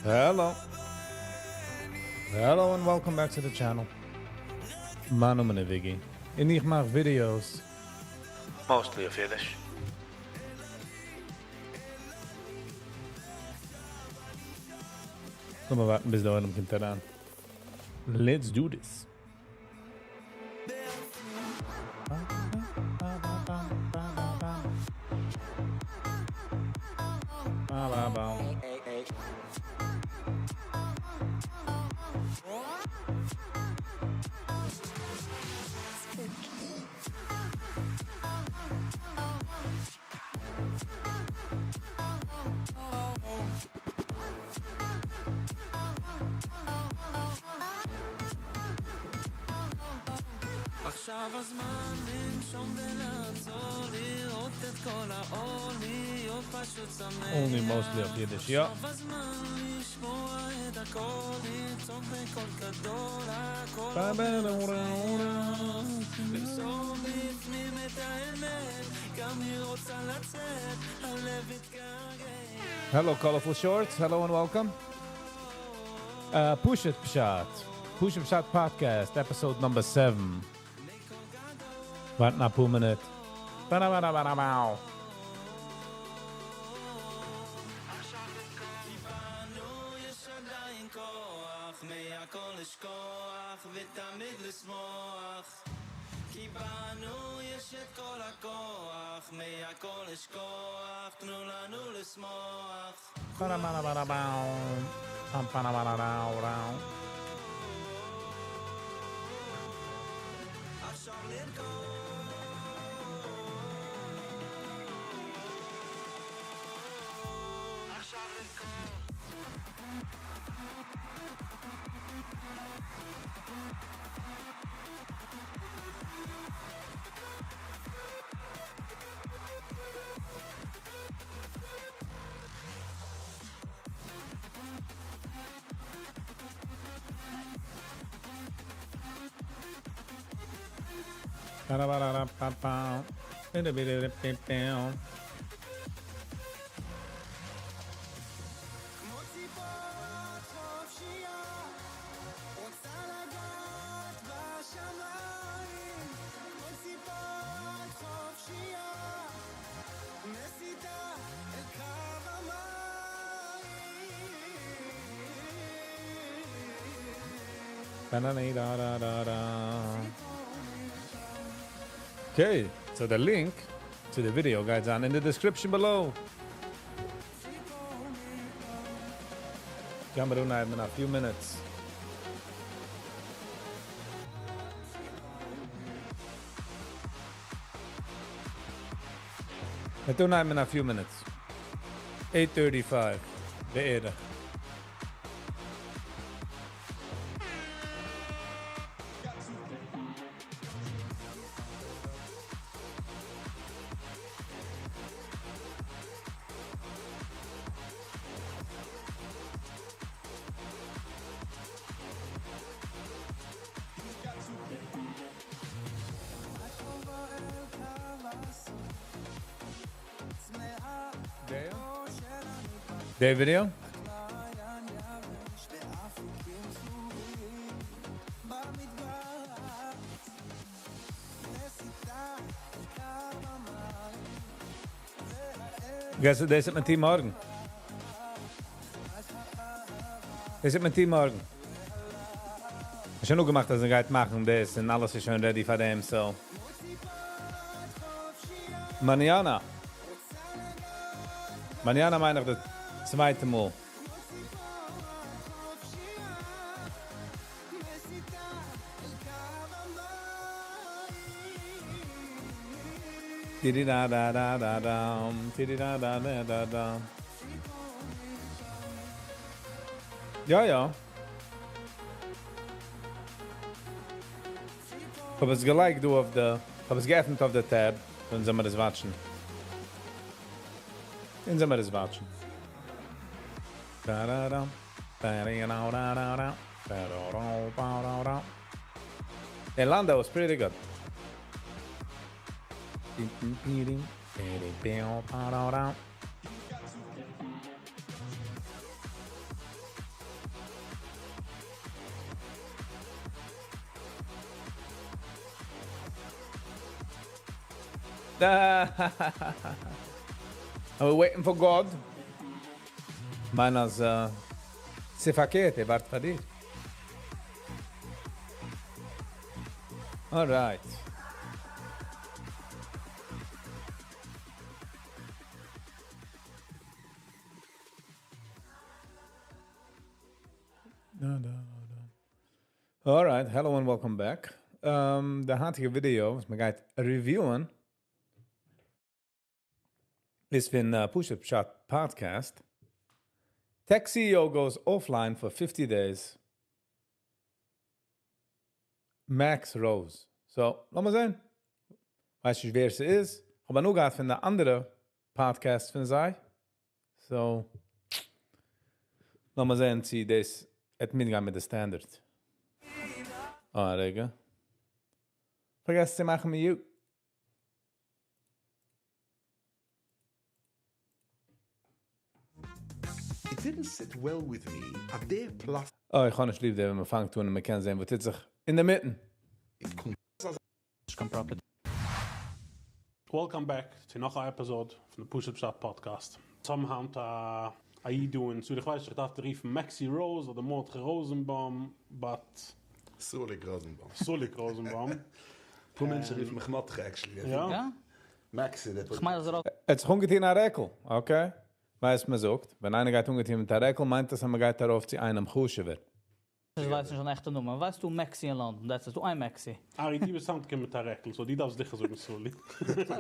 Hello. Hello and welcome back to the channel. מיין נאמען איז Viggy און איך מאך videos. Mostly אויף אידיש. לאמיר ווארטן ביז דער עולם קומט אריין. Let's do this. Only mostly אויף אידיש, יא. Hello Colorful Shorts, hello and welcome. פשוט פשט, פשוט פשט podcast, episode number seven. ווארטן אפאר מינוט. Okay, so the link to the video גייט זיין in the description below. גיימיר אנהייבן in a few minutes. מ'וועט אנהייבן in a few minutes. 8:35 בערך. די video? גייסט דאס מיט אים מארגן? דאס מיט אים מארגן. איך האב נאר געמאכט אז ער גייט מאכן דאס און אלעס איז שוין ready פאר דעם, so. Mañana. Mañana מיין איך די צווייטע מאל. יא יא. כ'האב עס געלייגט דא אויף די, כ'האב עס געעפנט אויף די tab, אונז זעמיר עס watch ן. אונז זעמיר עס watch ן. דער Lando was pretty good. And we're waiting for God. מיין אז ס'איז פארקערט, ער ווארט פאר דיר. Alright. Alright, hello and welcome back. די היינטיגע video וואס מען גייט review ען איז פון פשוט פשט podcast. Tech CEO goes offline for 50 days. Max Rose. So, לאמיר זען. ווייס נישט ווער ס'איז. האב נאר געהערט פון די אנדערע podcast פון זיי. So, לאמיר זען צי דאס וועט מיטגיין מיט די standard. אה, רגע. פארגעסן צו מאכן mute. It didn't sit well with me at their plus אה, איך האב נישט ליב, ווען מען פאנגט אן און מען קען זען, וואס טוט זיך אין דער מיטן. Welcome back צו נאך א episode פון די פשוט פשט podcast. צום היינט א איד דא אין צוריך, ווייס איך דארף רופן Maxi Rose אדער מרדכי ראזנבוים, but Sulik Rosenbaum. Sulik Rosenbaum. פאר מענטשן רופן מיך מרדכי, actually. יא? יא? Maxi, דער איך מיין, אז ער ער האט זיך אנגעטון א רעקל, okay? ווייסט מען זאגט, ווען איינער גייט אנגעטון מיט א רעקל, מיינט דאס, אז מען גייט ארויף צו איינעם חשוב'ער. איך ווייס נישט אן עכטע נאמען. ווייסטו Maxi אין לאנדאן? דאס איז דא איין Maxi. Ari, דו ביסט היינט מיט א רעקל, so דו דארפסט זיכער זאגן Suli.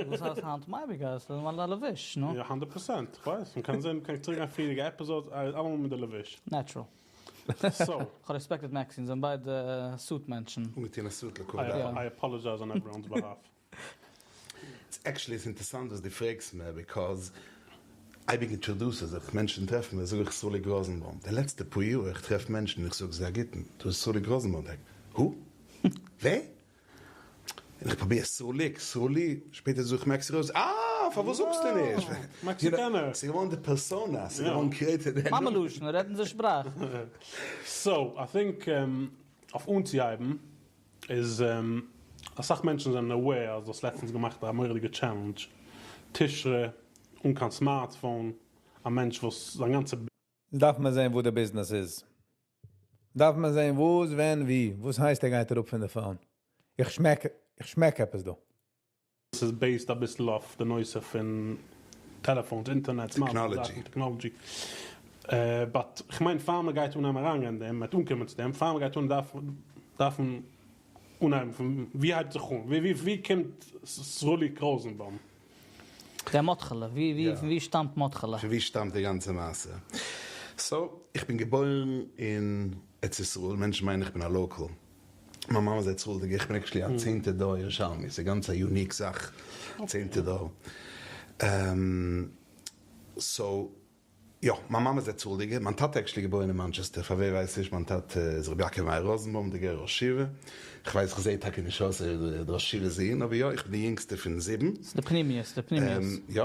וואס הייסט היינט maybe, guys? דאס איז א לבוש, no? יא, 100%. איך ווייס. מען קען זען, קען צוריק גיין פריערדיגע episode, אלעמאל מיט די לבוש. Natural. So, איך האב respected Maxi, זענען ביידע suit מענטשן. אנגעטון א suit, I, לכבוד. I apologize on everyone's behalf. It's actually איז אינטערעסאנט, וואס דו פרעגסט מיר, because אייביג introduce זיך, מענטשן טרעפן מיר, זאג איך Sulik Rosenbaum. די לעצטע פאר יאר, איך טרעף מענטשן, איך זאג, זיי גוטן, דו ביסט Sulik Rosenbaum. דער, who? ווער? און איך פרוביר Sulik, Suli, שפעטער זאג איך Maxi Rose, אה, פארוואס זאגסטו נישט? מעקסיקאנער. ס'איז געווארן די persona, ס'איז געווארן created. מאמע לשון, רעדן זיי שפראך. So, I think אויף אנצוהייבן איז א סאך מענטשן זענען aware, אז דאס לעצטנס געמאכט א מורא'דיגע challenge. תשרי, אן קיין smartphone, א מענטש וואס זיין גאנצע דארף מען זען, וואו די business איז. דארף מען זען, וואו, ווען, ווי. וואס הייסט, ער גייט אראפ פון די phone? איך שמעק עפעס דא. איז based א ביסל אויף די נושא פון telephones, internet, Technology. Technology. But איך מיין, פאר מען גייט אן אריין אין דעם, מיט אנקומען צו דעם, פאר מען גייט אן דארף מען אנהייבן פון ווי הייבט זיך אן? ווי קומט Srulik Rosenbaum? דער מאטכעלע, ווי פון ווי שטאמט מאטכעלע? פון ווי שטאמט די גאנצע מעשה? So, איך בין געבוירן אין ארץ ישראל, מענטשן מיינען, איך בין א local. מיין מאמע איז ארץ ישראל'דיגע, איך בין actually א צענטע דור ירושלמי, ס'איז גאנץ א unique זאך, צענטע דור. So, יא, מיין מאמע איז ארץ ישראל'דיגע, מיין טאטע actually געבוירן אין מאנטשעסטער, פאר ווער ווייסט נישט, מיין טאטע איז רבי יעקב מאיר ראזנבוים, דער גערער ראש ישיבה. איך ווייס, איך זע טאקע נישט אויס, דער ראש ישיבה זון, אבער יא, איך בין די יונגסטע פון זיבן. ס'איז די פנימיות, די פנימיות. יא.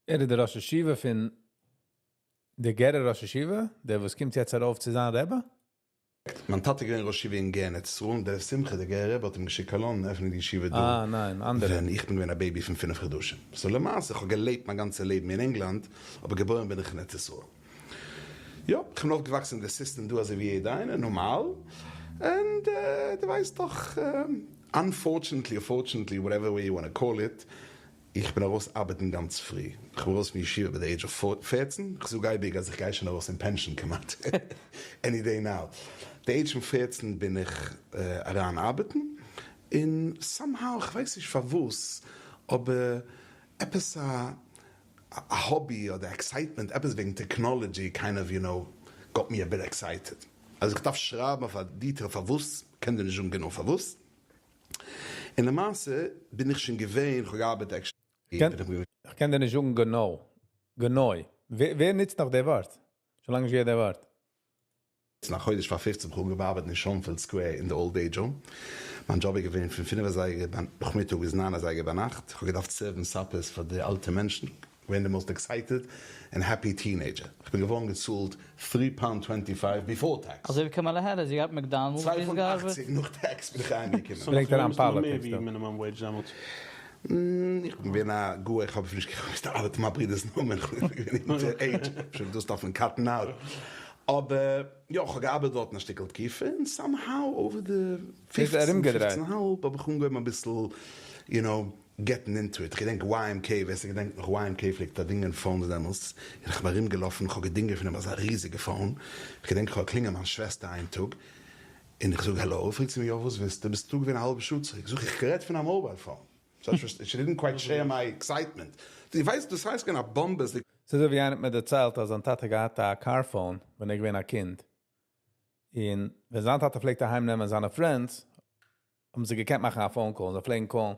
ער איז דער ראש ישיבה פון דער גערער ראש ישיבה, דער וואס קומט יעצט ארויף צו זיין רבי? מיין טאטע געווען ראש ישיבה אין גער אין ארץ ישראל, דער שמחה, דער גערער רבי האט אים געשיקט קיין לאנדאן, עפענען די ישיבה דא. אה, ניין, אנדערע. ווען איך בין געווען א baby פון 5 חדשים. So למעשה, איך האב געלעבט מיין גאנצע לעבן אין ענגלאנד, אבער געבוירן בין איך אין ארץ ישראל. יא, איך בין אויפגעוואקסן אין די system דא אזוי ווי יעדער איינער, נארמאל. And דו ווייסט דאך, unfortunately or fortunately, whatever way you want to call it, איך בין ארויס ארבעטן גאנץ פרי. איך בין ארויס פון ישיבה ביי the age of 14. איך זאג אייביג, אז איך גיי שוין ארויס אין pension כמעט. Any day now. The age פון 14 בין איך אריין ארבעטן. און somehow, איך ווייס נישט פארוואס, אבער עפעס א hobby אדער excitement, עפעס וועגן technology kind of, got me a bit excited. אז איך דארף שרייבן אויף א detail פארוואס, קען דיר נישט זאגן גענוי פארוואס. אין למעשה בין איך שוין געווען, איך האב געארבעט actually, בין איך געווען איך קען דיר נישט זאגן גענוי. גענוי. ווער נוצט נאך דער ווארט? שוין לאנג נישט געהערט דער ווארט. א חודש פאר פופצן האב איך אנגעהויבן ארבעטן אין שאנפעלד סקווער אין די אולד עידזש האום. מיין דזשאב איז געווען פון פינף אזייגער נאכמיטאג ביז ניין אזייגער ביינאכט. איך האב געדארפט סערוון סאפערס פאר די אלטע מענטשן. געווען די מאסט עקסייטעד ענד העפי טינעידזשער. איך בין געווארן געצאלט טרי פאונד טווענטי פייוו ביפאר טעקס. אזוי ווי קאמאלע העריס, זי געהאט מעקדאנעלדס צוויי פונט אכציג נאך טעקס בין איך אהיימגעקומען. ברענגט אריין פאליטיקס דא. איך בין געווען א גוי איך האב נישט געוואוסט ארבעטן מיין ברודער'ס נאמען איך בין געווען אונטער עידזש אפשר דאס דארף מען קאטן אוט אבער יא איך האב געארבעט דארטן א שטיקל תקופה און סאם האו אווער די פופצן פופצן האלב האב איך אנגעהויבן אביסל יו נאו געטן אינטו איט איך געדענק YMK ווער ס'געדענקט נאך YMK פלעגט פארדינגען פאונס דעמאלטס און איך בין ארום געלאפן איך האב געדינגען פון אים אזא ריזיגע פאון איך געדענק איך האב געקלינגען מיין שוועסטער איין טאג און איך זאג העלאו, פרעגט זי מיר יא וואס ווילסטו, ביסט דא געווען א האלבע שעה צוריק, זאג איך איך רעד פון א מאבייל פאון, שי דידנט קווייט שעיר מיי עקסייטמענט, דו ווייסט דאס הייסט געווען א באמבע. ס'איז אזוי ווי איינער האט מיר דערציילט אז זיין טאטע האט געהאט א קאר פאון ווען ער איז געווען א קינד, און ווען זיין טאטע פלעגט אהיים נעמען זיינע פרענדס האבן זיי געקענט מאכן א פאון קאל, און זיי פלעגן קאלן,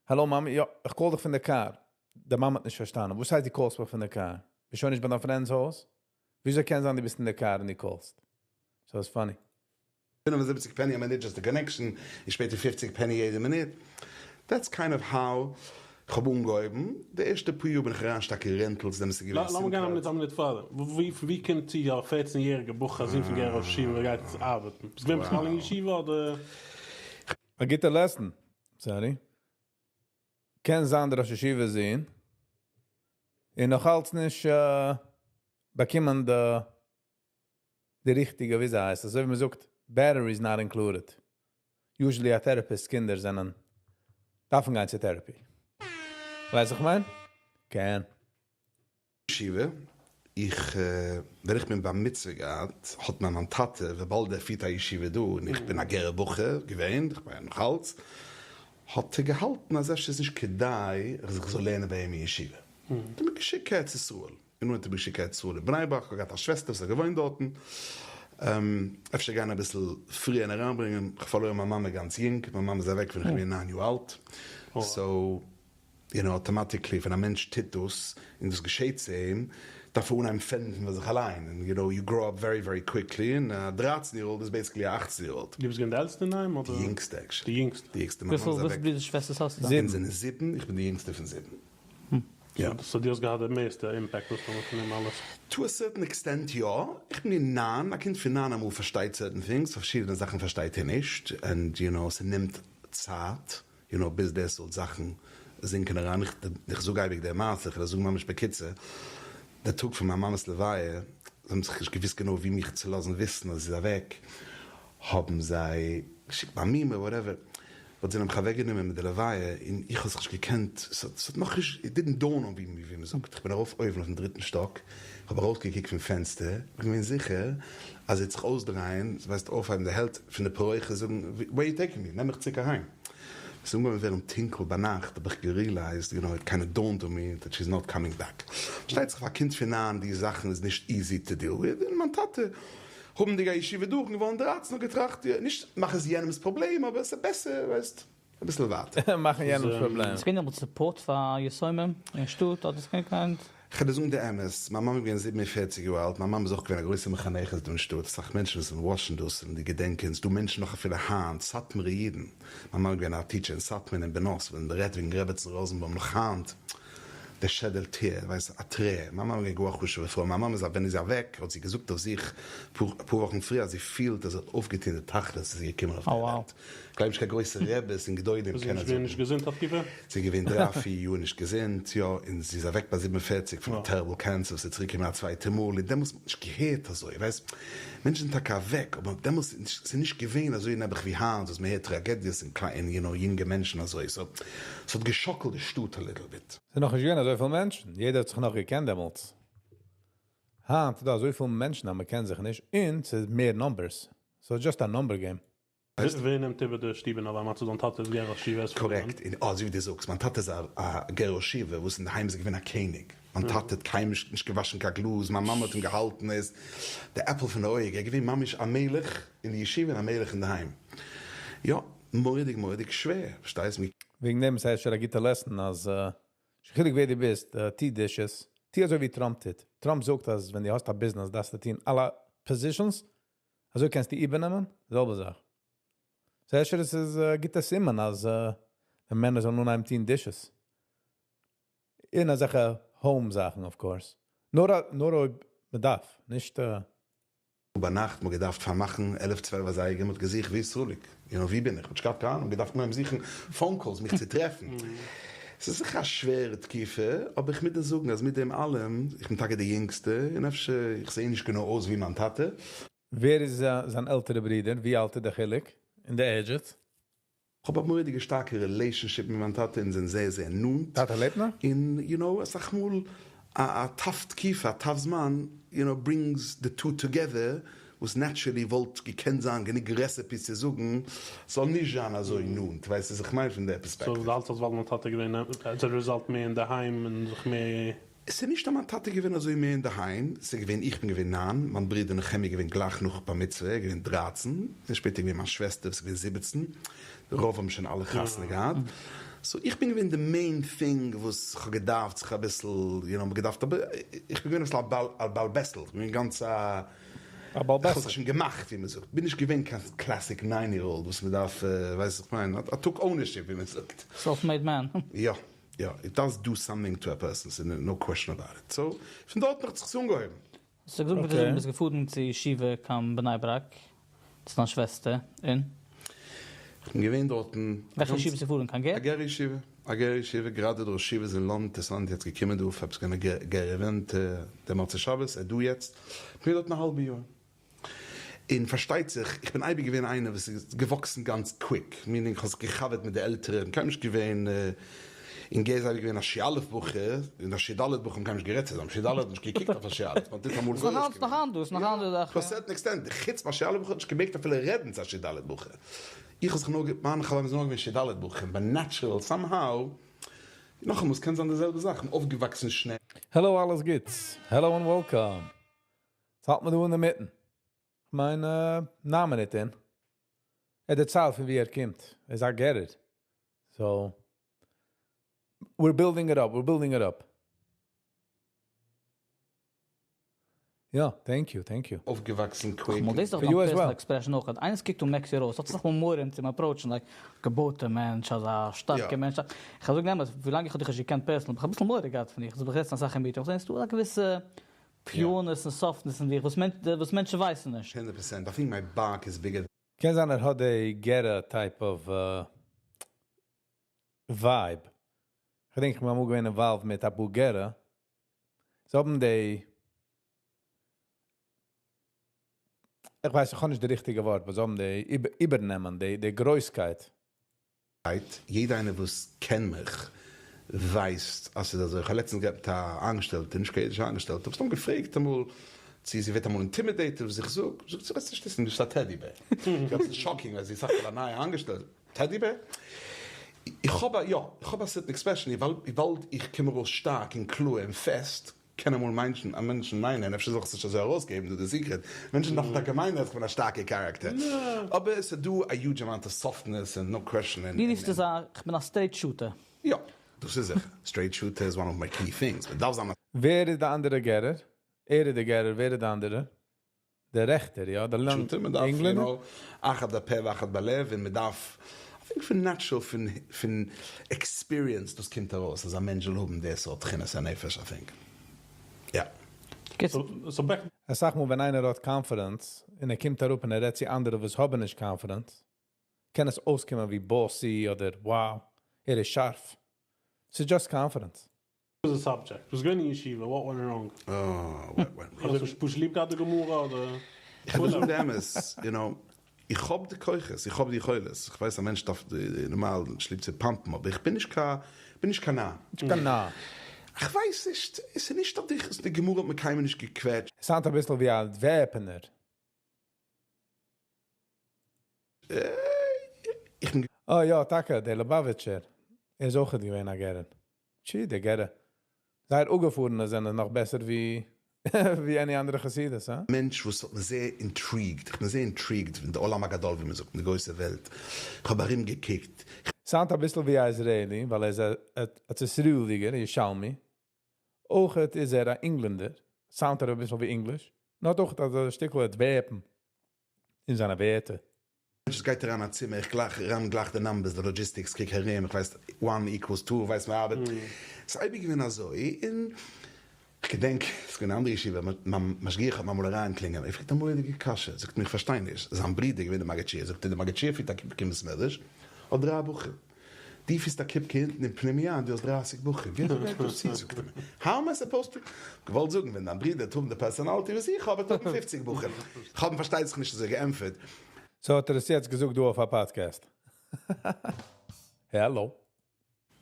האלא מאמי, יא איך קאל דיך פון די קאר, די מאמע האט נישט פארשטאנען, וואס הייסט דו קאלסט מיך פון די קאר, ביסט שוין נישט ביי דיין פרענדס הויז? וויאזוי קען זיין דו ביסט אין די קאר און דו קאלסט? סאו איטס פאני. 75 פעני א מינוט דזשאסט די קאנעקשאן, און שפעטער 50 פעני יעדע מינוט. דעטס קיינד אוו האו כ'האב אנגעהויבן. די ערשטע פאר יאר בין איך אריין שטארק אין רענטעלס, דעמאלטס איז געווען סים קארדס. לאמיר גיין א מינוט פארדעם. ווי ווי קומט צו א פערצן יעריגע בחור א זון פון גערער ראש ישיבה גייט ארבעטן? ביסט געווען בכלל אין ישיבה אדער? א גוטע לעסן. סארי. קען זיין די ראש ישיבה זון און נאך אלץ נישט באקומען די די ריכטיגע וויאזוי הייסט עס אזוי ווי מען זאגט batteries not included usually א therapist קינדער זענען דארפן גיין צו therapy ווייסט וואס איך מיין? קען. ישיבה, איך ווען איך בין בר מצוה געהאט האט מיר מיין טאטע וויבאלד ער פירט א ישיבה דא און איך בין א גערער בחור געווען, איך בין נאך אלץ, האט ער געהאלטן אז אפשר איז נישט כדאי איך זאל לערנען ביי אים אין ישיבה, האט ער מיר געשיקט קיין ארץ ישראל, און האט ער מיר געשיקט קיין ארץ ישראל אין בני ברק, איך האב געהאט א שוועסטער וואס האט געוואוינט דארטן, אפשר גיין אביסל פריער און אריינברענגען, איך האב פארלוירן מיין מאמע גאנץ יונג, מיין מאמע איז אוועק ווען איך בין געווען ניין יאר אלט, סאו. יו נאו, אטאמאטיקלי ווען א מענטש טוט דאס, און דאס געשעט צו אים, דארף ער אנהייבן פענדן פאר זיך אליין, און יו נאו, יו גראו אפ ווערי ווערי קוויקלי, און א דרייצן יאר אלד איז בעיסיקלי א אכצן יאר אלד. דו ביסט געווען די עלטסטע אינדערהיים אדער? די יונגסטע עקשעלי. די יונגסטע. די יונגסטע, מיין מאמע איז וויפיל אוועק. ברידער שוועסטערס האסטו? זיבן. אונז זענען זיבן, איך בין די יונגסטע פון זיבן. יא. סאו דו האסט געהאט די מערסטע אימפעקט וואס מען פון דעם אלעס? טו א סערטען עקסטענט יא, איך בין געווען ניין, א קינד פון ניין אמאל פארשטייט סערטען טינגס, פארשידענע זאכן פארשטייט ער נישט, ענד יו נאו ס'נעמט צייט, יו נאו ביז די סארט זאכן זינקען אריין, איך זאג אייביג די מעשה, איך וועל עס זאגן ממש בקיצור, די טאג פון מיין מאמע'ס לוויה, זיי האבן זיך נישט געוואוסט גענוי ווי מיך צו לאזן וויסן אז זי איז אוועק, האבן זיי געשיקט מיין מומע וואטעווער, באט זיי האבן מיך אוועק גענומען מיט די לוויה, און איך האב זיך נישט געקענט, ס'האט נאכנישט, איט דידנט דאון אן מי ווי מ'זאגט, איך בין ארויף אויבן אויפן דריטן שטאק, איך האב ארויסגעקוקט פון פענסטער, איך בין געווען זיכער אז זי וועט זיך אויסדרייען, ווייסט, אויפהייבן די הענט פון די פרוכת זאגן, ווער יו טעיקינג מי, נעם מיך צוריק אהיים. עס איז אנגעהויבן ווערן טונקל ביינאכט האב איך גערילייזד, יו נאו, איט קיינדע דאונד אן מי דעט שי איז נאט קאמינג בעק. פארשטייט זיך פאר א קינד פון ניין די זאכן איז נישט איזי טו דיעל וויט, און מיין טאטע האבנדיג א ישיבה דורך און געווארן דרייצן האט געטראכט, נישט מאך עס יענעמס פראבלעם אבער עס איז בעסער, ווייסט. אביסל ווייטער. מאכן יענעמס פראבלעם. ס'געווען דעמאלטס סופארט פאר יתומים אין שטאט אדער ס'געווען קיין. כ'וועל דיר זאגן די אמת, מיין מאמע איז געווען 47 יאר אלט, מיין מאמע איז אויך געווען א גרויסע מחנכת דא אין שטאט, אסאך מענטשן וואס וואטשן דאס און די געדענקען, ס'דא מענטשן נאך אפילו היינט, סאטמארע אידן, מיין מאמע איז געווען א טיטשער אין סאטמאר און אין בנות, ווען מ'רעדט וועגן רעבעצן ראזענבוים נאך היינט, די shed a tear, ווייסט, א טרער, מיין מאמע איז געווען גאר א חשוב'ע פרוי, מיין מאמע איז ווען איז אוועק האט זי געזאגט אויף זיך אפאר וואכן פריער אז זי פילט אז זי האט אויפגעטון די תכלית אז זי איז געקומען אויף די וועלט. כ'גלייב נישט קיין גרויסע רעבעס און גדולים איז זי קענען נישט געווען זאגן. נישט געזונט א תקופה? זי איז געווען דריי פיר יאר נישט געזונט, יא, און זי איז אוועק ביי 47 פון א טעריבל קענסער וואס איז צוריק געקומען א צווייטע מאל, און דעמאלס האט מען נישט געהערט אזוי, ווייסט, מענטשן זענען טאקע אוועק, אבער דעמאלס איז נישט, ס'איז נישט געווען אזוי נעבעך ווי היינט וואס מ'הערט טראגעדיעס און קליין, יו נאו, יונגע מענטשן אזוי, סאו, ס'האט געשאקלט די שטאט א ליטל ביט. ס'איז נאכנישט געווען אזויפיל מענטשן, יעדער האט זיך נאך געקענט דעמאלטס. היינט איז דא אזויפיל מענטשן אז מ'קען זיך נישט, און ס'איז מער נומבערס. סאו איטס דזשאסט א נומבער געים. ווער נעמט איבער די שטוב אין אבאמא צו זיין טאטע איז גער ראש ישיבה עס קארעקט, און אזוי ווי דו זאגסט, מיין טאטע איז א גער ראש ישיבה וואס אינדערהיים איז ער געווען א קעניג, מיין טאטע האט קיינמאל נישט געוואשן קיין גלאז, מיין מאמע האט אים געהאלטן, ער איז די עפל פון די אויג, ער איז געווען ממש א מלך אין די ישיבה און א מלך אינדערהיים, יא, מורא'דיג מורא'דיג שווער, פארשטייסט מיר. וועגן דעם איז אפשר א גוטע לעסן אז נישט חילוק ווער דו ביסט, טו דישעס, טו אזוי ווי טראמפ טוט, טראמפ זאגט אז ווען דו האסט א ביזנעס דארפסטו טון אלע פאזישאנס. אזוי קענסטו איבערנעמען, די זעלבע זאך. סאו אפשר עס איז א גוטע סימן אז די מענער זאלן אנהייבן טון dishes. אין אזעלכע home זאכן of course. נאר נאר אויב מען דארף, נישט. ביינאכט מ'האט געדארפט פארמאכן עלף צוועלף אזייגער, מ'האט געזוכט ווי איז סרוליק, you know ווי בין איך, מ'האט נישט געהאט קיין אהנונג, געדארפט אנהייבן זוכן phone calls מיך צו טרעפן, ס'איז זיכער א שווערע תקופה, אבער איך מוז דיר זאגן אז מיט דעם אלעם, איך בין טאקע די יונגסטע, און אפשר איך זעה נישט גענוי אויס ווי מיין טאטע. ווער איז זיין עלטערע ברודער? ווי אלט איז די חילוק אין די ages? כ'האב א מורא'דיגע שטארקע relationship מיט מיין טאטע אונז זענען זייער זייער נאנט. טאטע לעבט נאך? און you know אסאך מאל א א tough תקופה א tough זמן you know brings the two together וואס naturally וואלט געקענט זיין גענוג recipes צו זאגן ס'זאל נישט זיין אזוי נאנט ווייסט וואס איך מיין פון די סאו פערספעקטיוו. דו האלטסט אז ווייל דיין טאטע איז געווען as a result מער אינדערהיים און זיך מער. ס'איז נישט אז מיין טאטע איז געווען אזוי מער אינדערהיים, ס'איז געווען איך בין געווען ניין, מיין ברודער נחמיה איז געווען גלייך נאך בר מצוה, ער איז געווען דרייצן, און שפעטער איז געווען מיין שוועסטער וואס איז געווען 17, די רוב האבן שוין אלע חתונה געהאט, so איך בין געווען די main thing וואס כ'האב געדארפט זיך אביסל, you know, געדארפט אבער איך בין געווען אביסל א בעל א בעל בית'ל, איך בין געווען גאנץ א, א בעל איך האב זיך בית'ל. שוין געמאכט ווי מ'זאגט, בין נישט געווען קיין classic nine year old וואס מ'דארף, ווייסט וואס איך מיין, I took ownership ווי מ'זאגט. Self made man. יא. יא, it does do something to a person, ס'איז no question about it. So, פון דארטן האט זיך עס אנגעהויבן. האסט געזאגט ווי דו ביסט געפארן צו ישיבה קיין בני ברק, צו דיין שוועסטער, און? כ'בין געווען דארטן. וועלכע ישיבה ביסטו געפארן? קיין גער? א גערער ישיבה, א גערער ישיבה, גראדע דער ראש ישיבה איז אין לאנדאן, אינטערעסאנט יעצט געקומען דא אויף עפעס קיין גערער event דעם מוצאי שבת, ער איז דא יעצט, כ'בין געווען דארטן א האלבע יאר. און פארשטייט זיך, איך בין אייביג געווען איינער וואס איז געוואקסן גאנץ quick, meaning כ'האב זיך געחבר'ט מיט די עלטערע, כ'בין קיינמאל נישט געווען, אין גער איז אייביג געווען א שי"א בחור, און א שי"ד בחור האבן קיינמאל נישט גערעדט צוזאם, שי"ד האט נישט געקוקט אויף א שי"א, מ'האט ניטאמאל גורס געווען. יא, to a certain extent, חוץ ביי שי"א בחור האט נישט געמעגט אפילו רעדן צו א שי"ד בחור. איך האב זיך נאר, מיינע חברים זענען נאר געווען שי"ד בחורים, but natural, somehow, נאכאמאל, ס'קען זיין די זעלבע זאך, כ'בין אויפגעוואקסן שנעל. העלאו אלעס גוטס, hello און welcome. יעצט האלט מען דא אינדערמיטן. כ'מיין ניין מינוט אין. ער דערציילט פון ווי ער קומט. ער איז א גערער. So, we're building it up, we're building it up. יא, thank you, thank you. אויפגעוואקסן quick. דאס איז דאך דיין personal expression אויך. איינער קוקט אן מעקסי ארויס, האט זיך אמאל מורא אים צו approach ן, like, געבויטע מענטש, אזא שטארקע מענטש. איך זאג דעם אמת, ווילאנג איך האב דיך נישט געקענט personal, האב איך אביסל מורא געהאט פון דיך. איך זיך אסאך אין meeting, איך זעה ס'איז דא א געוויסע pureness און softness אין דיך וואס מענטשן ווייסן נישט. 100%, I think my bark is bigger. קען זיין ער האט די גערע type of vibe. איך געדענק איך בין אמאל געווען involved מיט אפאר גערע. זיי האבן די, איך ווייס איך האב נישט די ריכטיגע ווארט, אבער זיי האבן די איבערנעמען, די גרויסקייט. יעדער איינער וואס קען מיך ווייסט אז ס'איז אזוי. איך האב לעצטנס געהאט מיט א איינגעשטעלטע, נישט קיין אידישע איינגעשטעלטע, האב סתם געפרעגט אמאל צו זי ווערט אמאל intimidated וואס איך זאג, זאגט זי, וועסט נישט וויסן, דו ביסט א teddy bear. איך האב עס shocking ווייל זי איז סך הכל א נייע איינגעשטעלטע, teddy bear? איך האב א, יא, איך האב א certain expression, וויבאלד איך קום ארויס שטארק און קלאר און פעסט, קען אמאל מענטשן מיינען, אפשר זאל איך עס נישט אזוי ארויסגעבן דא די secret, מענטשן דארפן טאקע מיינען אז איך בין א שטארקע character, אבער עס איז דא א huge amount of softness און no question. דו רופסט עס א איך בין א straight shooter. יא, דאס איז זיכער, straight shooter איז one of my key things, מען דארף זיין א. ווער איז די אנדערע גערער? ער איז די גערער, ווער איז די אנדערע? דער רעכטער, יא? דער shooter, מען דארף, you know, אחד בפה ואחד בלב, און מען דארף, I think פון natural, פון experience דאס קומט ארויס אז א מענטש זאל האבן די סארט תכונת הנפש, I think. יא. אסאך מאל ווען איינער האט confidence, און ער קומט אראפ און ער רעדט צו אנדערע וואס האבן נישט confidence, קען עס אויסקומען ווי bossy אדער wow, ער איז שארף. ס'איז just confidence. The subject. וואס געווען אין ישיבה? What went wrong? Oh, what went wrong? האסט פשוט ליב געהאט די גמרא אדער? איך וועל זאגן די אמת, you know, איך האב די כוחות, איך האב די יכולת, איך ווייס א מענטש דארף נארמאל נישט ליב צו pump ן, אבער איך בין נישט קיין, בין נישט קיין נאר. נישט קיין נאר. איך ווייס נישט, עס איז נישט אז די גמרא האט מיר קיינמאל נישט געקוועטשט. עס sound אביסל ווי א אנטווערפענער. איך בין. אה יא, טאקע, דער ליובאוויטשער, ער איז אויכעט געווען א גערער. טשי, די גערער. זייער אפגעפארענע זענען נאך בעסער ווי any אנדערע חסידות, הא? מענטש וואס האט מיר זייער intrigued, איך בין זייער intrigued פון די עולם הגדול ווי מען זאגט, אין די גרויסע וועלט, איך האב ארום געקוקט. Sound אביסל ווי א Israeli, ווייל ער איז א ארץ ישראל'דיגער, ירושלמי. אויכעט איז ער א ענגלענדער, sound ער אביסל ווי English. נאר האט אויכעט אזא שטיקל אנטווערפן. אין זיינע ווערטער. מענטש גייט אריין א צימער, איך גלייך run גלייך די numbers, די logistics, קוק ארום, איך ווייס one equals two, ווייס מען ארבעט, ס'איז אייביג געווען אזוי, און כ'געדענק ס'איז געווען א אנדערע ישיבה, מיין משגיח האט מיר אמאל אריינגעקלינגען, ער פרעגט א מורא'דיגע קשיא, זאגט מיר איך פארשטיי נישט, זיין ברודער איז געווען די מגיד שיעור, זאגט ער די מגיד שיעור פירט א קופקע אין בית מדרש, האט דריי בחורים, דו פירסט א קופקע אונטן אין פנימיה און דו האסט דרייסיג בחורים, ווי אזוי גייט דאס צו? זאגט ער מיר, how am I supposed to, געוואלט זאגן ווען דיין ברודער וועט האבן די personality וואס איך האב וועט ער האבן פופציג בחורים, כ'האב אים פארשטייט זיך נישט אזוי געענטפערט. So האט ער עס יעצט געזאגט דא אויף א podcast. העלא.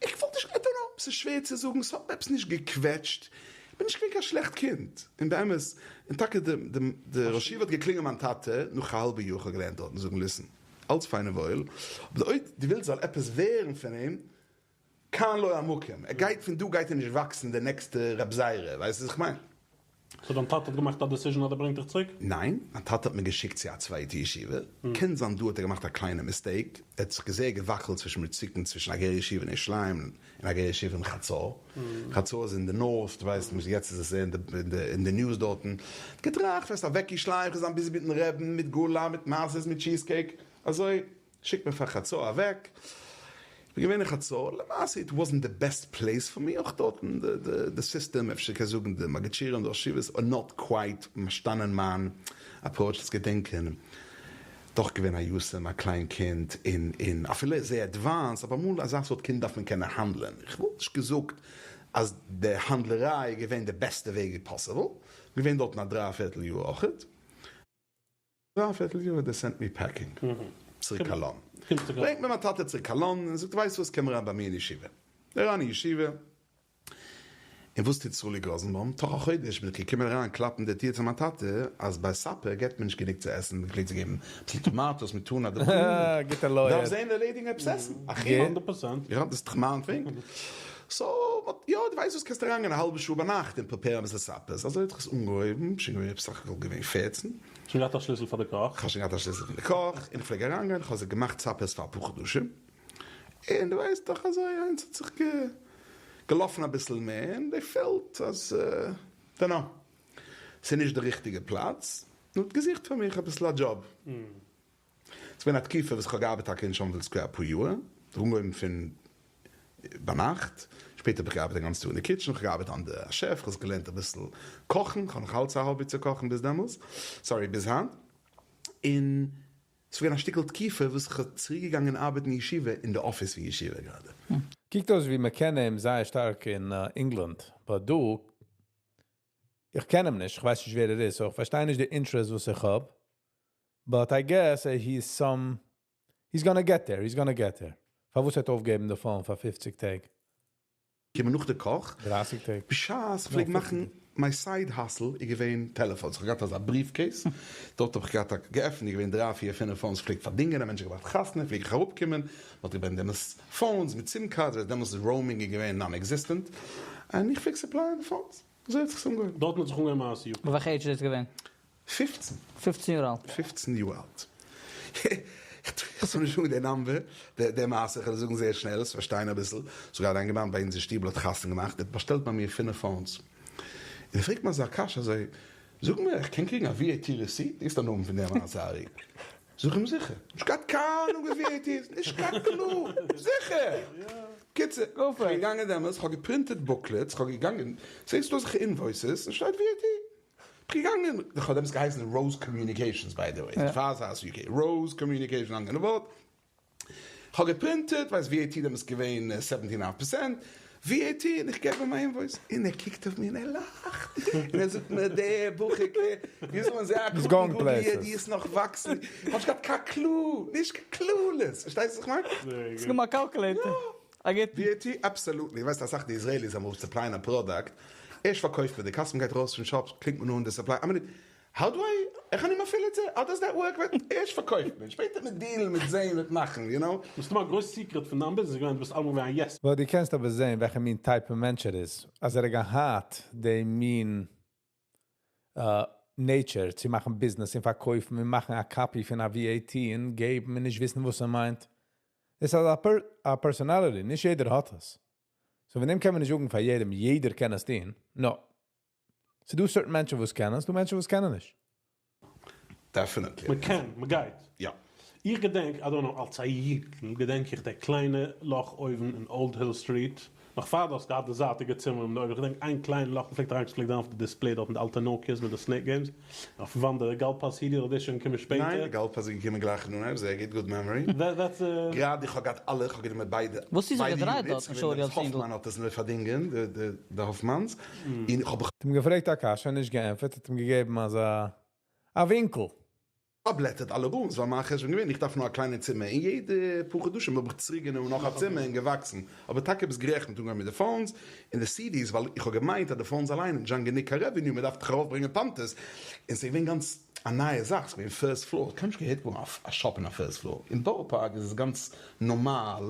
איך וואלט נישט, I don't know, ס'איז שווער צו זאגן, ס'האט מיר עפעס נישט געקוועטשט, איך בין נישט געווען קיין שלעכט קינד, און באמת, און טאקע די די ראש ישיבה האט געקלינגען מיין טאטע נאך א האלבע יאר איך האב געלערנט דארט און זאגן listen, אלץ פיין און וואויל, אבער אויב דו ווילסט זאל עפעס ווערן פון אים, כאן לא המקום, ער גייט פון דא גייט ער נישט וואקסן די נעקסטע רב זירא, ווייסט וואס איך מיין? So דיין טאטע האט געמאכט א decision אז ער ברענגט דיך צוריק? ניין, מיין טאטע האט מיר געשיקט צו א צווייטע ישיבה, קען זיין דא האט ער געמאכט א קליינע mistake, ער האט זיך זייער געוואקלט צווישן מיר ציקן צווישן א גערער ישיבה אין ירושלים און א גערער ישיבה אין חצור, חצור איז אין די north, דו ווייסט יעצט איז עס אין די news דארטן, געטראכט וועסט אוועק ירושלים, כ'וועל זיין busy מיטן רעבן, מיט גאולה, מיט מעשה'ס, מיט cheese cake, אזוי שיקט מען פאר חצור אוועק, כ'בין געווען אין חצור, למעשה it wasn't the best place for me, אויך דארטן די סיסטעם, אפשר קענסט זאגן די מגיד שיעורים די ראש ישיבות are not quite פארשטאנען מיין approach דאס געדענקען, דאך געווען א יתום א קליין קינד און און אפילו זייער advanced, אבער אמאל אזא סארט קינד דארף מען קענען האנדלען, איך וואלט נישט געזאגט אז די האנדלעריי איז געווען די בעסטע וועג possible, געווען דארטן א דריי פערטל יאר אויכעט. דריי פערטל יאר they sent me packing צוריק קיין לאנדאן. ברענגט מיר מיין טאטע צוריק קיין לאנדאן און זאגט ווייסט וואס קום אריין ביי מיר אין ישיבה. אריין אין ישיבה און וואס טוט סרוליק ראזענבוים? תוך א חודש בין איך געקומען אריין קלאפן די טיר צו מיין טאטע אז ביי supper געט מען נישט גענוג צו עסן, מען פלעגט זיי געבן אביסל tomatoes מיט tuna, די גוטע lawyer. דארף זען ערלעדיגן עפעס עסן. אחי. הונדערט פראצענט. יא דאס איז דאך מיין thing. So יא דו ווייסט וואס קענסט אריינגיין א האלבע שעה ביינאכט און prepare ן אביסל suppers. אזוי האט זיך עס אנגעהויבן, שוין געווען בסך הכל געווען פערצן. שוין געהאט א שליסל פאר די קאך? כ'האב שוין געהאט א שליסל פון די קאך, און כ'פלעג אריינגיין, כ'האב זיי געמאכט suppers פאר אפאר חדשים, און דו ווייסט דאך אזוי איינס האט זיך געלאפן אביסל מער, און they felt אז dunno, ס'איז נישט די ריכטיגע פלאץ, און האט געזוכט פאר מיך אביסל א דזשאב. ס'איז געווען א תקופה וואס כ'האב געארבעט טאקע אין שאנפעלד סקווער אפאר יאר, אנגעהויבן פון ביינאכט, שפעטער האב איך געארבעט א גאנץ טאג אין די kitchen, כ'האב געארבעט under א שעף, כ'האב זיך געלערנט אביסל קאכן, כ'האב נאך אלץ א hobby צו קאכן ביז דעמאלס, sorry ביז היינט, און ס'איז געווען א שטיקל תקופה וואס כ'האב צוריק געגאנגען ארבעטן אין ישיבה, אין די אפיס פון ישיבה גראדע. קוקט אויס ווי מ'קען אים זייער שטארק אין ענגלאנד, but דא, איך קען אים נישט, כ'ווייס נישט ווער ער איז, so איך פארשטיי נישט די interest וואס איך האב, but I guess he is some he's gonna get there, he's gonna get there. פארוואס האט אויפגעבן די phone פאר פופציג טעג? קומען נאך די קאך. דרייסיג טעג. בשעת כ'פלעג מאכן מיין side hustle איז געווען טעלעפאנס, כ'האב געהאט אזא briefcase, דארט האב איך געהאט א געעפנט איז געווען דריי פיר פינף phones, כ'פלעג פארדינגען א מענטש האט געמאכט חתונה פלעג איך אראפקומען, מ'האט געברענגט דעמאלס phones מיט SIM cards, ווייל דעמאלס איז roaming איז געווען non existent, און איך פלעג supply ען די phones, אזוי האט זיך עס אנגעהויבן. דארטן האט זיך אנגעהויבן מעשה יו. ביי וועלכע עידזש איז דאס געווען? פופצן. פופצן יאר אלט. פופצן יאר אלט. איך זאל נישט זאגן די number, די מעשה, איך וועל עס זאגן זייער שנעל, עס פארשטיין אביסל. ס'איז גראדע איינגעבאנט ביי אונז אין שטיבל האט חתונה געמאכט, ער האט באשטעלט ביי מיר פינף phones. און ער פרעגט מיר אזא קשיא אזוי, זאג מיר, איך קען קריגן א VAT receipt? דאס איז די נאמען פון די מעשה ארי. זאג איך אים זיכער. נישט געהאט קיין אנונג וואס VAT איז, נישט קיין clue, זיכער! קיצור, איך בין געגאנגען דעמאלטס, איך האב געפרינטעט booklets, איך האב געגאנגען, זעסט דא אזעלכע invoices, און שטייט VAT. כ'געגאנגען, איך האב דעמאלטס געהייסן ראוז קאמיוניקעישאנס by the way, פאר ס'הייסט יו קעי, ראוז קאמיוניקעישאן לאנג און ווארט, כ'האב געפרינטעט, ווייסט VAT דעמאלטס געווען seventeen half percent, VAT, און איך געב אים א invoice, און ער קוקט אויף מיר און ער לאכט, און ער זאגט מיר דער בחור'קע, ווי זאל מען זיין א קטן גדול, דו וועסט נאך וואקסן, כ'האב נישט געהאט קיין clue, נישט קיין clueless, פארשטייסט וואס איך מיין? האסט געמאכט calculator. א גוטן. VAT? Absolutely, ווייסט אסאך די איזרעיליס אמאל supply ען א product, ערשט פארקויפט מען, די customer גייט ארויס פון shop קלינגט מען אן די supplier, א מינוט, how do I, איך האב נישט מפעיל את זה, how does that work, ערשט פארקויפט מען, שפעטער מיט deal ן, מיט זעהן, מיט מאכן, you know. מסתמא א גרויס secret פון דיין ביזנעס איז געווען דו ביסט אלעמאל געווען א yes. Well דו קענסט אבער זעהן וועלכע מין type פון מענטש ער איז, אז ער האט געהאט די מין nature צו מאכן ביזנעס און פארקויפן און מאכן א copy פון א VAT און געבן און נישט וויסן וואס ער מיינט. דאס איז א personality, נישט יעדער האט עס. So פון דעם קען מען נישט זאגן פאר יעדעם יעדער קען עס טון. No. ס'דא certain מענטשן וואס קענען, ס'דא מענטשן וואס קענען נישט. דעפענעטלי. מען קען, מען גייט. יא. איך געדענק, I don't know, אלס א יונגל געדענק איך די קליינע לאך אויבן אין Old Hill Street, נאך פאר דו האסט געהאט די זייטיגע צימער מיט די אויבן, איך געדענק איין קליין לאך, מ'פלעגט אריין, ס'פלעגט זיין אויף די דיספלעי דארט מיט די אלטע Nokias מיט די Snake games, אויף וואנט די גל פז סידי אדער דאס שוין געקומען שפעטער? ניין, די גל פז איז געקומען גלייך אין אנהייב, זייער גוט, גוד מעמארי. That's א. גראדע איך האב געהאט אלע, איך האב גענומען ביידע, וואס איז זיך ביידע געדרייט יוניטס, דארט געווען אין דעמאלטס שאול האפמאן האט עס מיר פארדינגען, די האפמאנס, און איך האב. האט אים געפרעגט א קשיא, נישט געענטפערט, האט אים געגעבן אזא א ווינקל. פארבלעטערט אלע rooms ווייל מיין חשבון געווען איך דארף נאר א קליינע צימער און יעדע פאר חדשים האב איך צוריק גענומען נאך א צימער און געוואקסן אבער טאקע ביסט גערעכט מ'האט אנגעהויבן מיט די phones און די CDs ווייל איך האב געמיינט אז די phones אליין איז נישט גענוג קיין revenue מ'דארף דאך ארויף ברענגען פאנטעס און ס'איז געווען גאנץ א נייע זאך ס'איז געווען first floor קיינמאל נישט געהערט געווארן א shop אין א first floor אין בארא פארק איז עס גאנץ נארמאל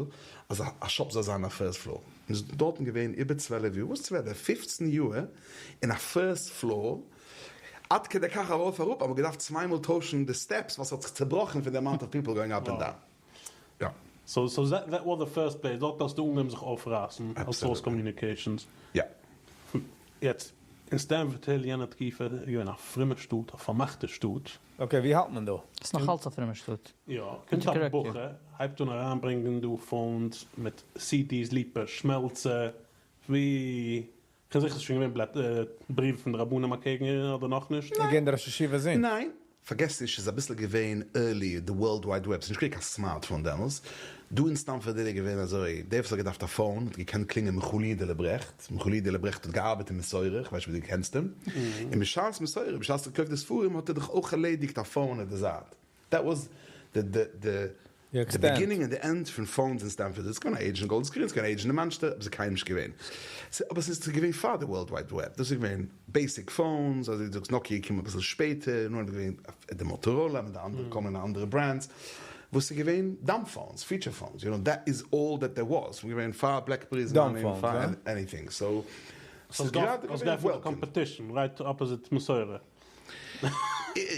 אז א shop זאל זיין א first floor מ'איז דארטן געווען איבער 12 יאר וואס 12? 15 יאר אין א first floor עד כדי כך ארויף אראפ אז מ'האט געדארפט צוויי מאל טוישן די steps ווייל ס'האט זיך צובראכן פון די amount of people going up and down. יא. סאו סאו that was the first place, דארט האסטו אנגעהויבן זיך אויפרייסן אלס Rose Communications. יא. יעצט, אין Stamford Hill יענע תקופה איז געווען א פרומע שטאט, א פארמאכטע שטאט. Okay, ווי האלט מען דא? ס'איז נאך אלץ א פרומע שטאט. יא, קומט א בחור, הייבט אן אריינברענגען דא phones מיט CDs, ליפא שמעלצער, ווי כ'בין זיכער ס'איז שוין געווען בלעט בריוו פון די רבנים אקעגן איר אדער נאכנישט. אגעין די ראש ישיבה זון. ניין, פארגעס נישט ס'איז אביסל געווען early די world wide web, ס'איז נישט געווען קיין smartphone דעמאלס, דא אין Stamford Hill איז געווען אזוי, דער וואס האט געדארפט א phone האט געקענט קלינגען מיכאל יודעלע ברעכט, מיכאל יודעלע ברעכט האט געארבעט אין מסורה, כ'ווייס נישט אויב דו קענסט אים, און בשעת מסורה, בשעת ער האט געקויפט די ספרים האט ער דאך אויך ערלעדיגט א phone אויף די זייט, that was the the the beginning און די end פון phones אין Stamford, ס'איז געווען א עידזש אין גאלדערס גרין, ס'איז געווען א עידזש אין די מאנשטער, אבער ס'איז קיינמאל נישט געווען. אבער ס'איז געווען פאר די world wide web, דאס איז געווען basic phones, אזוי ווי דו זאגסט Nokia איז געקומען אביסל שפעטער, נאכדעם איז געווען די Motorola מיט די אנדערע כל מיני אנדערע brands, וואס איז געווען dumb phones, feature phones, you know that is all that there was, ס'איז געווען פאר BlackBerry זמנים, פאר anything, so ס'איז גראדע געווען welcome. Competition, right opposite מסורה.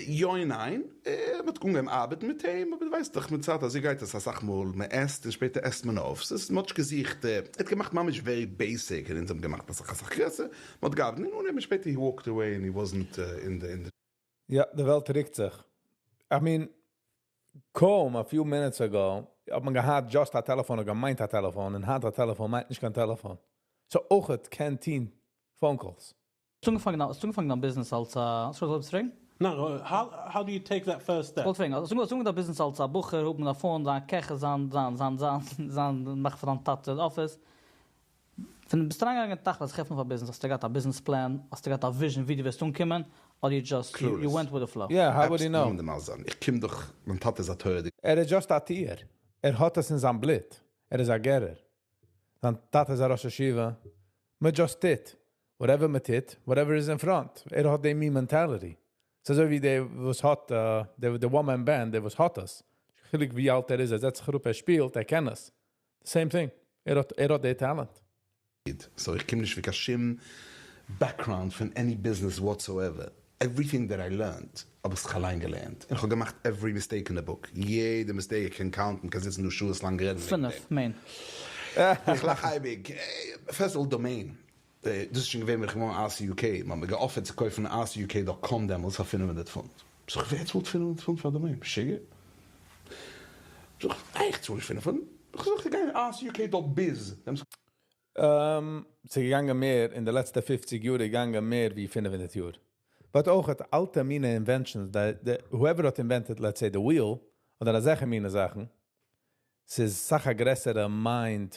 יא און ניין, מען האט אנגעהויבן ארבעטן מיט אים, אבער דו ווייסט דאך מיט צייט אזוי גייט עס אסאך מאל, מען עסט און שפעטער עסט מען אויף, ס'איז מען האט נישט געזוכט, ער האט געמאכט ממש very basic און אונז האבן געמאכט אסאך אסאך גרעסער, מען האט געארבעט און אנהייבן שפעטער he walked away and he wasn't in the in the. יא, די וועלט ריקט זיך. I mean, קוים a few minutes ago האט מען געהאט just א טעלעפאן און געמיינט א טעלעפאן, און היינט א טעלעפאן מיינט נישט קיין טעלעפאן. So אויכעט קען טוהן phone calls. האסט אנגעפאנגען האסט אנגעפאנגען דיין ביזנעס אלס א, האסט געוואלט עפעס פרעגן? ניין, how do you take that first step? כ'וואלט פרעגן, האסט אנגעפאנגען דיין ביזנעס אלס א בחור, האבן א phone, זיין קעכער, זיין זיין זיין זיין זיין מאכן פאר דיין טאטע אפיס, פון ביסט אריינגעגאנגען תכלית עפענען פאר ביזנעס, האסטו געהאט א business plan, האסטו געהאט א vision ווי דו וועסט אנקומען, אדער you just you went with the flow? יא, how would he know? איך קום דאך, מיין טאטע איז א תורה'דיגער. ער איז just א טיער, ער האט עס אין זיין בלוט, ער איז א גערער, זיין טאטע איז א ראש ישיבה, מען just טוט, whatever מען טוט, whatever איז אין front, ער האט די מין mentality. ס'איז אזוי ווי דער וואס האט, דער one man band, דער וואס האט עס. חילוק ווי אלט ער איז, ער זעצט זיך אראפ, ער שפילט, ער קען עס. Same thing, ער האט, ער האט די talent. So איך קום נישט פון קיין שום background פון any business whatsoever, everything that I learned האב איך זיך אליין געלערנט, און איך האב געמאכט every mistake in the book, יעדע mistake איך קען count ן, קען זיצן דא שעות לאנג רעדן וועגן דעם. פינף, מעין. איך לאך אייביג, first of all domain, דאס איז שוין געווען ווען איך געווארן RCUK, מען האט מיר געאפערט צו קויפן RCUK dot com דעמאלטס פאר 500 פונט, זאג איך ווער צאלט 500 פונט פאר א domain, משוגע? זאג איך איך צאל נישט 500, איך זאג איך גיי RCUK dot biz, דעמאלטס. ס'איז געגאנגען מער, אין די לעצטע 50 יאר איז געגאנגען מער ווי 500 יאר. But אויך האט אלטע מינע inventions, די, whoever האט invented, let's say, the wheel, אדער אזעלכע מינע זאכן, ס'איז סאך א גרעסערע mind,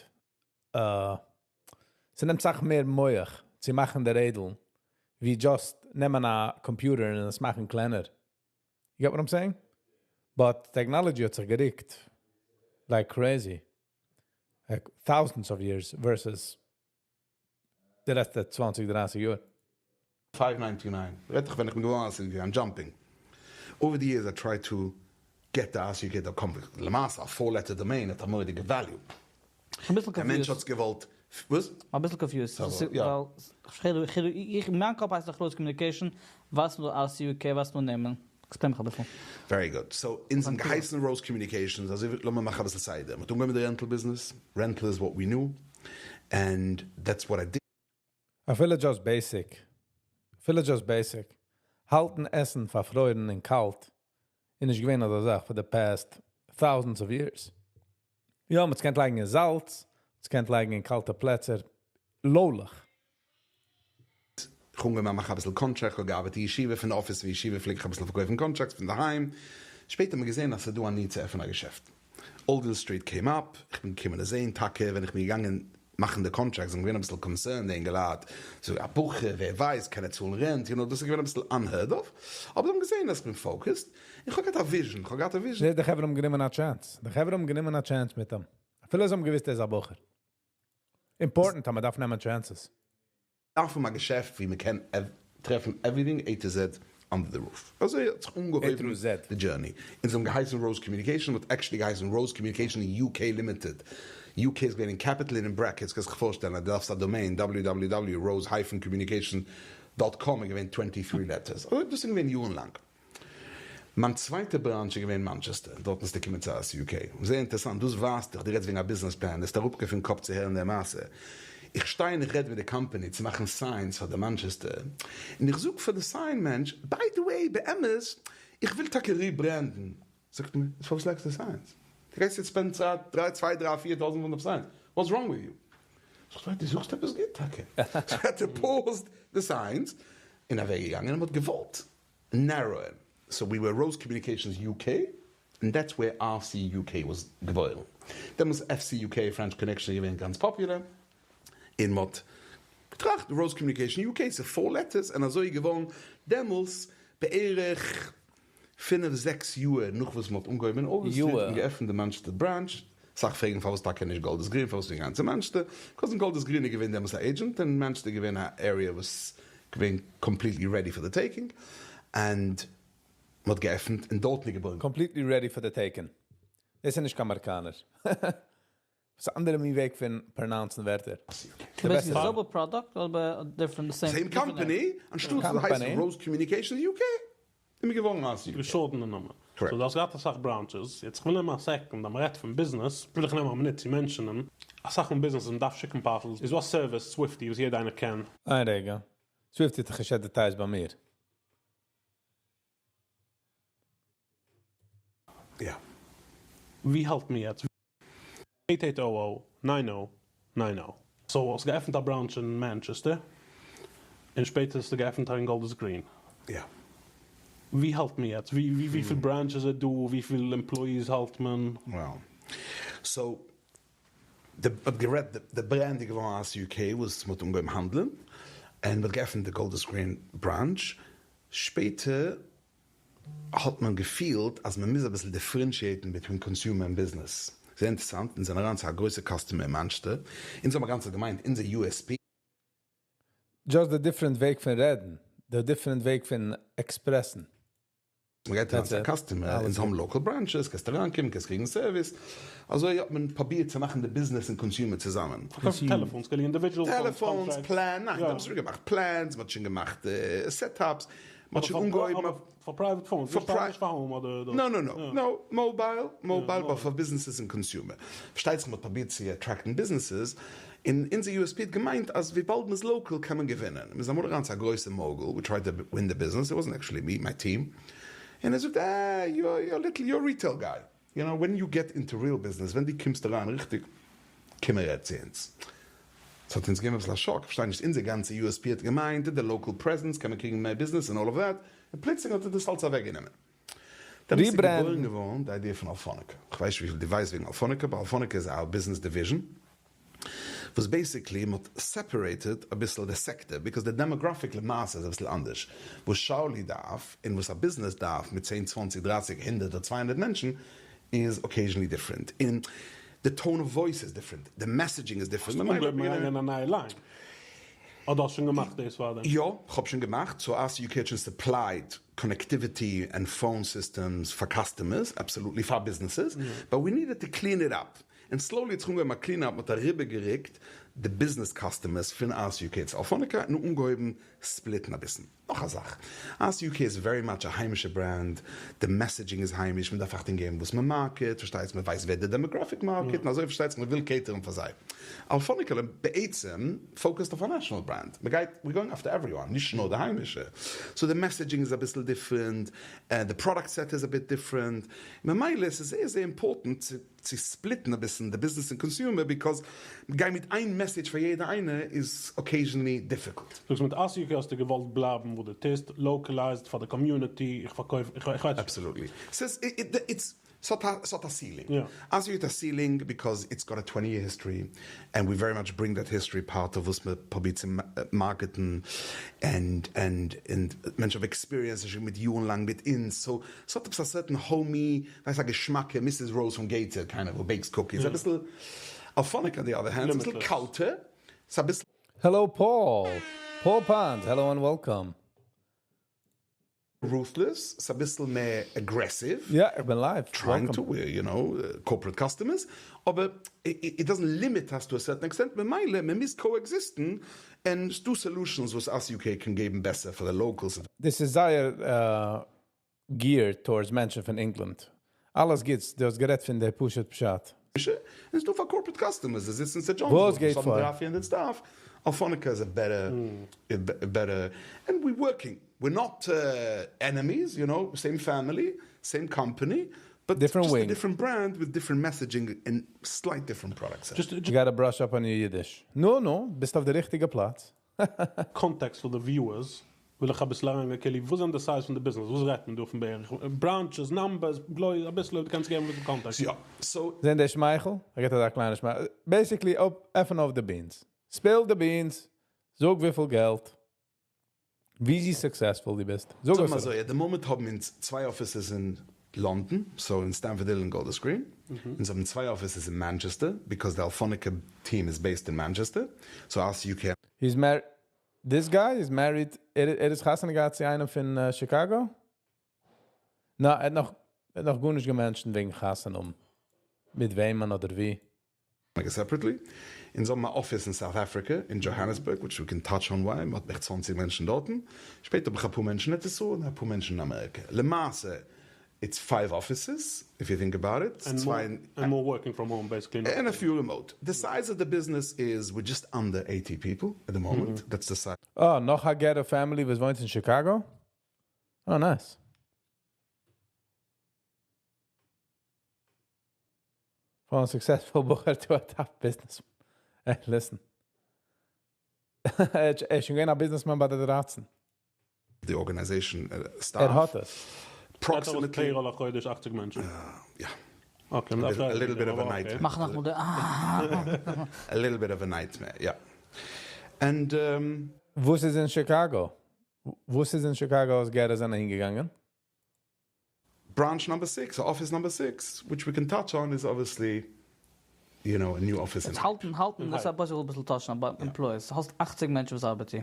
ס'נעמט סאך מער מוח צו מאכן די רעדל, ווי just נעמען א computer און עס מאכן קלענער. You get what I'm saying? But technology האט זיך געריקט like crazy. Like thousands of years versus די לעצטע 20, 30 יאר. 599. רעדט איך ווען איך בין געווארן RCUK, I'm jumping. Over the years I tried to get the RCUK dot com, למעשה א four letter domain האט א מורא'דיגע value. אביסל דער מענטש confused. האט עס געוואלט, וואס? אביסל confused. יא. ווייל איך, מיין קאפ הייסט דאך Rose Communication, וואס נאר RCUK, וואס נאר נעמען. Explain מיך אביסל. Very good. So, אונז האבן געהייסן Rose Communications, אזוי ווי, לאמיר מאכן אביסל סדר. מ'האט אנגעהויבן מיט די rental business, rental is what we knew, and that's what I did. אפילו just basic. אפילו just basic. האלטן עסן פארפרוירן און קאלט. איז נישט געווען אזא זאך for the past thousands of years. יא, מ'האט עס געקענט לייגן אין זאלץ, מ'האט עס געקענט לייגן אין קאלטע פלעצער, לוילעך. כ'האב אנגעהויבן מאכן אביסל קאנטראקט, כ'האב געארבעט אין ישיבה, פון די אפיס פון ישיבה פלעג איך אביסל פארקויפן קאנטראקטס פון דערהיים, שפעטער האט מען געזען אז ס'איז דא א need צו עפענען א געשעפט. אלדען סטריט came up, איך בין געקומען עס זעהן, טאקע ווען איך בין געגאנגען מאכן די קאנטראקט זענען געווען אביסל concerned די אינגעלייט, זאג א בחור ווער ווייסט קען ער צאלן רענט, יו נאו דאס איז געווען אביסל unheard of, אבער זיי האבן געזעהן אז איך בין focused, און כ'האב געהאט א vision, כ'האב געהאט א vision. די חברה האבן גענומען א chance, די חברה האבן גענומען א chance מיט אים, אפילו זיי האבן געוויסט ער איז א בחור. Important אז מען דארף נעמען chances. דארף האבן א געשעפט ווי מען קען טרעפן everything A to Z under the roof. אזוי האט זיך אנגעהויבן די journey. אונז האבן געהייסן ראוז קאמיוניקעישאן, מ'האט actually געהייסן ראוז קאמיוניקעישאן יו קעי לימיטעד. יו קעי איז געווען אין capital און אין brackets, קענסט זיך פארשטעלן אז דו דארפסט א domain, www rose hyphen communication dot com איז געווען twenty three letters. אזוי דאס איז געווען יארן לאנג. מיין צווייטע branch איז געווען מאנטשעסטער, דארטן איז געקומען צו אס יו קעי. זייער אינטערעסאנט, דאס ווייזט דיך, דו רעדסט וועגן א ביזנעס פלאן, עס איז אראפגעפאלן פון קאפ צו הערן די מעשה. איך שטיי און איך רעד מיט די קאמפאני צו מאכן signs פאר די מאנטשעסטער, און איך זאג פאר די sign מענטש, by the way, באמת, איך וויל טאקע rebrand ן. זאגט מיר, איז פארוואס לייגסטו signs? דו גייסט יעצט spend ן צייט, דריי, צוויי, דריי, פיר טויזנט פונט אויף signs, what's wrong with you? זאגט ער, דו זאגסט עפעס גוט טאקע. so האט ער paused די signs און אוועקגעגאנגען און מ'האט געוואלט narrow ען, so we were ראוז קאמיוניקעישאנס יו קעי, און that's where אר סי יו קעי וואס געבוירן. דעמאלס עף סי יו קעי, פרענטש קאנעקשאן, איז געווען גאנץ פאפולער, און מ'האט געטראכט ראוז קאמיוניקעישאן יו קעי, ס'איז four letters, און אזוי איז געווארן דעמאלס בערך פינף זעקס יאהר נאך וואס מ'האט אנגעהויבן אין אלדען סטריט און געעפנט די מאנטשעסטער branch, אסאך פרעגן פארוואס טאקע נישט גאלדערס גרין, פארוואס נישט גאנצע מאנטשעסטער, because אין גאלדערס גרין איז געווען דעמאלס א agent און מאנטשעסטער איז געווען א area וואס געווען completely ready for the taking, and מ'האט געעפנט און דארטן איז געבוירן. Completely ready for the taking. דאס איז נישט קיין אמעריקאנער. ס'איז א אנדערע מין וועג פון pronounce ן ווערטער. די זעלבע פראדוקט אבער different same same company, אנשטאט ס'זאל הייסן ראוז קאמיוניקעישאנס יו קעי איז מען געווארן אס יו קעי. געשאלטענע נאמען. So דו האסט געהאט אסאך branches, יעצט כ'וויל נעמען א second אז מ'רעדט פון ביזנעס וויל איך נעמען א מינוט צו mention ען, אסאך פון ביזנעסעס מ'דארף שיקן parcels איז דא א service סוויפטי וואס יעדע איינער קען. איין רגע, סוויפטי האט דאך נישט advertised ביי מיר. יא. ווי האלט מען יעצט? Eight eight o o nine o nine o. So האסט געעפנט א branch אין מאנטשעסטער, און שפעטער האסטו געעפנט א אין גאלדערס גרין. יא. ווי האלט מען יעצט? וויפיל branches איז דא? וויפיל employees האלט מען? Well. So די האט גערעדט די brand איז געווארן אס יו קעי וואס מ'האט אנגעהויבן האנדלען, און מ'האט געעפנט די גאלדערס גרין branch, שפעטער האט מען געפילט אז מען מוז אביסל differentiate ן between consumer און ביזנעס. זייער אינטערעסאנט, אונז זענען אריין צו א גרויסע customer אין מאנטשעסטער, אונז האבן א גאנצע געמיינט אונזער USP. Just די different וועג פון רעדן, די different וועג פון express ן. מען גייט אריין צו א customer, אונז האבן local branches, קענסט אריינקומען, קענסט קריגן service, אזוי האט מען פרובירט צו מאכן די ביזנעס און consumer צוזאמען. פארקויפן טעלעפאנס, כאילו individual phones, טעלעפאנס, plan, ניין, מ'האט שוין געמאכט plans, מ'האט שוין געמאכט setups, מ'האט שוין אנגעהויבן אויף. פאר private phones, נישט פאר home אדער דאס. No no no, no, mobile, mobile אבער פאר ביזנעסעס און consumer. פארשטייט זיך מ'האט פרובירט צו attract ן ביזנעסעס, און אונזער USP האט געמיינט אז וויבאלד מ'איז local קען מען געווינען. מ'איז אמאל אריין צו א גרויסע mogul, we tried to win the business, it wasn't actually me, my team, און ער זאגט אה, יו אר ליטל, יו אר retail guy, you know, when you get into real business, ווען דו קומסט אריין ריכטיג, קום און רעד צו אונז. ס'האט אונז געגעבן אביסל א שאק, כ'פארשטיי נישט, אונזער גאנצע USP האט געמיינט די local presence קען מען קריגן מער ביזנעס און all of that, און פלוצלינג האט ער דאס אלץ אוועקגענומען. דעמאלטס איז געבוירן געווארן די idea פון אלפאניקא. כ'ווייס נישט וויפיל דו ווייסט וועגן אלפאניקא, אבער אלפאניקא איז א ביזנעס division וואס basically מ'האט separated אביסל די סעקטאר, because די demographic למעשה איז אביסל אנדערש, וואס שאולי דארף און וואס א ביזנעס דארף מיט צען צוואנציג דרייסיג הונדערט אדער צוויי הונדערט מענטשן איז occasionally different, און די tone of voice איז different, די messaging איז different, האסט אנגעהויבן אריינגיין א נייע line? אדער האסט שוין געמאכט דאס פארדעם? יא, כ'האב שוין געמאכט, so אס יו קעי האט שוין supplied connectivity and phone systems פאר customers, absolutely פאר ביזנעסעס, but we needed to clean it up, און slowly האט זיך אנגעהויבן א clean up, מ'האט אריבערגערוקט די ביזנעס customers פון אס יו קעי צו אלפאניקא און אנגעהויבן split ן אביסל. נאך א זאך, אס יו קעי איז very much א היימישע brand, די messaging איז היימיש, מען דארף אכטונג געבן וואס מען market, פארשטייט זיך מען ווייסט ווער די demographic market, און אזוי פארשטייט זיך מען וויל cater ן פאר זיי. אלפאניקא בעצם focused אויף א national brand, מען גייט, we're going after everyone, נישט נאר די היימישע, so די messaging איז אביסל different, די product set איז a bit different, ממילא עס איז זייער זייער important צו צו split ן אביסל די ביזנעס און consumer because גיין מיט איין message פאר יעדע איינע איז occasionally difficult. זאגסט מיט אס יו קעי האסטו געוואלט בלייבן וואו דו טוסט, localized פאר די community, איך פארקויף, איך ווייס נישט. Absolutely. ס'איז it's ס'האט א ס'האט א ceiling. אס יו קעי האט א ceiling because it's got a twenty year history and we very much bring that history part of וואס מ'פרובירט צו market ן and and און מענטשן האבן experience שוין מיט יארן לאנג מיט אונז so ס'האט עפעס א certain homey, ווייסט א געשמאקע Mrs. Rose פון Gator kind of who bakes cookies, אביסל אלפאניק on the other hand, ס'אביסל קאלטער, ס'אביסל. Hello Paul! Paul Pons, hello and welcome. Ruthless, ס'אביסל מער aggressive. יא, איך בין live. Trying to win you know corporate customers, אבער it doesn't limit us to a certain extent, ממילא מ'מוז coexist ן, און ס'דא solutions וואס אס יו קעי קען געבן בעסער פאר די locals. דאס איז זייער geared towards מענטשן פון ענגלאנד. אלעס גוטס, דו האסט גערעדט פון די פשוט פשט. און ס'דא פאר corporate customers, זיי זיצן אין סט דזשאנס וואס וואוד, גייט וואס האבן פאר? דריי פיר הונדערט staff, אלפאניקא איז א better better, and we working, we're not enemies, you know, same family, same company, but different just a wing. different brand with different messaging און slight different products. You gotta brush up on your אידיש. נו נו, ביסט אויף די ריכטיגע פלאץ. Context פאר די viewers, וויל איך אביסל אריינגיין כאילו וואס זענען די size פון די ביזנעס, וואס רעדט מען דא פון בערך, branches, numbers, בלויז אביסל אויב דו קענסט געבן אביסל context. יא, so. זען די שמייכל? ער געט אזא קליינע שמייכל. Basically, עפן אויף די beans. Spill the beans. זאג וויפיל געלט. וויאזוי successful דו ביסט. זאג זאג עס מיר אזוי, at the moment האבן אונז צוויי offices אין לאנדאן, so אין סטעמפארד היל און גאלדערס גרין. אונז האבן צוויי offices אין מאנטשעסטער, because די אלפאניקא team איז based אין מאנטשעסטער, so אס יו קעי. He's married, this guy is married, ער איז חתונה געהאט צו איינעם פון שיקאגא? נא, ער האט נאך, ער האט נאך גארנישט גע mention ט וועגן חתונה האבן. מיט וועמען אדער ווי. Separately. אונז האבן א אפיס אין South Africa, אין דזשאהאנעסבורג, which we can touch on why, מ'האט בערך צוואנציג מענטשן דארטן. שפעטער האב איך אפאר מענטשן אין ארץ ישראל און אפאר מענטשן אין אמעריקע. למעשה, it's five offices, if you think about it. And צוויי more, and more working from home basically. And a few remote. The size of the business is we're just under 80 people at the moment. That's the size. אה, נאך א גערער family וואס וואוינט אין שיקאגא? אה, nice. From a successful בחור to a top business. Hey, listen. ער איז שוין געווען א businessman ביי די דרייצן. The organization staff. ער האט עס. Approximately. Payroll א חודש 80 מענטשן. יא. Okay, A little bit of a nightmare. מאך נאכאמאל די אה. A little bit of a nightmare, יא. And וואס איז אין שיקאגא? וואס איז אין שיקאגא וואס גערער זענען אהינגעגאנגען? Branch number six, or office number six, which we can touch on, is obviously, you know, a new office in האלטן, האלטן, דאס איז אביסל אביסל touch ן about employees. האסט 80 מענטשן וואס ארבעטן.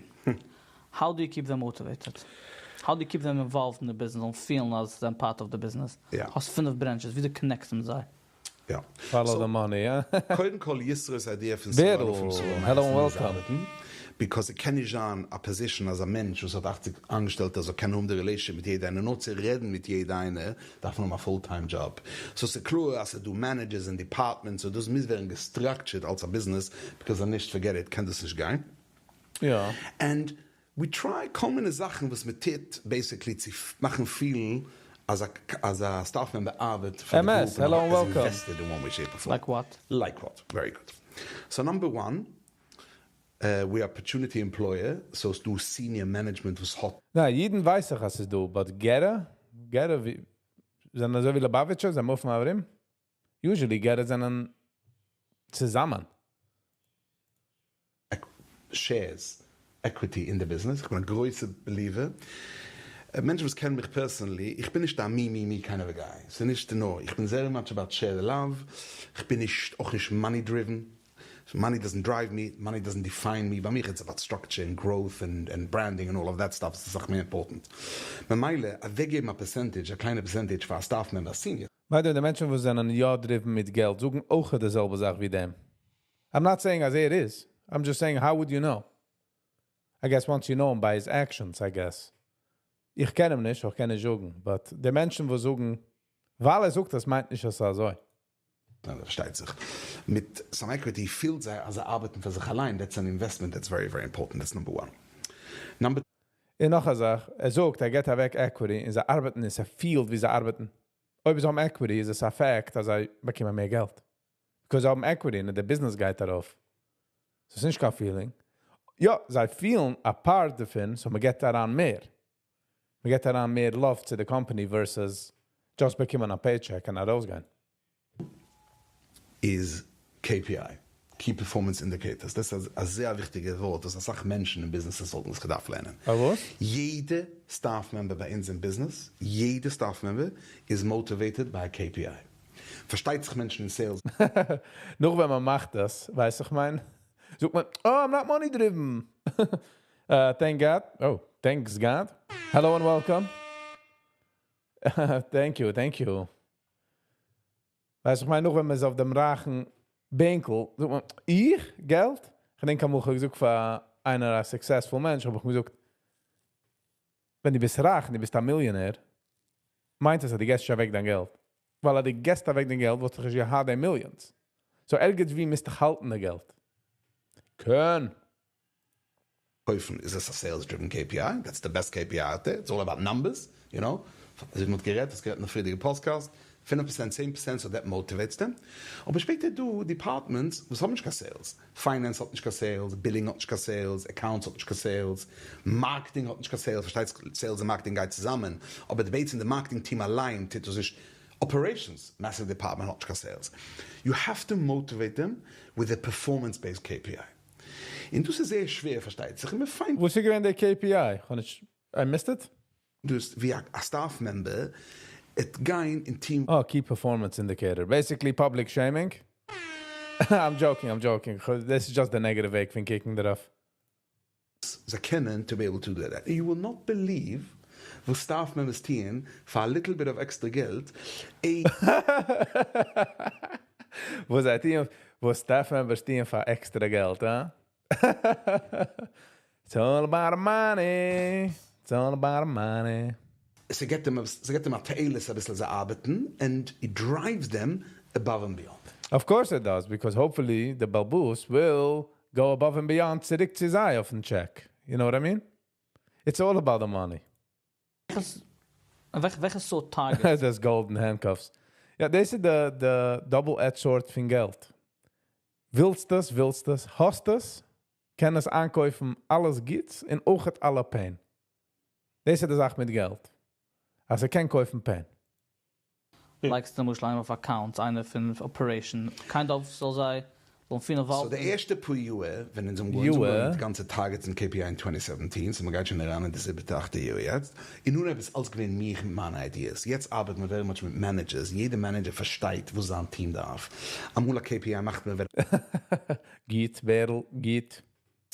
How do you keep them motivated? How do you keep them involved in the business און פילן אז זיי זענען part of the business? האסט פינף branches, וויאזוי connect סטו מיט זיי? יא. Follow the money, יא? קודם כל ישרו'ס idea פון בערל, ס'זאל ארבעטן, hello and welcome. Because ס'קען נישט זיין א position אז א מענטש וואס האט 80 אנגעשטעלטע זאל קענען האבן די relation מיט יעדע איינער, נאר צו רעדן מיט יעדע איינער דארף מען האבן א full time job. So ס'איז קלאר אז ס'איז דא managers און departments, so דאס מוז ווערן גע structured אלס א ביזנעס, because אז נישט forget it קען דאס נישט גיין. יא. And we try כל מיני זאכן וואס מען טוט basically צו מאכן פילן אז א אז א staff member ארבעט פאר די אמת, group און hello and איז welcome. invested in one way shape or form. Like what? Like what? Very good. So number one, we are opportunity employer, so ס'דא senior management וואס האט. ניין, אידן ווייס איך אז ס'איז דא, but גערער? גערער ווי, זענען אזוי ווי ליובאוויטשער, זיי move ן ארום? Usually גערער זענען צוזאמען. Shares, equity אין די ביזנעס, איך בין א גרויסע believer. מענטשן וואס קענען מיך personally, איך בין נישט א me me me kind of a guy, ס'איז נישט נאר, איך בין זייער much about share the love, איך בין נישט, אויך נישט money driven, money doesn't drive me, money doesn't define me, ביי מיך it's about structure און growth און branding און all of that stuff, ס'איז אסאך מער important. ממילא אוועקגעבן א percentage, א קליינע percentage פאר א staff member, א senior. By the way, די מענטשן וואס זענען יא driven מיט געלט זאגן אויך די זעלבע זאך ווי דעם. I'm not saying אז ער איז, I'm just saying how would you know? I guess once you know him by his actions, I guess. איך קען אים נישט, איך קען נישט זאגן, but די מענטשן וואס זאגן, ווייל ער זאגט דאס מיינט נישט אז ס'איז אזוי. פארשטייט זיך מיט some equity פילט זיי אז זיי ארבעטן פאר זיך אליין, that's an investment that's very very important, that's number one. Number. און נאך א זאך, ער זאגט ער געט אוועק equity און זיי ארבעטן און ס'פילט ווי זיי ארבעטן. אויב זיי האבן equity איז עס א fact אז זיי באקומען מער געלט. Because זיי האבן equity און די ביזנעס גייט ארויף. ס'איז נישט קיין feeling. יא, זיי פילן א part דערפון, so מ'געט אריין מער. מ'געט אריין מער love צו די company versus just באקומען א paycheck און ארויסגיין. איז KPI, Key Performance Indicators, דאס איז א זייער וויכטיגע ווארט וואס אסאך מענטשן אין ביזנעסעס וואלטן עס געדארפט לערנען. א וואס? יעדע staff member ביי אונז אין ביזנעס, יעדע staff member איז motivated by א KPI. פארשטייט זיך מענטשן אין sales. נאך ווען מען מאכט דאס, ווייס איך מיין, זאגט מען, oh, I'm not money driven. Thank God. Oh, thanks God. Hello and welcome. Thank you, thank you. ווייס איך מיין, נאך ווען מען איז אויף דעם רייכן בענקל, זאגט מען, איך? געלט? איך דענק אמאל איך האב געזאגט פאר איינער א successful מענטש, האב איך אים געזאגט, ווען דו ביסט רייך און דו ביסט א מיליאנער, מיינט עס אז דו געסט נישט אוועק דיין געלט. ווייל אז דו געסט אוועק דיין געלט, וואלסטו נישט געהאט די millions. So ערגעץ וואו מוזטו האלטן די געלט. קען. קויפן איז עס א sales driven KPI, that's the best KPI out there, it's all about numbers, you know, אזוי ווי מ'האט גערעדט, האסט גערעדט אין די פריערדיגע פאדקעסט, פינף פערצענט צען פערצענט so that motivates them, אבער שפעטער דא departments וואס האבן נישט קיין sales, finance האט נישט קיין sales, billing האט נישט קיין sales, accounts האט נישט קיין sales, marketing האט נישט קיין sales, פארשטייט זיך sales און marketing גייט צוזאמען, אבער די בעצם די marketing team אליין טוט דאס נישט, operations, massive department האט נישט קיין sales, you have to motivate them with a performance based KPI. און דאס איז זייער שווער פארשטייט זיך, און מען find. וואס איז געווען די KPI? כ'האב נישט, I missed it? דאס ווי א staff member עט גיין און טוהן. אה, key performance indicator. Basically public shaming. I'm joking, I'm joking. דאס איז just די negative וועג פון קוקן דערויף. זיי קענען to be able to do that. You will not believe וואס staff members טוען פאר א little bit of עקסטערע געלט. וואס זיי טוען, וואס staff members טוען פאר עקסטערע געלט, הא? It's all about money, it's all about money. ס'געט אים ס'געט אים א תועלת אביסל זיי ארבעטן and it drives them above and beyond. Of course it does, because hopefully די בעל הבית will go above and beyond צוריק צו זיי אויפן טשעק, you know what I mean? It's all about the money. וועלכע סארט targets? דאס golden handcuffs. יא, דאס איז די די double edged sword פון געלט. ווילסט עס, ווילסט עס, האסט עס, קען עס איינקויפן אלעס גוטס און אויכעט אלע pain. דאס איז די זאך מיט געלט. אז ער קען קויפן pain. לייגסט למשל איינער אויף accounts, איינער פון operation, kind of זאל זיי זאלן פילן so די ערשטע פאר יאהר ווען אונז האבן אנגעהויבן מיט די גאנצע targets און KPI אין twenty seventeen, so מ'גייט שוין אריין אין די זיבעטע אכטע יאר יעצט, אין אנהייב איז אלס געווען מיך מיט מיינע ideas, יעצט ארבעט מען very much מיט managers, יעדע manager פארשטייט וואס זיין team דארף, אמאל א KPI מאכט מען ווען. גוט בערל, גוט.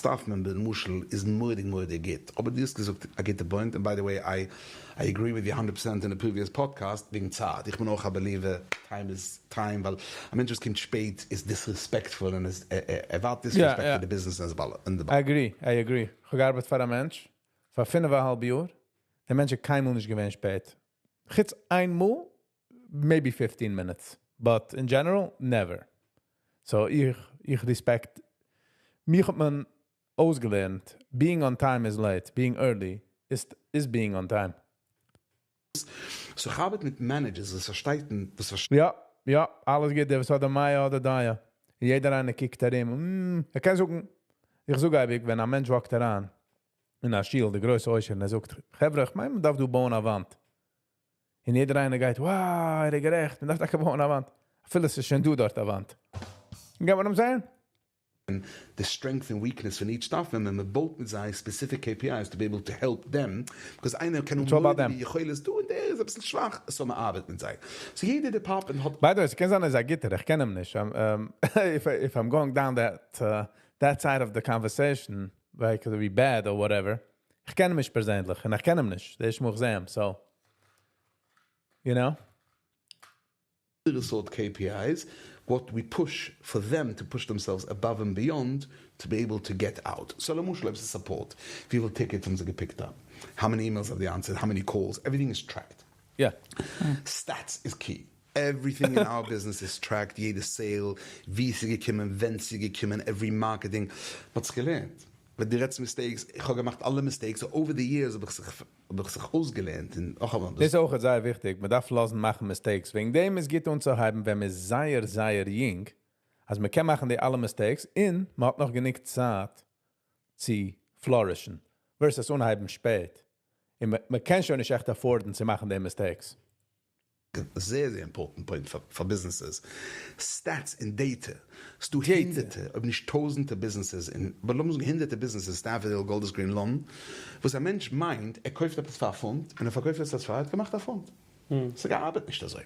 Staff member למשל איז מורא'דיג מורא'דיג גוט, אבער דו האסט געזאגט א גוטע point, און by the way I I agree with you hundred percent אין די previous podcast וועגן צייט, איך בין אויך א believer time is time, ווייל א מענטש וואס קומט שפעט איז disrespectful און איז ער ווארט disrespect פאר די ביזנעס און I agree, I agree, כ'האב געארבעט פאר א מענטש פאר פינף א האלב יאר, דער מענטש איז קיינמאל נישט געווען שפעט, חוץ איין מאל maybe fifteen minutes, but in general never. So איך איך respect, מיך האט מען אויסגעלערנט, being on time is late, being early is is being on time. So כ'ארבעט מיט managers וואס פארשטייטן וואס פארשטייטן. יא יא, אלעס גוט, דער וואס האט די מאה האט די דעה. יעדער איינער קוקט ארום, און ער קען זאגן, איך זאג אייביג ווען א מענטש walk ט אריין אין א שול, די גרויסע עושר, און ער זאגט, חברה איך מיין מען דארף דא בויען א וואנט. און יעדער איינער גייט, wow, ער איז גערעכט, מען דארף טאקע בויען א וואנט. אפילו עס איז שוין דא דארט א וואנט. You get what I'm saying? די strength און weakness פון each staff member, מען בויט מיט זיי specific KPIs to be able to help them, because איינער קען האבן מורא'דיגע יכולת דא און דער איז אביסל שוואך, so מען ארבעט מיט זיי. So יעדע department האט. By the way, ס'קען זיין ער איז א גוטער, איך קען אים נישט, if I'm going down that that side of the conversation, like could be bad or whatever, איך קען אים נישט פערזענליך, און איך קען אים נישט, די ערשטע מאל איך זעה אים, so you know. אנדערע סארט KPIs, what we push for them to push themselves above and beyond to be able to get out. So למשל אויב ס'איז support, וויפיל tickets האבן זיי גע picked up, how many emails have they answered, how many calls, everything is tracked. Stats איז key. Everything in our business is tracked, יעדע sale, ווי ס'איז געקומען, ווען ס'איז געקומען, every marketing, מ'האט זיך געלערנט. ווען דו רעדסט mistakes, איך האב געמאכט אלע mistakes, so over the years האב איך זיך האב איך זיך אויסגעלערנט און נאכאמאל דאס. דאס איז אויך זייער וויכטיג, מען דארף לאזן מאכן mistakes, וועגן דעם איז גוט אנצוהייבן ווען מען איז זייער זייער יונג, אז מען קען מאכן די אלע mistakes און מען האט נאך גענוג צייט צו flourish ן, versus אנהייבן שפעט און מען קען שוין נישט עכט afford ן צו מאכן די mistakes. זייער זייער important point פאר ביזנעסעס, stats און data, ס'דא הונדערטע אויב נישט טויזענטע ביזנעסעס אין, but לאמיר זאגן הונדערטע ביזנעסעס Stamford Hill, Golders Green, לאנדאן, וואס א מענטש מיינט ער קויפט עפעס פאר א פונט און ער פארקויפט עס פאר ער האט געמאכט א פונט. ס'ארבעט נישט אזוי.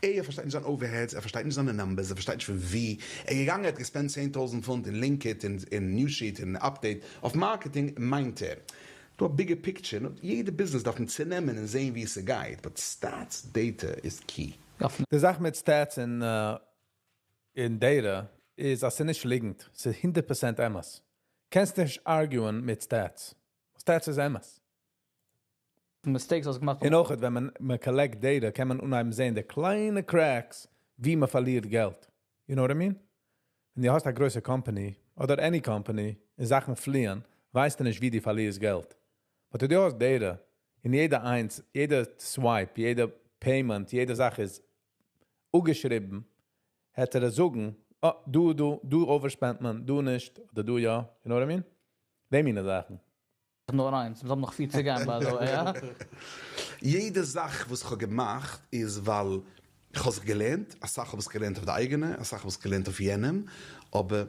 ער פארשטייט נישט זיין overheads, ער פארשטייט נישט זיינע numbers, ער פארשטייט נישט פון ווי ער איז געגאנגען, ער האט גע spend 10,000 פונט אין LinkedIn און newsheet און update אויף marketing מיינט ער דא א bigger picture, יעדע ביזנעס דארף מען צונעמען און זעהן ווי ס'גייט, but stats data איז key. די זאך מיט stats און און data איז אז ס'איז נישט ליגנט, ס'איז 100% אמת. קענסט נישט argue ען מיט stats. Stats איז אמת. Mistakes האסט געמאכט. און אויך ווען מען collect data קען מען אנהייבן זען די קליינע cracks ווי מען פארלירט געלט. You know what I mean? ווען דו האסט א גרויסע company אדער any company און זאכן פליען, ווייסטו נישט ווי דו פארלירסט געלט. But דו האסט data, אין יעדע איינס, יעדע swipe, יעדע payment, יעדע זאך איז אפגעשריבן, העט ער זאגן, אה, דא, דא, דא overspend מען, דא נישט, אדער דא יא, you know what I mean? די מינע זאכן. נאר איינס, מיר האבן נאך פיר צו גיין by the way, יא? יעדע זאך וואס איך האב געמאכט איז ווייל איך האב זיך געלערנט, אסאך האב איך געלערנט אויף די אייגענע, אסאך האב איך געלערנט אויף יענעם, אבער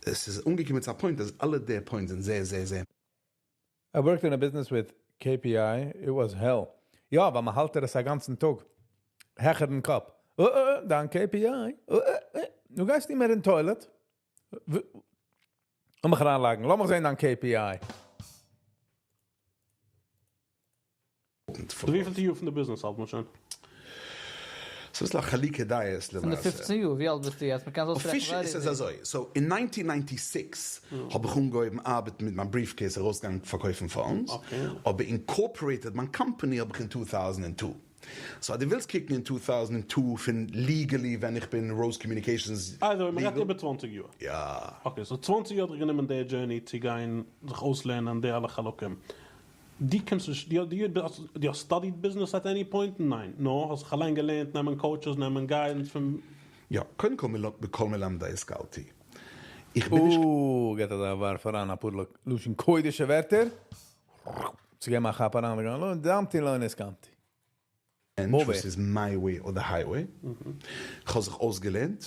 עס איז אנגעקומען צו א point אז אלע די points זענען זייער זייער זייער. I worked in a business with KPI, it was hell. יא, ווייל מען האלט עס א גאנצן טאג. העכערן קאפ. דיין KPI. דו גייסט נישט מער אין toilet. לאמיך אריינלייגן, לאמיך זען דיין KPI. וויפיל יאר פון די ביזנעס האלט מען שוין? ס'איז אביסל א חילוקי דעות פון די למעשה. 15 יאר, ווי אלט ביסטו יעצט? מ'קען אזוי Official איז עס אזוי, so אין 1996 האב איך אנגעהויבן ארבעטן מיט מיין briefcase ארויסגעגאנגען פארקויפן phones, אבער incorporated מיין קאמפאני האב איך אין 2002. So אז דו ווילסט קוקן אין 2002 פון legally ווען איך בין Rose Communications. Also, מען רעדט איבער 20 יאר. יא. Okay, so 20 יאר האט דיך גענומען די journey צו גיין זיך אויסלערנען די אלע חלקים. דו קענסט נישט, דו האסט studied business at any point? ניין. נאר האסט זיך אליין געלערנט, נעמען coaches, נעמען guidance פון. יא, קודם כל מכל מלמדי השכלתי. איך בין נישט. געט אזא ווארף אריין אפאר לשון קודש'ע ווערטער. צו געבן א כאפ אריין, לא דמתי לא נסכמתי. מענטש וואס איז my way or the highway. איך האב זיך אויסגעלערנט.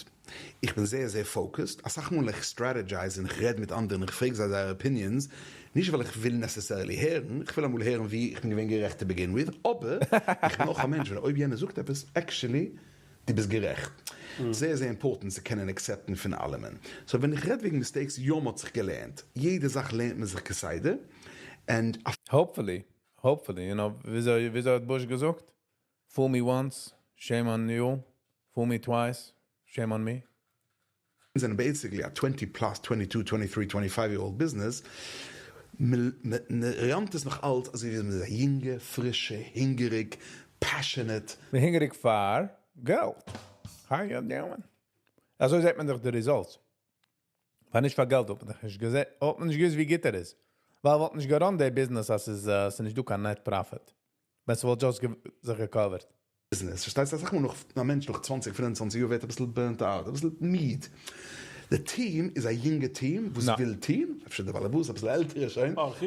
איך בין זייער זייער focused. אסאך מאל איך strategize און איך רעד מיט אנדערע און איך פרעג זיי זייערע opinions, נישט ווייל איך וויל necessarily הערן, איך וויל אמאל הערן ווי איך בין געווען גערעכט to begin with, אבער איך בין אויך א מענטש ווען אויב יענער זאגט עפעס, actually, דו ביסט גערעכט. זייער זייער important צו קענען accept ן פון אלעמען. So ווען איך רעד וועגן mistakes, יא מ'האט זיך געלערנט. יעדע זאך לערנט מען זיך כסדר. And Hopefully, hopefully, you know, וויאזוי האט Bush געזאגט? Fool me once, shame on you. Fool me twice, shame on me. זענען basically א 20 plus, 22, 23, 25 year old business. מען run ט עס נאך אלץ אזוי ווי מען איז א יונגע, פרישע, הונגעריג, passionate. מען הונגעריג פאר געלט. How you doing? אזוי זעט מען דאך די results. ווייל נישט פאר געלט האט מען דאך נישט געזען, האט מען נישט געוואוסט ווי גוט ער איז. ווייל וואלט נישט גע run ט די ביזנעס אז ס'איז נישט דא קיין net profit. ווען ס'וואלט just זיך גע cover ט. ביזנעס, פארשטייסט? אסאך מאל נאך א מענטש נאך 20, 25 יאר ווערט אביסל burnt out, אביסל מיד. די team איז א יונגע team וואס וויל טון, אפשר דער באלעבאס אביסל עלטער שוין. איך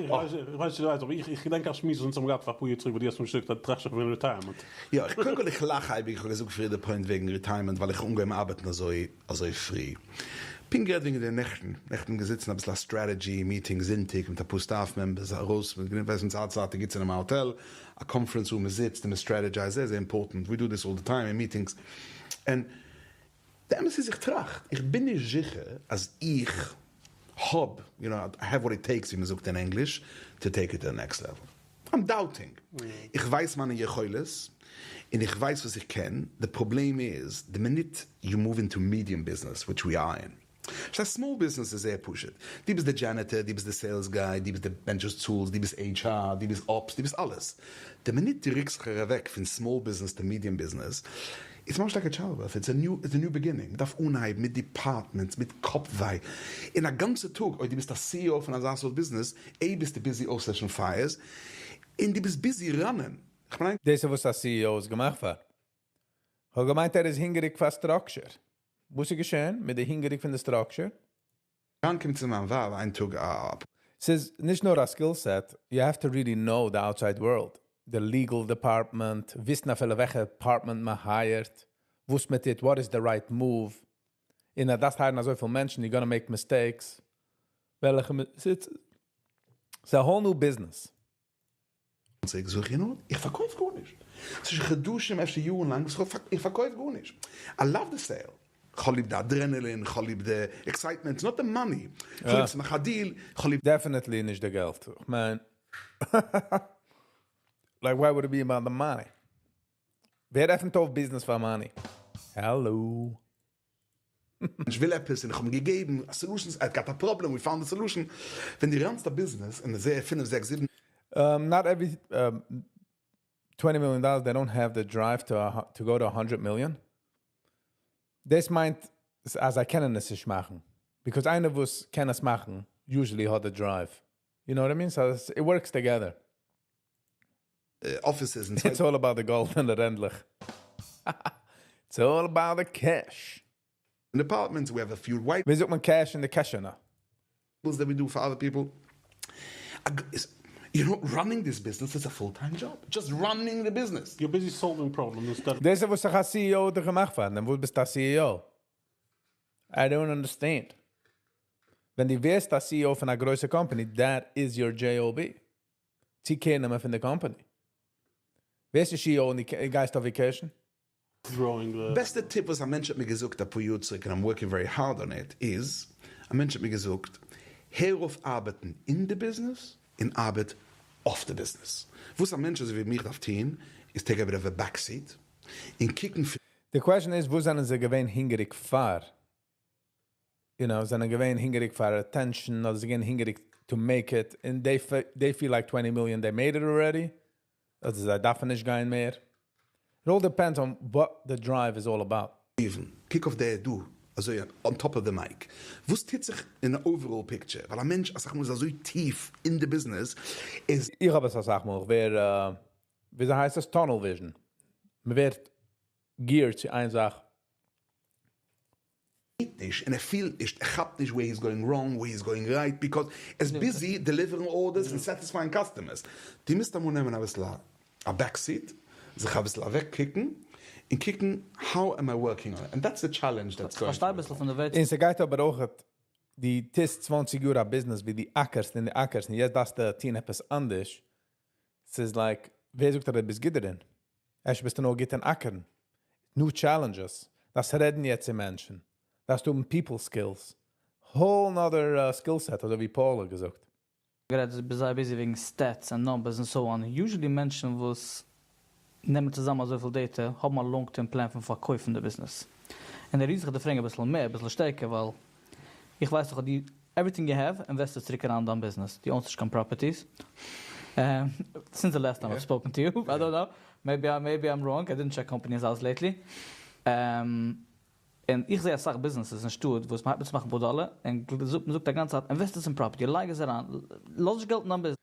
ווייס נישט, אבער איך געדענק א שמועס וואס אונז האבן געהאט פאר אפאר יאר צוריק וואס דו האסט מיר געזאגט אז דו טראכסט שוין פון retirement. יא, איך קודם כל איך לאך אייביג, איך האב געזאגט פריער די point וועגן retirement ווייל איך האב אנגעהויבן ארבעטן אזוי אזוי פרי. פונקט גערעדט וועגן דעם נעכטן, נעכטן געזיצן אביסל א strategy meeting זונטאג מיט אפאר staff members ארויס, מ'איז געווען פון צייט צו צייט גוט צו נעמען א האטעל, א conference וואו מ'זיצט און מ' strategize ט, זייער זייער important, we do this all the time אין meetings, און די אמת איז איך טראכט, איך בין נישט זיכער אז איך האב, you know, I have what it takes ווי מ'זאגט אין ענגליש, to take it to the next level. I'm doubting. איך ווייס מיינע יכולת, און איך ווייס וואס איך קען, די פראבלעם איז, די מינוט you move into medium business, which we are in. פארשטייסט small business איז זייער פשוט, דו ביסט די janitor, דו ביסט די sales guy, דו ביסט די מענטש וואס צאלסט, דו ביסט HR, דו ביסט ops, דו ביסט אלעס. די מינוט דו רוקסט זיך אוועק פון small business to medium business, it's ממש like a child birth, it's a new, it's a new beginning, מ'דארף אנהייבן מיט departments, מיט קאפ וויי, און א גאנצע טאג אויב דו ביסט א CEO פון אזא סארט ביזנעס, עה ביסטו busy אויסלעשן fires, און דו ביסט busy run ען, כ'מיין. דאס איז וואס א CEO איז געמאכט פאר. כ'האב געמיינט ער איז הונגעריג פאר structure. וואס איז געשען מיט די הונגעריג פון די structure? אריינקומען צו מיין ווייב איין טאג א. ס'איז נישט נאר א skill set, you have to really know the outside world, די legal department, וויסן אפילו וועלכע department מען hire ט, וואס מען טוט, what is the right move, און אז דארפסט hire ן אזויפיל מענטשן, you gonna make mistakes, וועלכע, ס'איז א whole new business. זאג איך, you know, איך פארקויף גארנישט. ס'איז שוין חדשים אפשר יארן לאנג וואס איך פארקויף גארנישט. I love the sale. כ'האב ליב די adrenaline, כ'האב ליב די excitement, not the money. כ'האב ליב צו מאכן א deal, כ'האב ליב. Definitely נישט די געלט. כ'מיין, like why would it be about the money? ווער עפנט אויף business פאר money? Hello. מענטש וויל עפעס און איך האב אים געגעבן א solution, ער האט געהאט א פראבלעם, we found a solution. ווען דו run סט א business און זעה פינף זעקס זיבן. Not every 20 million dollars, they don't have the drive to go to 100 million. דאס מיינט אז זיי קענען עס נישט מאכן. Because איינער וואס קען עס מאכן, usually האט the drive. You know what I mean? So it works together. Offices און It's all about the gold and the רענדלעך. It's all about the cash. In departments, we have a few white ווי זאגט מען cash אין די קעשענע? that we do for other people. You know, running this business is a full-time job. Just running the business. You're busy solving problems instead of דאס איז וואס איך א CEO האט געמאכט פאר דעם. וואו ביסטו א CEO? I don't understand. ווען דו ווערסט א CEO פון א גרויסע company, that is your job. צו care נעמען פון די company. ווערסט די CEO און דו גייסט אויף vacation? Growing the בעסטע tip וואס א מענטש האט מיר געזאגט אפאר יאר צוריק, and I'm working very hard on it, איז, א מענטש האט מיר געזאגט, הער אויף ארבעטן אין די business און ארבעט אויף די business. וואס א מענטש אזוי ווי מיך דארף טון, איז take a bit of a back seat און קוקן פון. The question is, וואס זענען זיי געווען הונגעריג פאר? זענען געווען הונגעריג פאר attention, אדער זיי געווען הונגעריג to make it, and they feel like 20 million, they made it already? אדער זיי דארפן נישט גיין מער? It all depends on what the drive is all about. Even, קוק אויף דער דא, אזוי on top of the mic. וואס טוט זיך אין די overall picture? ווייל א מענטש אסאך מאל איז אזוי טיף אין די business, איז. איך האב עס אסאך מאל, איך ווער, וויאזוי הייסט עס? Tunnel vision. מען ווערט geared צו איין זאך. נישט, און ער פילט נישט, ער כאפט נישט where he's going wrong, where he's going right, because ער איז busy deliver ן orders און satisfy ען customers. דו מוזט אמאל נעמען אביסל א back seat, זיך אביסל אוועק קוקן, און קוקן how am I working on it, and that's the challenge that's going. כ'פארשטיי אביסל פון די ווערטער. און ס'גייט אבער אויך דו טוסט 20 יאר א business ווי דו אקערסט און דו אקערסט און יעצט דארפסטו טון עפעס אנדערש. ס'איז like, ווער זאגט אז דו ביסט גוט דערין? אפשר ביסטו נאר גוט אין אקערן. New challenges. דאס רעדן יעצט צו מענטשן. דארפסט האבן people skills. Whole nother skill set, אזוי ווי Paul האט געזאגט. גערעדט איז זייער busy וועגן stats און numbers און so on. Usually מענטשן וואס נעמען צוזאם אזויפיל data האבן א long term plan פון פארקויפן די business. און דער ריז איך דיר פרעגן אביסל מער, אביסל שטערקער, ווייל איך ווייס דאך אז דו everything you have invest סטו צוריק אריין אין דיין business. דו own סט נישט קיין properties. Since the last time I've spoken to you, I don't know, maybe I, maybe I'm wrong, I didn't check Companies House lately. און איך זע אסאך businesses אין שטאט וואס מ'הייבט אן צו מאכן פאר דאלער, און מ'זאגט א גאנצע צייט, invest עס אין property, לייג עס אריין, לאז נישט געלט אין דיין business.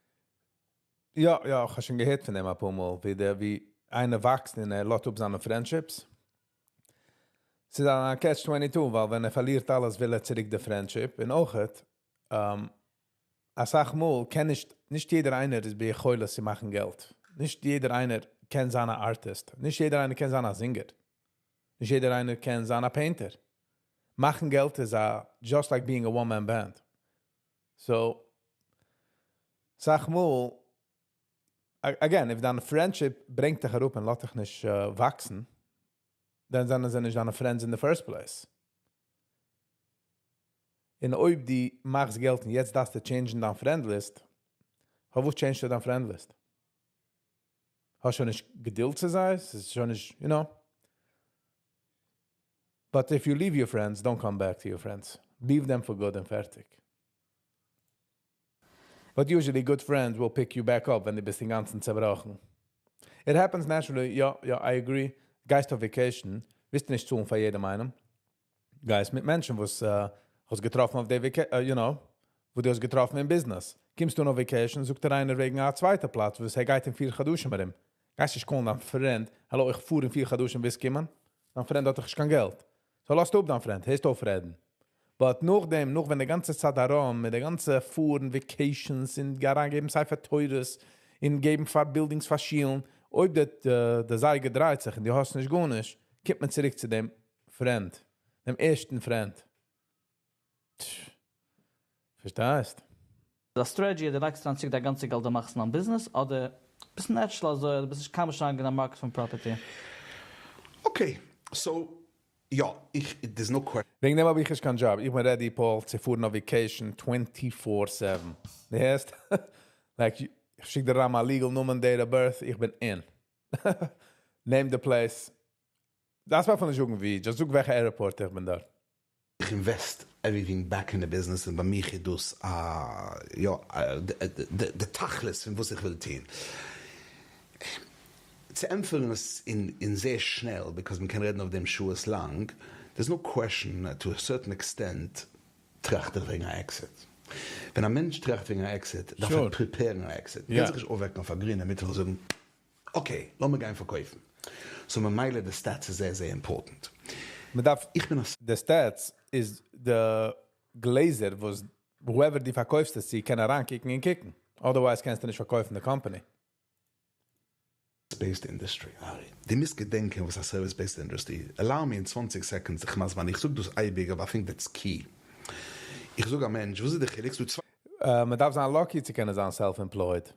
יא, יא, איך האב שוין געהערט פון דעם אפאר מאל, ווי דער, ווי איינער וואקסט און ער לאזט אפ זיינע friendships. ס'איז א catch 22, ווייל ווען ער פארלירט אלעס, וויל ער צוריק די friendship. און אויך, אסאך מאל קען נישט, נישט יעדער איינער איז ביכולת צו מאכן געלט. נישט יעדער איינער קען זיין א artist. נישט יעדער איינער קען זיין א singer. נישט יעדער איינער קען זיין א painter. מאכן געלט איז א, just like being a one-man band. So, אסאך מאל, again, if דיין friendship ברענגט דיך אראפ און לאזט דיך נישט וואקסן, דאן זענען זיי נישט דיינע friends in the first place. און אויב דו מאכסט געלט און יעצט דארפסטו change ן דיין friend list, פארוואס change סטו דיין friend list? האסט שוין נישט געדולד צו זיי, ס'איז שוין נישט, you know. But if you leave your friends, don't come back to your friends. Leave them for good און פערטיג. But usually good friends will pick you back up ווען דו ביסט אינגאנצן צעבראכן. It happens naturally, יא, יא, I agree. גייסט אויף vacation, ווילסטו נישט צאלן פאר יעדעם איינעם. גייסט מיט מענטשן, וואס האסט געטראפן אויף די vacation, וואו דו האסט געטראפן אין business. קומסטו אויף vacation, זאגט דיר איינער וועגן א צווייטע פלאץ, וואו ער גייט אין 4 חדשים ארום. גייסט נישט call ן דיין friend, האלא, איך פאר אין 4 חדשים ווילסט קומען? דיין friend האט דאך נישט קיין געלט. So לאזט אפ דיין friend, הערסט אויף רעדן. But נאכדעם, נאך ווען די גאנצע צייט ארום, מיט די גאנצע פארן, vacations, און אריינגעבן ספר תורות, און געבן פאר buildings פאר שולן, אויב די זייגער דרייט זיך און דו האסט נישט גארנישט, קומט מען צוריק צו דעם friend, דעם ערשטן friend. פארשטייסט? די strategy, דו לייגסט אריין צוריק דיין גאנצע געלט דו מאכסט אין דיין business, אדער ביסט natural אזוי, אדער ביסט נישט קיינמאל שוין אריינגעגאנגען אין א market פון property? Okay, so, יא, איך, there's no question. וועגן דעם האב איך נישט קיין job. איך בין ready, Paul, צו פארן אויף vacation 24/7. דו הערסט? Like, איך שיק דיר אריין מיין legal נאמען, date of birth, איך בין in. Name the place. דאס דארף מען נישט זאגן ווי, just זאג וועלכע airport איך בין דארט. איך invest everything back in the business און ביי מיר איז דאס א, יא, די תכלית פון וואס איך וויל טון. צו ענטפערן עס אין זייער שנעל, because מען קען רעדן אויף דעם שעות לאנג, there's no question, to a certain extent טראכט איך וועגן א exit. ווען א מענטש טראכט וועגן א exit, דארף ער prepare ן א exit. מען קען זיך נישט אויפוועקן אויף א גרינע מיטוואך און זאגן, okay, לאמיר גיין פארקויפן. So ממילא די stats איז זייער זייער important. מען דארף, איך בין א די stats איז די גלעזער וואס whoever דו פארקויפסט עס צו קען אריינקוקן און קוקן. Otherwise קענסטו נישט פארקויפן די company. Based industry, ארי. דו מוזט געדענקען וואס א service based industry. Allow me אין 20 seconds זיך מסביר זיין. איך זאג דאס אייביג, אבער I think that's key. איך זאג א מענטש, וואס איז די חילוק? ס'דא צוויי מען דארף זיין lucky צו קענען זיין self-employed.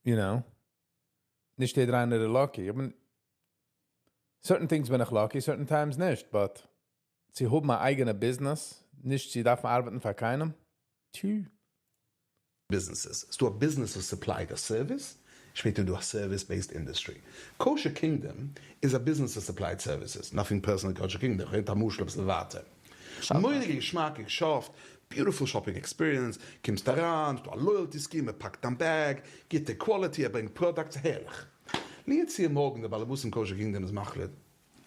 You know? נישט יעדער איינער איז lucky. איך בין certain things בין איך lucky, certain times נישט, but צו האבן א אייגענע business, נישט צו דארפן ארבעטן פאר קיינעם. טשו. Businesses. ס'דא א business וואס supply ט א service, שפעטער דא א service based industry. Kosher Kingdom איז א business וואס supply ט services, nothing personal Kosher Kingdom, איך רעד א משל אביסל ווייטער. מורא'דיגע געשמאק, געשאפט, beautiful shopping experience, קומסט אריין, ס'דא א loyalty scheme, מען פאקט דיין bag, גוטע quality, ער ברענגט products, הערליך. לו יצוייר מארגן דער בעל הבית פון Kosher Kingdom איז מחליט,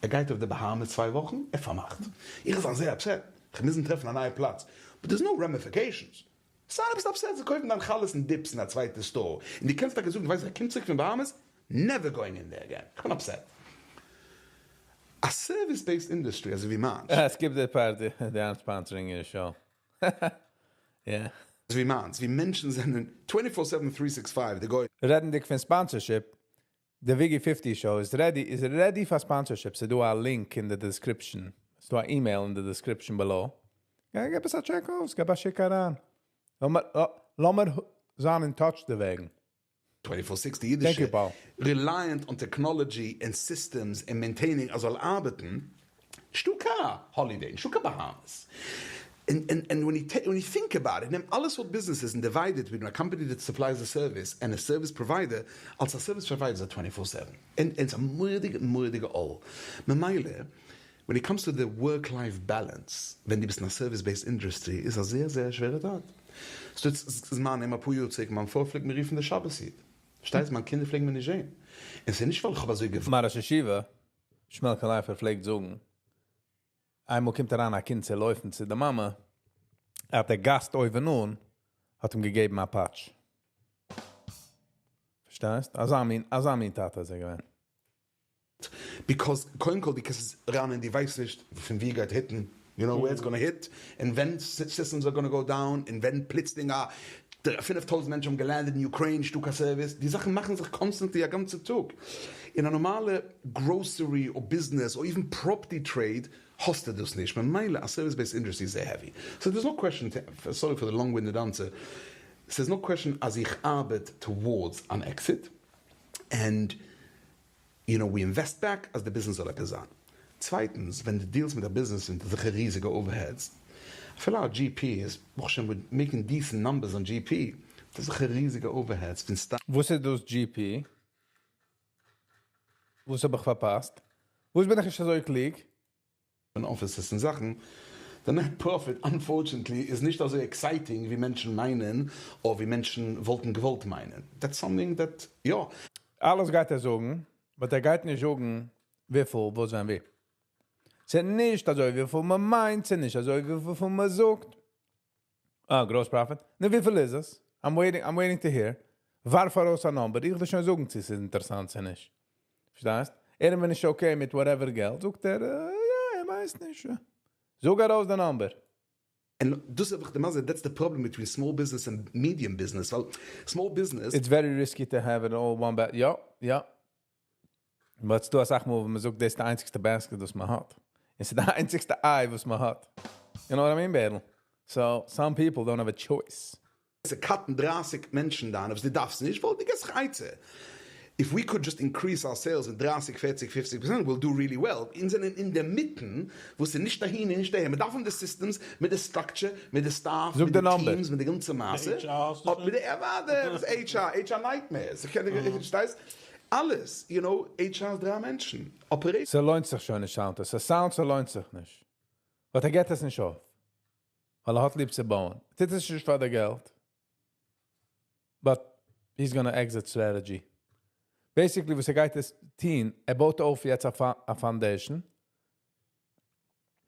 ער גייט אויף די Bahamas 2 וואכן, ער פארמאכט. איך וועל זיין זייער upset, איך מוז טרעפן א נייע פלאץ, but there's no ramifications. סיי דו ביסט upset, זיי קויפן דיין חלות און dips אין א צווייטע store, און דו קענסט טאקע זאגן, ווייסט, ער קומט צוריק פון Bahamas, never going in there again. איך בין upset. א service based industry, אזוי ווי מיינס. Skip the part, they aren't sponsoring your show. Yeah. אזוי ווי מיינס, ווי מענטשן זענען 24/7 365, די גוי. רעדנדיג פון sponsorship, the Wiggy 50 show is ready for sponsorship. ס'דא א link in the description. ס'דא א email in the description below. יא, געב עס א check אויס, געב א שיק אריין. לאמיר זיין in touch דערוועגן. 24/6 די אידישע Thank you, Paul. Reliant on technology and systems and maintaining אז זאל ארבעטן, נישטא קיין holiday, נישטא קיין Bahamas. And when you think about it, נעם אלע סארט businesses and divide it between a company that supplies a service and a service provider, אלס א service provider איז א 24/7. And it's a מורא'דיגע, מורא'דיגע עול. ממילא, when it comes to the work-life balance, ווען דו ביסט אין א service-based industry, איז א זייער, זייער שווערע טאג. So, ס'איז מיין, א פאר יאר צוריק, מיין פרוי פלעגט מיר רופן די שבת היט. פארשטייסט, מיין קינדער פלעגן מיר נישט זען. און ס'איז נישט, ווייל איך האב אזוי מיין ראש ישיבה, שמעלקע לייפער פלעגט זאגן, איינמאל קומט אריין א קינד צו לויפן צו די מאמע, האט דער גאסט אויבן אן, האט אים געגעבן א פאטש. פארשטייסט? אזא מין טאטע איז ער געווען. Because, קודם כל, because עס ריין און דו ווייסט נישט, פון ווי גייט hit ן, you know where it's gonna hit, and when systems are gonna go down, and when פלוצלינג א 5000 מענטשן האבן גע land עט אין Ukraine, נישטא קיין service, די זאכן מאכן זיך constantly א גאנצע טאג. אין א נארמאלע grocery or business or even property trade האסטו דאס נישט. ממילא א service-based industry איז זייער heavy. So there's no question, to, sorry for the long-winded answer, there's no question אז איך ארבעט towards an exit, and we invest back אז די business זאל עפעס זיין. צווייטנס, ווען דו deal סט מיט א business און זיכער ריזיגע overheads, אפילו א GP איז, ברוך השם, we're making decent numbers on GP, דאס איז זיכער ריזיגע overheads פון וואס איז דאס GP? וואס האב איך פארפאסט? וואס בין איך נישט אזוי קלוג? פון אפיסעס און זאכן, די net profit unfortunately איז נישט אזוי exciting ווי מענטשן מיינען אדער ווי מענטשן וואלטן געוואלט מיינען, that's something that יא. אלעס גייט ער זאגן, but ער גייט נישט זאגן וויפיל, וואס, ווען, ווי. ס'איז נישט אזוי וויפיל מען מיינט, ס'איז נישט אזוי וויפיל מען זאגט. אה, gross profit. נו, וויפיל איז עס? I'm waiting, I'm waiting to hear. ווארף ארויס א number, איך וועל שוין זאגן, צו ס'איז אינטערעסאנט צו נישט. פארשטייסט? ער איז נישט okay מיט whatever געלט, זאגט ער, יא, ער ווייסט נישט. זאג ארויס די number. און דאס האב איך די מזל, that's the problem between small business and medium business, ווייל small business. It's very risky to have it all one basket. יא. But ס'דא אסאך מאל, ווען מען זאגט, דאס איז די איינציגסטע basket, וואס מען האט. עס איז די איינציגסטע איי, וואס מען האט. You know what I mean, Bertel? So, some people don't have a choice. צו cut ן 30 מענטשן דאן, וואס דו דארפסט נישט, ווייל דו גיבסט זיך עצה. If we could just increase our sales in 30, 40, 50%, we'll do really well. אונז זענען אין דער מיטן, וואס איז נישט אהין און נישט אהער. מיר דארפן די systems, מיט די structure, מיט די staff, זאג מיט די די number. teams, מיט די גאנצע מעשה. HR האסטו אויב שוין? מיט די ערווארטעט, דאס HR, HR nightmares. איך קען דיך, פארשטייסט? אלעס, you know, HR איז דריי מענטשן. Operation. ס'לוינט זיך שוין נישט, sound. ס'sound ס'לוינט זיך נישט. But ער געט עס נישט אויף. ווייל ער האט ליב צו בויען. טוט עס נישט פאר די געלט. But he's gonna exit strategy. Basically, וואס ער גייט עס טון, ער בויט אויף יעצט א foundation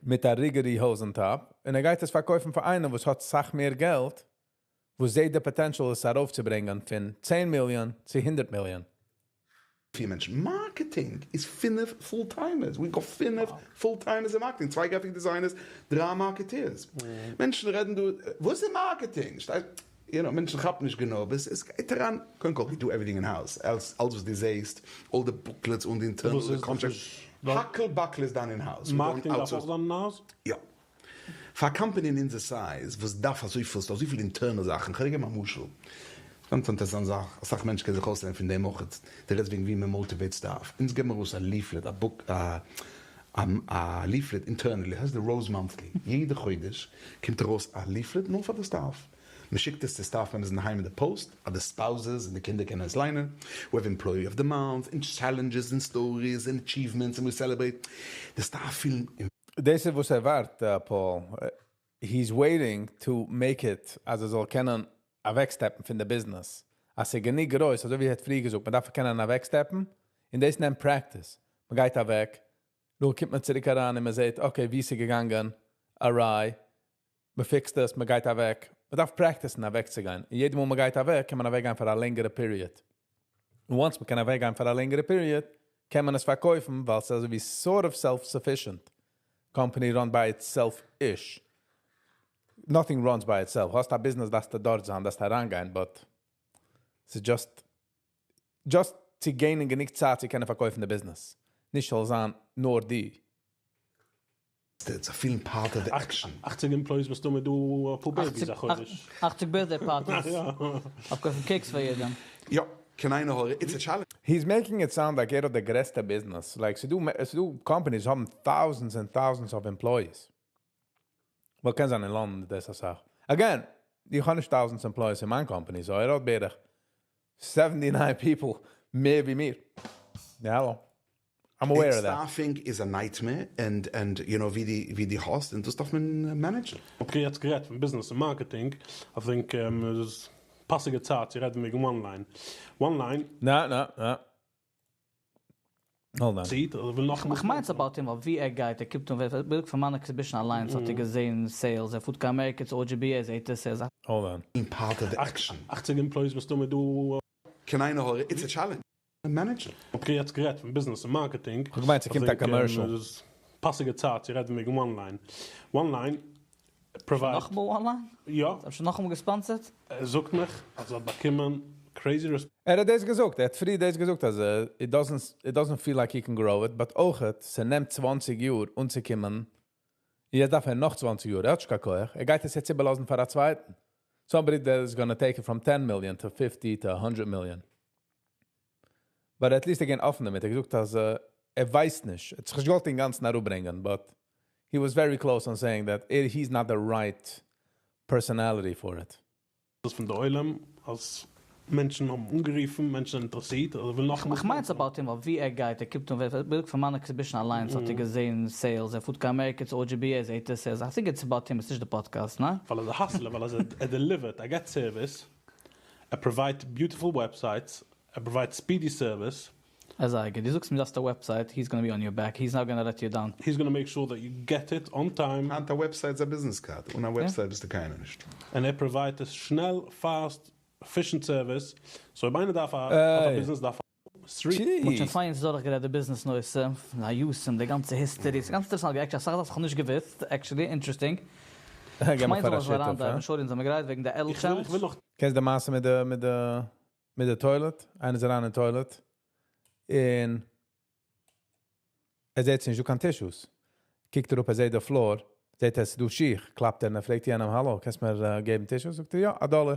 מיט א rickety house on top און ער גייט עס פארקויפן פאר איינעם, וואס האט אסאך מער געלט, וואס זעט די potential עס ארויפצוברענגען פון 10 מיליאן צו 100 מיליאן. פיר מענטשן. Marketing איז פינף full-timers. We got פינף full-timers אין marketing. צוויי graphic designers, דריי marketeers. מענטשן רעדן דא, וואס איז marketing? שטייט, מענטשן כאפן נישט גענוי, אבער עס גייט אריין, קודם כל, we do everything in house. אלעס וואס דו זעסט, all the booklets און די internal וואס איז contracts. דאס? האקל באקל איז done in house. We don't Marketing דארף outsource. אויך done in house? יא. פאר א company אין אונזער size, וואס דארף אזוי פיל, אזוי פיל internal זאכן, איך וועל דיר געבן א משל. גאנץ אינטערעסאנט זאך, אסאך מענטשן קענען זיך אויסלערנען פון דעם אויך. דער רעדט וועגן ווי מען motivate staff. אונז געבן מיר ארויס א leaflet, א book, א leaflet internally, הייסט the Rose Monthly. יעדע חודש קומט ארויס א leaflet נאר פאר די staff. מען שיקט עס צו staff members אינדערהיים אין די post, אדער spouses און די קינדער קענען עס ליינען. We have employee of the month, and challenges and stories and achievements, and we celebrate. די staff פילן דאס איז וואס ער ווארט, Paul. He's waiting to make it, אז ער זאל קענען אוועק step ן פון די business. אז ער גענוג גרויס, אזוי ווי ער האט פריער געזאגט, מען דארף קענען אוועק step ן, און דאס נעמט practice. מען גייט אוועק, נאר קומט מען צוריק אריין און מען זעט, okay, ווי איז ער געגאנגען, awry, מען fix ט עס, מען גייט אוועק. מען דארף practice ן אוועקצוגיין. און יעדע מאל מען גייט אוועק, קען מען אוועקגיין פאר א לענגערע period. און once מען קען אוועקגיין פאר א לענגערע period, קען מען עס פארקויפן, ווייל עס איז אזוי ווי sort of self-sufficient. Company run by itself-ish. Nothing runs by itself. האסט א business, דארפסטו דארט זיין, דארפסטו אריינגיין, but it's just צו gain ען גענוג צייט, צו קענען פארקויפן די business. נישט זאל זיין נאר די. It's a feeling part of the action. 80 employees ביסטו מיט דו פאר babies, א חודש. 80 birthday parties. יא. אפקויפן cakes פאר יעדעם. יא, קיין עין הרע, it's a challenge. He's making it sound like ער האט די גרעסטע business. Like, ס'דא companies האבן thousands and thousands of employees. Well, קען זיין אין לאנדאן, דאס איז א זאך. Again, איך האב נישט thousands employees אין מיין company, so ער האט בערך 79 people מער ווי מיר. Yeah, hello. I'm aware of that. Staffing is a nightmare and ווי די האסט, און דאס דארף מען manage ן. Okay, יעצט גערעדט פון business און marketing. I think עס איז פאסיגע צייט צו רעדן וועגן OneLine. OneLine. נא, נא, נא. Hold on. זעט, ער וויל נאך איך מיין about אים, ווייל ווי ער גייט, ער קומט און ווערט פון מיין exhibition אליינס האט ער געזען sales, ער פארט קיין אמעריקע צו OGB, ער זעט די sales. Hold on. In part of the action. 80 employees ביסטו מיט דו קיין עין הרע, it's a challenge. Manage. Okay, יעצט גערעדט פון business און marketing. איך מיין, ס'קומט א I think, commercial. עס איז פאסיגע צייט צו רעדן וועגן OneLine. OneLine provide נאכאמאל OneLine? יא. האסט שוין נאכאמאל גע sponsor ט? ער זאגט מיך, אז ער האט באקומען crazy response. ער האט דאס געזאגט, ער האט פריער דאס געזאגט, אז it doesn't feel like he can grow it, but אויך, ס'נעמט 20 יאר אנצוקומען. יעצט דארף ער נאך 20 יאר, ער האט נישט קיין כח. ער גייט עס יעצט איבערלאזן פאר א צווייטן. Somebody that is going to take it from 10 million to 50 to 100 million. But at least again אפן דערמיט. ער האט געזאגט, אז ער ווייסט נישט. ער האט זיך נישט געוואלט אינגאנצן אראפברענגען, but he was very close on saying that he's not the right personality for it. דאס פון דער עולם, אז מענטשן האבן אנגערופן, מענטשן זענען אינטערעסירט, אדער ווילן נאכאמאל. איך מיין ס'איז about אים ווייל ווי ער גייט ער קומט אן ווערט בילד פון מיין exhibition אליינס האט ער געזעהן sales ער פארט קיין אמעריקע צו OGBA זעהט ער sales I think it's about him עס איז נישט די פאדקעסט ניין? ווייל ער איז א hustler ווייל ער deliver ט ער געט service ער provide ט beautiful websites ער provide ט speedy service. אזוי גוט, דו זאגסט מיר דארפסט א website, he's gonna be on your back, he's not gonna let you down. He's gonna make sure that you get it on time. היינט א website איז א business card, אן א website ביסטו קיינער נישט. און ער provide ט עס שנעל, fast, efficient service, so אויב איינער דארף א האט א ביזנעס דארף א סרי. מ'האט שוין פיין דורכגערעדט די ביזנעס נושא, פון היותים, די גאנצע history, ס'איז גאנץ אינטערעסאנט, actually אסאך זאכן וואס כ'האב נישט געוואוסט, actually interesting. כ'מיין זאל מען אריינדרייוון, שוין אונז זעמיר גרייט וועגן די על challenge. קענסט די מעשה מיט די מיט די מיט די toilet? איינער איז אריין אין toilet און ער זעט ס'נישט דא קיין tissues. קוקט ער אפ ער זעט די floor, זעט ער ס'דא שיך, קלאפט ער און ער פרעגט יענעם האלא קענסט מיר געבן tissues? זאגט ער יא, א דאלער.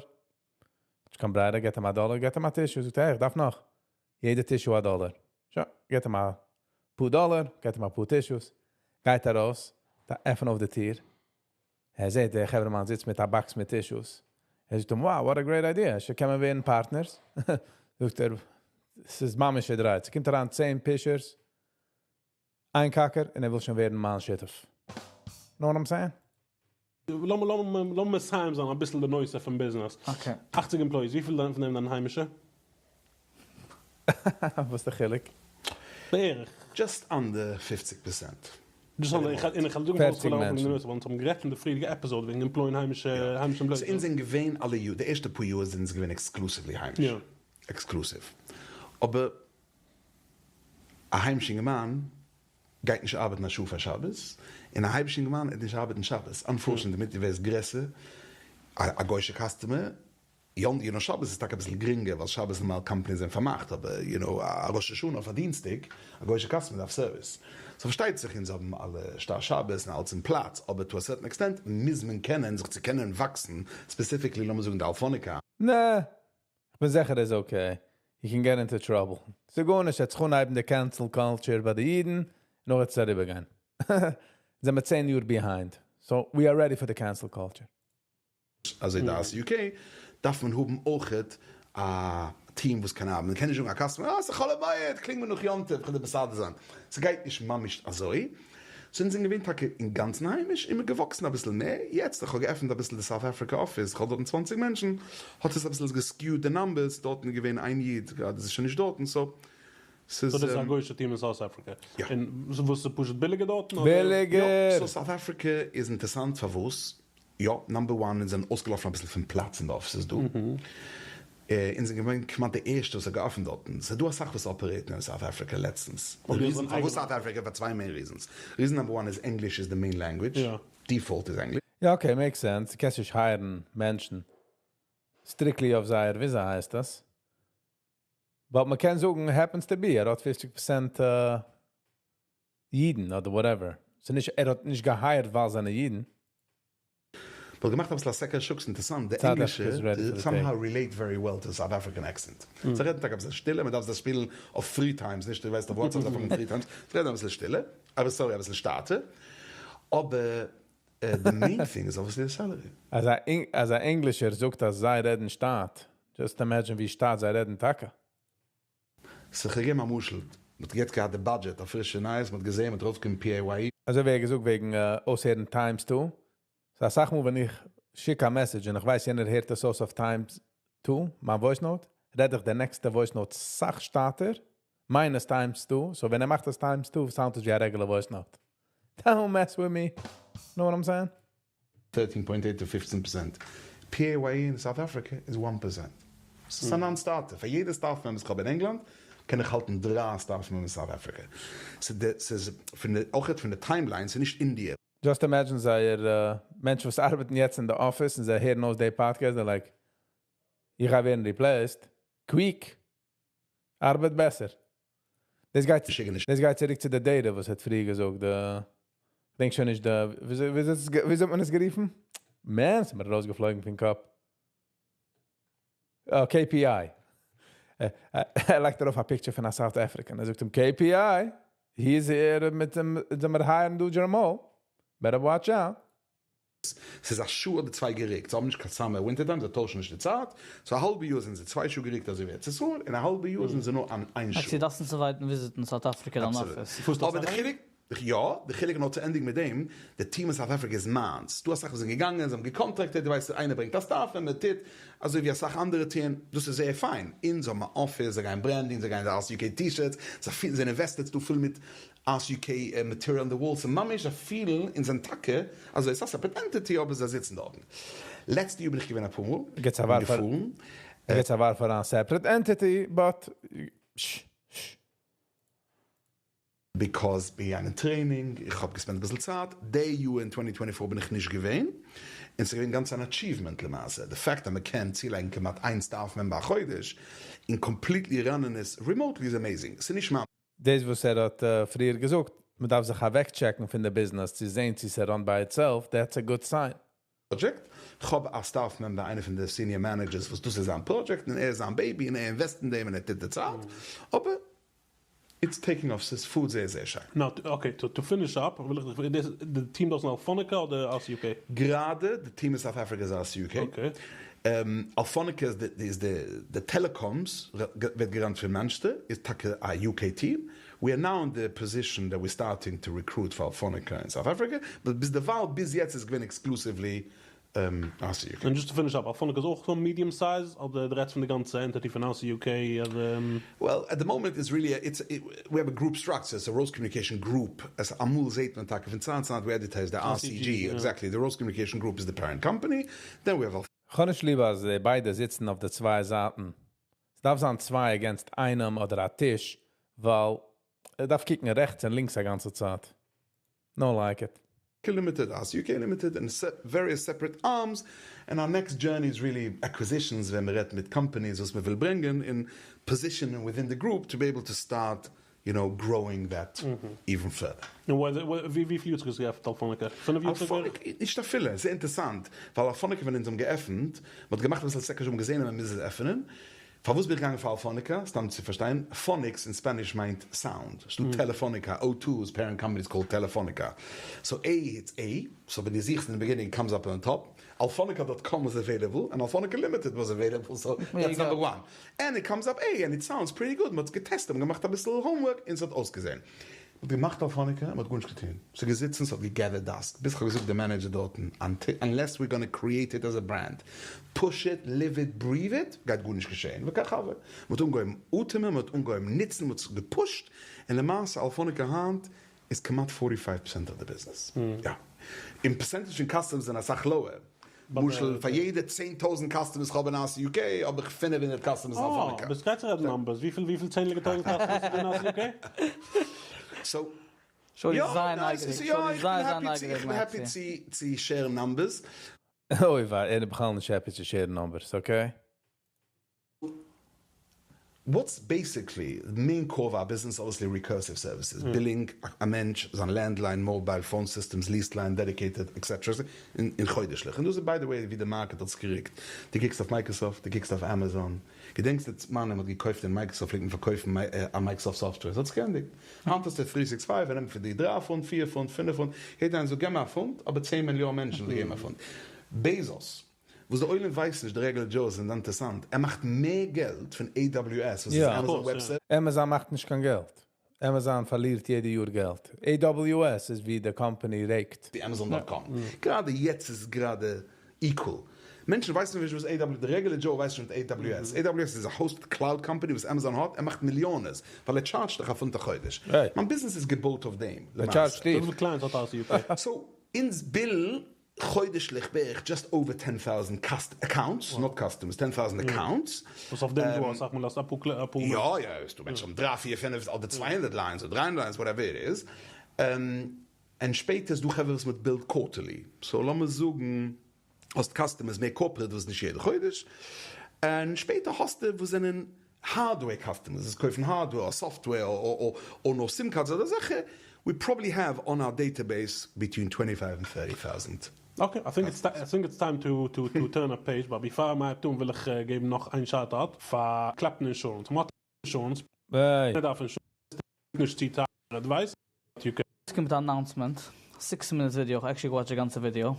נישט קיין ברירה, געט אים א דאלער, געט אים א tissue, זאגט ער איך דארף נאך. יעדע tissue א דאלער. שוין, געט אים א פאר דאלער, געט אים א פאר tissues, גייט ארויס, עפענט אויף די טיר, ער זעט דער חברה'מאן זיצט מיט א box מיט tissues, ער זאגט אים, wow, what a great idea, אפשר קען מען ווערן partners? זאגט ער, ס'איז ממש צעדרייט, ס'קומט אריין צען פישערס, איין קאקער, און ער וויל שוין ווערן מיין שותף. Know what I'm saying? לאמיר מסיים זיין אביסל די נושא פון ביזנעס. 80 employees, וויפיל פון דעם זענען היימישע? וואס די חילוק? בערך. Just under 50%. Just under, איך און איך וועל זאגן פארוואס איך וויל ארויפברענגען די נושא, ווייל אונז האבן גערעדט אין די פריערדיגע episode וועגן employ ען היימישע היימישע employees. So אונז זענען געווען אלע יאר, די ערשטע פאר יאר זענען אונז געווען exclusively היימיש. Exclusive. אבער א היימישע אינגערמאן גייט נישט ארבעטן א שעה פאר שבת, און א היימישע אינגערמאן וועט נישט ארבעטן שבת, unfortunately דערמיט דו ווערסט גרעסער, א גוישע customer, יו נאו שבת איז טאקע אביסל גרינגער ווייל שבת נארמאל companies זענען פארמאכט, אבער יו נאו א ראש השנה אויף א דינסטאג, א גוישע customer דארף service, so פארשטייט זיך אונז האבן אלע שטר שבת און אלץ אין פלאץ, אבער to a certain extent מוז מען קענען זיך צו קענען וואקסן, specifically לאמיר זאגן די אלפאניקא. נע, כ'בין זיכער ער איז okay. He can get into trouble. ס'גארנישט, ער האט זיך אנהייבן די cancel culture ביי די אידן, נאר וועט עס אריבערגיין. זעמער 10 יאר behind. So we are ready for the cancel culture. אזוי דאס UK דארף מען האבן אויכעט א team וואס קען ארבעטן, מען קען נישט זאגן א customer אה ס'איז חול המועד קלינג מיר נאך יום טוב כ'וועל דיר מסדר זיין, ס'גייט נישט ממש אזוי, so אונז זענען געווען טאקע אינגאנצן היימיש און מ'איז געוואקסן אביסל מער, יעצט איך האב געעפנט אביסל די South Africa office, איך האב דארטן 20 מענטשן, האט עס אביסל גע skew ט די numbers, דארטן איז געווען איין איד, גראדע איז עס שוין נישט דארטן, so ס'איז. So דאס איז א גוי'שע team אין South Africa? יא. און וואס איז פשוט ביליגער דארטן אדער? ביליגער! יא, so South Africa איז אינטערסאנט פארוואס? יא, number one, אונז זענען אויסגעלאפן אביסל פון פלאץ אין די offices דא. אונז זענען געווען כמעט די ערשטע וואס האט געעפנט דארטן. ס'איז דא אסאך וואס operate ן אין South Africa לעצטנס. די reason פארוואס South Africa פאר צוויי main reasons. Reason number one איז ענגליש איז די main language. Default איז ענגליש. יא okay, makes sense. דו קענסט נישט hire ן מענטשן strictly אויף זייער וויאזוי הייסט דאס. But מ'קען זאגן happens to be ער האט 50% אידן אדער whatever. ס'נישט ער האט נישט גע hire ט ווייל זענען אידן. וואלט געמאכט אביסל א סקר שוק, ס'אינטערסאנט, די ענגלישע somehow relate very well to South African accent. זיי רעדן טאקע אביסל שטילער, מ'דארף זיי שפילן אויף three times, נישט דו ווייסט אויף WhatsApp דארף מען three times, זיי רעדן אביסל שטילער, אבער sorry אביסל שטאטער, אבער די main thing איז obviously די salary. אז א ענגלישער זאגט אז זיי רעדן שטאט, just imagine ווי שטאט זיי רעדן טאקע. So כ'געב א משל, מ'האט יעצט געהאט די budget, א פרישע נייעס, מ'האט געזען מ'האט ארויפגעקומען PAYE. אזוי ווי ער האט געזאגט וועגן אויסהערן times two, so אסאך מאל ווען איך שיק א message און איך ווייס יענער הערט עס אויס אויף times two, מיין voice note, רעד איך די נעקסטע voice note סאך שטאטער, minus times two, so ווען ער מאכט עס times two sound עס ווי א regular voice note. Don't mess with me. Know what I'm saying? 13.8 to 15%. PAYE אין South Africa איז 1%. ס'איז א non-starter. פאר יעדע staff member וואס איך האב אין ענגלאנד, קען איך האלטן דריי staff members אין South Africa. ס'איז פון די, אויכעט פון די timeline, ס'איז נישט אינדיע. Just imagine זייער מענטשן וואס ארבעטן יעצט אין די אפיס און זיי הערן אויס די podcast, they're like, איך גיי ווערן replaced. Quick. ארבעט בעסער. דאס גייט דאס גייט צוריק צו די data וואס האט פריער געזאגט, די כ'דענק שוין נישט די וויאזוי וויאזוי האט מען עס גערופן? Man, ס'איז מיר ארויסגעפלויגן פון קאפ. KPI. ער לייגט ארויף א picture פון א South African. ער זאגט אים KPI, he is here מיט דעם, זעמיר hire ן דא דזשערמאל. Better watch out. ס'איז א שעה אדער צוויי געריקט, זיי האבן נישט קיין סאמער ווינטער טיים, זיי טוישן נישט די צייט, סאו א האלבע יאר זענען זיי צוויי שעה געריקט אזוי ווי ארץ ישראל, און א האלבע יאר זענען זיי נאר איין שעה. צו דארפסט נישט צו ווייטן וויזיטן סאוט אפריקע דיין אפיס. אבער די חילוק, יא, די חילוק נאר צו ענדיגן מיט דעם, די טיעם אין סאוט אפריקע איז מיינס, ס'דא אסאך וואס זענען געגאנגען, זיי האבן געקאנטרעקטעד, דו ווייסט איינער ברענגט א סטאף און מען טוט אזוי ווי אסאך אנדערע טוען, דאס איז זייער פיין, אונז האבן א אפיס, זיי גייען ברענדינג, זיי גייען די אס יו קעי טישערטס, זיי פילן זיי זענען אינוועסטעד, ס'דא פול מיט אס יו קעי מאטעריאל אין די וואלס, ס'איז ממש זיי פילן און זענען טאקע אזוי, ס'איז א סעפערעט ענטיטי אבער זיי זיצן דארטן. לעצטע יאר בין איך געווען אפאר מאל, בין געפארן. געטס א ווארף אריין סעפערעט ענטיטי באט ש ש. ביקאוז בין געגאנגען טרעינינג, איך האב געספענט אביסל צייט, די יאר אין טווענטי טווענטי פאר בין איך נישט געווען, און ס'איז געווען גאנץ אן אטשיוומענט למעשה, די פאקט אז מ'קען צולייגן כמעט איין סטאף מעמבער א חודש, און קאמפליטלי ראנען עס רימאוטלי איז עמעזינג, ס'איז נישט מיין. דאס וואס ער האט פריער געזאגט, מ'דארף זיך אוועקטשעקן פון די ביזנעס צו זען צו ס'ראנט ביי איטסעלף, דעטס א גוד סיין. פראדזשעקט, כ'האב א סטאף מעמבער איינער פון די סיניער מענעדזשערס וואס דאס איז זיין פראדזשעקט און ער איז זיין בעיבי און ער אינוועסט אין דעם און ער טוט די צייט, אבער איטס טעיקינג אףף ס'איז פארט זייער זייער שיין. נאו אקעי טו טו פיניש אפ וויל איך דיך דאס די טיעם דארט איז אלפאניקא אדער אס יו קעי? גראדע די טיעם אין סאוט אפריקע איז אס יו קעי, אלפאניקא איז די איז די די טעלעקאמס ווערט געראנט פון מאנטשעסטער איז טאקע א יו קעי טיעם, ווי אר נאו אין די פאזישאן דעט ווי סטארטינג טו רעקרוט פאר אלפאניקא אין סאוט אפריקע, באט ביזדערווייל ביז יעצט איז געווען עקסקלוסיוולי אס יו קעי. און דזשאסט טו פיניש אפ, אלפאניקא איז אויך סאו מידיעם סייז אדער דו רעדסט פון די גאנצע ענטיטי פון אס יו קעי אדער? וועל עט די מאמענט איז ריעלי איטס ווי האוו א גרופ סטראקטשער סאו ראוז קאמיוניקעישאן גרופ עס אמאל זעהט מען טאקע פון צייט צו צייט ווי אדווערטייזט די אר סי דזשי עקזעקטלי די ראוז קאמיוניקעישאן גרופ איז די פערענט קאמפאני דען ווי האוו כ'האב נישט ליב אז די ביידע זיצן אויף די צוויי זייטן. ס'דארף זיין צוויי אגענסט איינעם אדער א טיש, ווייל ער דארף קוקן רעכטס און לינקס א גאנצע צייט. נאו לייק איט. לימיטעד, אס יו קעי לימיטעד, און וועריעס סעפערעט ארמס, און אר נעקסט דזשערני איז ריעלי עקוויזישאנס ווען מ'רעדט מיט קאמפאניס וואס מ'וויל ברענגען און פאזישאנען וויטין די גרופ טו בי עיבל טו סטארט יו נאו גראואינג דעט איווען פורדער. און וויפיל יאר צוריק האסטו געעפנט אלפאניקא? פינף יאר צוריק בערך? אלפאניקא, נישט אפילו, ס'איז אינטערסאנט, ווייל אלפאניקא ווען אונז האבן געעפנט, מ'האט געמאכט אביסל סעקעזש האבן געזען אז מ'מוז עס עפענען, פארוואס בין איך געגאנגען פאר אלפאניקא? סתם צו פארשטיין, פאניקס אין ספעניש מיינט סאונד, ס'דא טעלעפאניקא, או טו'ס פערענט קאמפאני איז קאלד טעלעפאניקא, סאו עי איטס עי, סאו ווען דו זוכסט אין די ביגינינג קאמס אפ אן טאפ, אלפאניקא דאט קאם וואס עוועילעבל, און אלפאניקא לימיטעד וואס עוועילעבל, סאו דעטס נאמבער וואן, ענד איט קאמס אפ עי ענד איט סאונדס פריטי גוד, מ'האט עס געטעסט און געמאכט אביסל האומווארק און ס'האט אויסגעזען. מ'האט געמאכט אלפאניקא און מ'האט גארנישט געטון, ס'איז געזיצן ס'האט געגעדערט דאסט, ביז כ'האב געזאגט די מענעדזשער דארטן, אנלעס ווי גאנא קריעט איט עז א ברענד, פוש איט, ליוו איט, בריוו איט, גייט גארנישט געשען, וכך הוה, מ'האט אנגעהויבן אטעמען, מ'האט אנגעהויבן נוצן, מ'האט זיך געפושט, און למעשה אלפאניקא היינט איז כמעט פארטי פייוו פערסענט אוו די ביזנעס, יא, אין פערסענטעדזש פון קאסטומערס זענען אסאך לאוער, למשל פאר יעדע 10,000 קאסטומערס כ'האב אין אס יו קעי האב איך 500 קאסטומערס אין אלפאניקא. אה, ביסט גרייט צו רעדן נאמבערס? וויפיל וויפיל צענדליגע טויזנט קאסטומערס איז דא אין אס יו קעי? סאו, שוין יא, זייער ניין, נייגעריג, יא, שוין איך בין זייער זייער העפי צו, נייגעריג איך בין העפי מעקסי. צו צו שערן נאמבערס. אוי וויי, ער איז בכלל נישט העפי צו שערן נאמבערס, אקעי? וואטס בעסיקלי די מעין קאור אוו אר ביזנעס אבוויעסלי ריקורסיוו סערוויסעס, בילינג א מענטש, זיין לענדליין, מאבייל פאון סיסטעמס, ליעסד ליין, דעדיקעיטעד, עקסעטרע, און חודש'ליך, און דאס איז ביי די וועי ווי די מארקעט האט זיך געריקט, דו קוקסט אויף מייקראסאפט, דו קוקסט אויף עמעזאן, געדענקסט די זמן ווען מ'האט געקויפט אין מייקראסאפט פלעגט מען פארקויפן א מייקראסאפט סאפטוועיר, ס'האט זיך געענדיגט, היינט האסטו טרי סיקס פייוו ער נעמט פון דיר דרײַ פונט, פיר פונט, פינף פונט, יעדער איינער זאגט געב מיר א פונט, אבער צען מיליאן מענטשן זאלן געבן א פונט, בעזאס. וואס די עולם ווייסט נישט, די רעגולער דזשאו איז אינטערסאנט, ער מאכט מער געלט פון AWS וואס איז עמעזאן וועב סערוויס. עמעזאן מאכט נישט קיין געלט, עמעזאן פארלירט יעדע יאר געלט, AWS איז ווי די קאמפאני רעיקט. ווי עמעזאן דאט קאם, גראדע יעצט איז גראדע איקוועל, מענטשן ווייסן נישט וואס AWS, די רעגולער דזשאו ווייסט נישט וואס AWS, AWS איז א האוסטעד קלאוד קאמפאני וואס עמעזאן האט, ער מאכט מיליאנעס, ווייל ער טשארדזשט דיך א פונט א חודש, מיין ביזנעס איז געבויט אויף דעם למעשה. וויפיל קלייענטס האט אס יו קעי? סאו אונז בילן חודש'ליך בערך דזשאסט אווער טען טאוזענט קאסט אקאונטס, נאט קאסטומערס, טען טאוזענט אקאונטס. וואס אויף דעם איז דא אסאך מאל אז אפאר קלע אפאר. יא יא, ס'דא מענטשן האבן דריי פיר פינף אדער 200 ליינס אדער 300 ליינס וואטעווער איט איז, און שפעטער איז דא חברה וואס מ'האט בילד קווארטערלי, סאו לאמיר זאגן האסט קאסטומערס מער קארפערעט וואס נישט יעדע חודש, און שפעטער האסטו וואס זענען הארדוועיר קאסטומערס וואס קויפן הארדוועיר אר סאפטוועיר אר נאר סים קארדס אדער אזעלכע, ווי פראבעלי העוו אן אר דעטעבעיס ביטווין טווענטי פייוו און טערטי טאוזענט. אקעי, איי טינק איטס איי טינק איטס טיים טו טו טו טורן א פעידזש, באט ביפאר מ'הייבט אן וויל איך געבן נאך איין שאוט אוט פאר קלעפטאן אינשורענס, מ'האט אינשורענס, היי. מ'דארף אינשורענס, נישט צו טייער עדווייס, יו קען. עס קומט א אנאונסמענט. Six minutes video, כ'האב actually געוואטשט די גאנצע video.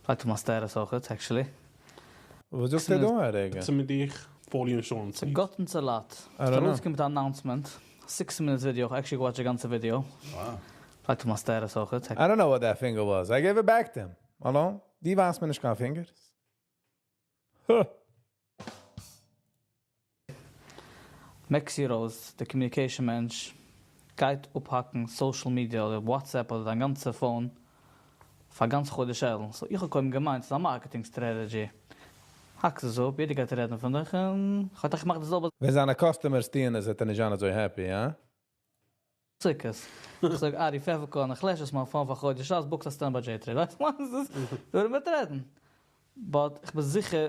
לייגט אויף מיין status אויכעט actually. וואס זאגט ער דא א רגע? צו מיט דיך for insurance. ס'גאט אונז א לאט. I don't know. ארויסגעקומען מיט א announcement. Six minutes video, כ'האב actually געוואטשט די גאנצע video. לייגט אויף מיין status אויכעט. I don't know what that finger was. I gave it back to him. Hello? די ווייזט מיר נישט קיין fingers. Huh. Maxi Rose, די communication מענטש, גייט אפהאקן social media אדער WhatsApp אדער דיין גאנצע phone פאר גאנץ חודש אלול. So איך האב קודם געמיינט ס'איז א marketing strategy. האקסט עס אפ, יעדער גייט רעדן פון דיך און כ'האב דאך געמאכט די זעלבע. ווען זיינע customers טוען עס, וועט ער נישט זיין אזוי happy, הא? סוכות. איך זאג ארי פעפערקארן, איך לעש אויס מיין phone פאר חודש אלול, book ט א stand ביי דזשעי טרעיד. ווייסט וואס איז? ווער וועט רעדן? But איך בין זיכער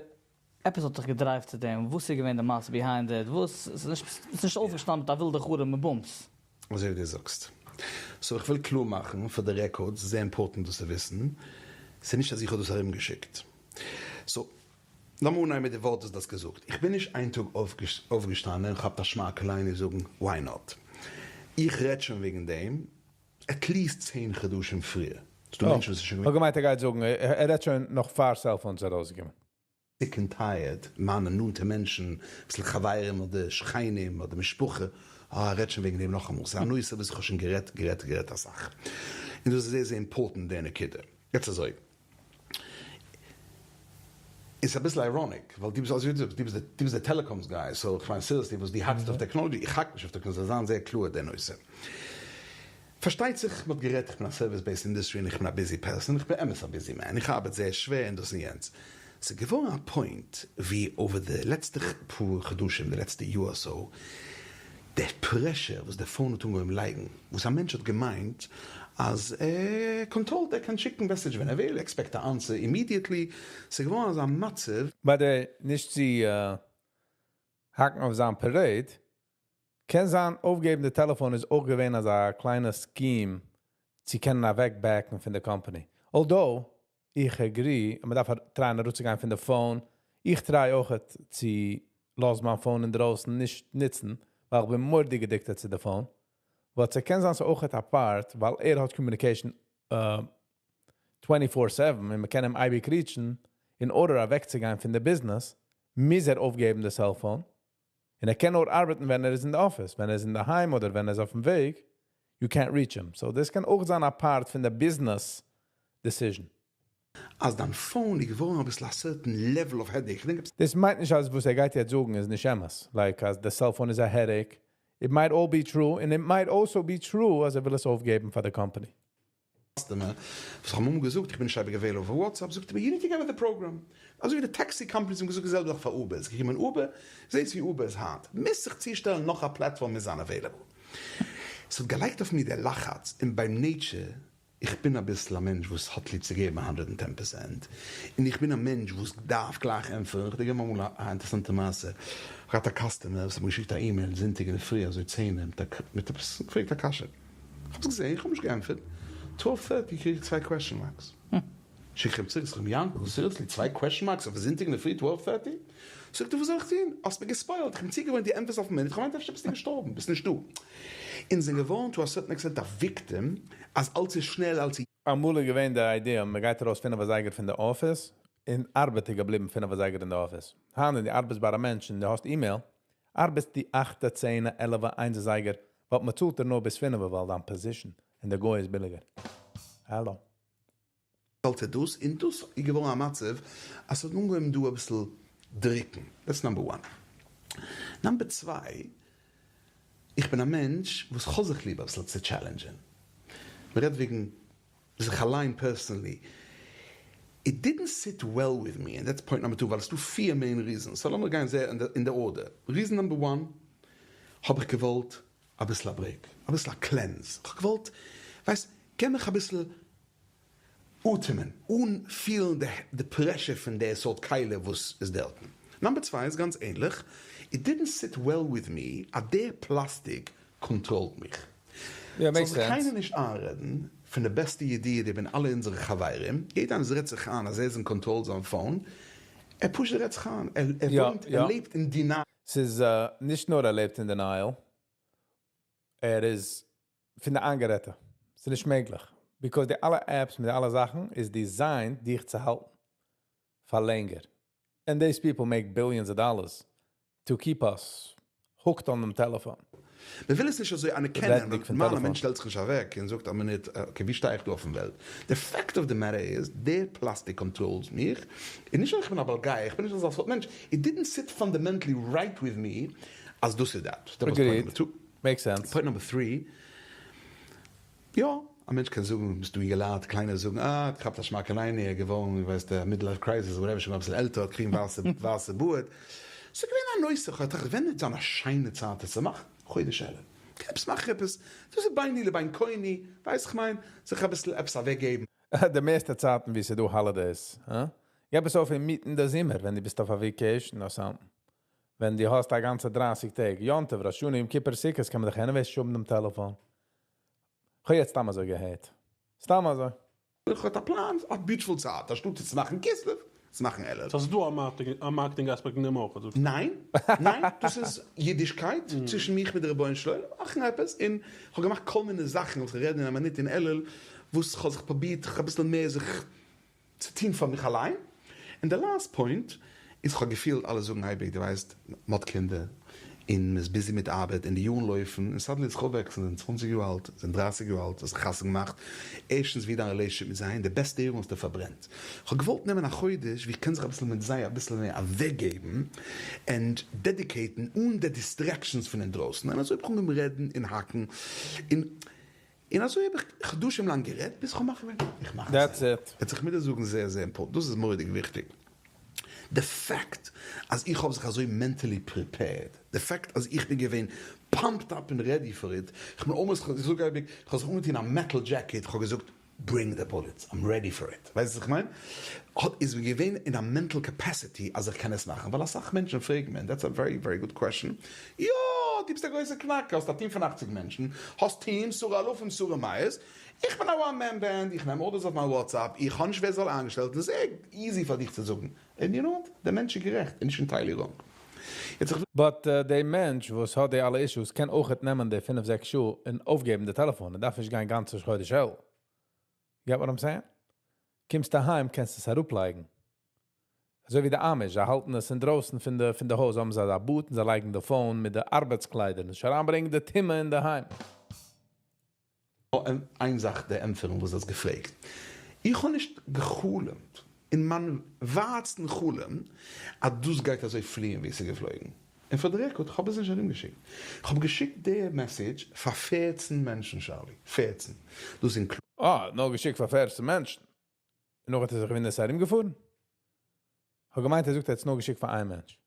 עפעס האט דיך געדרייווט צו דעם, וואס איז געווען די מעשה behind it, וואס, ס'איז נישט, ס'איז נישט אויפגעשטאנען מיט א ווילדע חרם און בומס. אזוי ווי דו זאגסט. So איך וויל קלאר מאכן פאר די record, ס'איז זייער important דאס צו וויסן, ס'איז נישט אז איך האב דאס ארומגעשיקט. So, לאמיר אנהייבן מיט די ווארט וואס דו האסט געזאגט. איך בין נישט איין טאג אויפגעשטאנען און כאפט א שמייכעלע און זאגן why not. איך רעד שוין וועגן דעם at least 10 חדשים פריער. ס'דא מענטשן וואס איז שוין כ'האב געמיינט ער גייט זאגן, ער רעדט שוין נאך פאר cellphones ארויסגעקומען. Sick and tired, מיינע נאנטע מענטשן, אביסל חברים אדער שכנים אדער משפחה, אה, ער רעדט שוין וועגן דעם נאכאמאל, ס'איז א נושא וואס איך האב שוין גערעדט, גערעדט, גערעדט אסאך. און דאס איז זייער זייער important די נקודה. יעצט אזוי. איז אביסל ironic, ווייל דו ביסט אזוי ווי דו זאגסט, דו ביסט דו ביסט די telecoms guy, so איך מיין seriously וואס דו האקסט אויף technology, איך האק נישט אויף technology, זאל זיין זייער קלאר די נושא. פארשטייט זיך מ'האט גערעדט, איך בין א service based industry און איך בין א busy person, איך בין אמת א busy man, איך ארבעט זייער שווער און דאס און יענץ. ס'איז געווארן א point ווי over די לעצטע פאר חדשים, די לעצטע יאר or so, די pressure וואס די phone האט אנגעהויבן לייגן, וואס א מענטש האט געמיינט אז ער קאנטראלט, ער קען שיקן message ווען ער וויל, expect א answer immediately, ס'איז געווארן אזא מצב. By the way, נישט צו האקן אויף זיין parade, קען זיין אויפגעבן די טעלעפאן איז אויך געווען אזא קליינע scheme צו קענען אוועקבעקן פון די company. Although, איך agree, אז מען דארף טרייען אראפצוגיין פון די phone. איך try אויך צו לאזן מיין phone אינדרויסן נישט נוצן, ווייל איך בין מורא'דיג addicted צו די phone. But ס'קען זיין ס'איז אויך א part, ווייל ער האט communication 24/7 און מען קען אים אייביג reach ן, in order אוועקצוגיין פון די business, מוז ער אויפגעבן די cellphone. און ער קען נאר ארבעטן ווען ער איז אין די office, ווען ער איז אינדערהיים אדער ווען ער איז אויפן וועג, you can't reach him. So דאס קען אויך זיין א part פון די business decision. אז דיין phone איז געווארן אביסל א certain level of headache, כ'דענק עפעס. דאס מיינט נישט אז וואס ער גייט יעצט זאגן איז נישט אמת, like אז די cellphone איז א headache, it might all be true, and it might also be true אז ער וויל עס אויפגעבן פאר די company. Customer, וואס איך האב אמאל געזאגט, איך בין נישט אייביג available אויף WhatsApp, זאגט ער מיר, you need to get with the program. אזוי ווי די taxi companies האבן געזאגט די זעלבע זאך פאר Uber, עס איז געקומען Uber, זעהסט ווי Uber איז היינט, מוזט זיך צושטעלן נאך א platform מוז זיין available. עס האט געלייגט אויף מיר די לחץ, און by nature, איך בין אביסל א מענטש וואס האט ליב צו געבן 110%, און איך בין א מענטש וואס דארף גלייך ענטפערן, איך דיר געבן אמאל א אינטערעסאנטע מעשה, איך האב געהאט א customer וואס האט מיר געשיקט א אימעיל זונטאג אינדערפרי אזוי 10 מיט עפעס, געפרעגט א קשיא. איך האב עס געזען, איך האב נישט געענטפערט. 12:30 קריג איך צוויי question marks. שיק איך אים צוריק, זאג איך אים, יענקל, seriously, צוויי question marks אויף זונטאג אינדערפרי 12:30? זאגט ער, וואס זאל איך טון? האסט מיר געספוילט, איך בין צוגעוואוינט דו ענטפערסט אויפן מינוט, איך האב געמיינט אפשר ביסטו געשטארבן, ביסט נישט דא. אונז זענען געווארן to a certain extent א victim, אז אלץ איז שנעל, אלץ איז. אמאל איז געווען די idea, מען גייט ארויס 5 אזייגער פון די אפיס, און ארבעט איז געבליבן 5 אזייגער אין די אפיס. היינט ווען דו ארבעטסט ביי א מענטש און דו האסט אימעיל, ארבעטסטו 8, 10, 11, 1 אזייגער, ווייל מען צאלט דיר נאר ביז 5, ווייל דיין position און די גוי איז ביליגער. האלא. אלץ איז דאס, און דאס איז געווארן א מצב אז ס'האט אנגעהויבן דא אביסל דריקן. That's number one. Number צוויי, איך בין א מענטש וואס כ'האב זיך ליב אביסל צו challenge ען. מ'רעדט וועגן זיך אליין personally. It didn't sit well with me, and that's point number two, ווייל עס איז דא פיר main reasons. So לאמיר גיין זייער אין די order. Reason number one, האב איך געוואלט אביסל א break, אביסל א cleanse. כ'האב געוואלט, ווייסט, געב מיך אביסל אטעמען, אן פילן די pressure פון די סארט כלי וואס איז דארטן. Number צוויי איז גאנץ ענליך, it didn't sit well with me אז דער פלאסטיק קאנטראלט מיך. זאל זיך קיינער נישט איינרעדן, פון די בעסטע ידיעה בין אלע אונזערע חברים, יעדער איינער רעדט זיך איין אז ער איז אין קאנטראל זיין phone, ער פשוט רעדט זיך איין, ער וואוינט, ער לעבט אין denial. ס'איז נישט נאר ער לעבט אין denial, ער איז פון די איינגערעדטע. ס'איז נישט מעגליך. Because די אלע apps מיט די אלע זאכן איז designed דיך צו האלטן פאר לענגער. And these people make billions of dollars to keep us hooked on דעם טעלעפאן. מען וויל עס נישט אזוי אנערקענען, רעדנדיג ווייל פון נארמאל א טעלעפאן. מענטש שטעלט זיך נישט אוועק און זאגט א מינוט, okay ווי שטיי איך דא אויפן וועלט? די fact of the matter איז, דער פלאסטיק control ט מיך, און נישט אז איך בין א בעל גאוה, איך בין נישט אזא סארט מענטש, it didn't sit fundamentally right with me אז דאס איז that. That was point Agreed. number two. Makes sense. Point number three, יא, א מענטש קען זאגן, ביסט דא אינגעלייט, קליינע זאגן, אה, האט געכאפט א שמאק אליין, ער איז געווארן, ווי ווייסט, middle life crisis, whatever, שוין אביסל עלטער, האט קריגן ווייסע ווייסע בארד. ס'איז געווען א נושא, כ'האב געטראכט, ווען וועט זיין א שיינע צייט עס צו מאכן? חודש אלול. קען עפעס מאכן עפעס, דאס איז ביני לבין קוני, ווייס כ'מיין, זיך אביסל עפעס אוועקגעבן. די מערסטע צייטן ווי ס'איז דא holidays, הא? געב עס אויף אינמיטן די זומער, ווען דו ביסט אויף א vacation אדער something. ווען דו האסט א גאנצע 30 טעג, יום טוב, ראש השנה, יום כיפור, סוכות, קען מען דאך anyway נישט האבן דעם טעלעפאן. כ'האב יעצט סתם אזוי געהערט. סתם אזוי. איך האט א פלאן, א beautiful צייט, אנשטאט צו מאכן כסלו, צו מאכן אלול. So ס'איז דא א marketing aspect אין דעם אויך, זאגסטו? ניין, ניין, דאס איז אידישקייט צווישן מיך מיט די רבונו של עולם, מאכן עפעס, און כ'האב געמאכט כל מיני זאכן, וואס כ'רעד אין א מינוט אין אלול, וואס כ'האב זיך פרובירט אביסל מער זיך צו טון פאר מיך אליין, און די last point איז כ'האב געפילט אלע זאגן אייביג דו ווייסט מ'האט קינדער און מ'איז busy מיט ארבעט און די יארן לויפן און suddenly זיך אויפוועקסן זענען 20 יאר אלט זענען 30 יאר אלט האסט חתונה געמאכט ערשטנס ווי דיין relationship מיט זיי און די בעסטע יארן האסטו פארברענט כ'האב געוואלט נעמען א חודש ווי כ'קען זיך אביסל מיט זיי אביסל מער אוועקגעבן and dedicate ן אן די distractions פון אינדרויסן און אזוי האב איך אנגעהויבן רעדן און האקן און און אזוי האב איך חדשים לאנג גערעדט ביז כ'האב מחליט געווען איך מאך עס. That's it. יעצט איך מוז דיר זאגן זייער זייער important, דאס איז מורא'דיג וויכטיג, די fact אז איך האב זיך אזוי mentally prepared, די fact אז איך בין געווען pumped up און ready for it, איך בין almost, איך זאג אייביג, איך האב זיך אנגעטון א metal jacket, איך האב געזאגט bring the bullets, I'm ready for it, ווייסט וואס איך מיין? האט איז געווען אין א mental capacity אז איך קען עס מאכן, ווייל אסאך מענטשן פרעגן מיר, that's a very very good question, יא, דו ביסט א גרויסע קנאקער, האסט א team פון 80 מענטשן, האסט team, שרי אלפים שרי מאות, איך בין א one man band, איך נעם orders אויף מיין WhatsApp, איך האב נישט ווער זאל איינגעשטעלט, און ס'איז easy פאר דיך צו זאגן, און you know what, דער מענטש איז גערעכט, און נישט entirely wrong. יעצט איך But דער מענטש וואס האט די אלע issues קען אויך נעמען די 5, 6 שעה און אויפגעבן די טעלעפאן, ער דארף נישט גיין גאנצע חודש אלול. Get what I'm saying? קומסט אהיים, קענסט עס אראפלייגן. אזוי ווי די Amish, זיי האלטן עס אינדרויסן פון די הויז, האבן זיי א booth און זיי לייגן די phone מיט די ארבעטסקליידער, נישט אריינברענגען די טומאה אין די היים. איין זאך די ענטפערן וואס דו האסט געפרעגט. איך האב נישט געחלומט אין מיין ווייטסטן חלום אז דאס גייט אזוי פליען ווי עס איז געפלויגן. און פאר די record, איך האב עס נישט ארומגעשיקט. איך האב געשיקט די message פאר 14 מענטשן, שאלי. 14. דאס include. אה, נאר געשיקט פאר 14 מענטשן. און נאך האט ער זיך געוואונדערט עס איז ארומגעפארן? איך האב געמיינט ער זאגט ער האט עס נאר געשיקט פאר איין מענטש.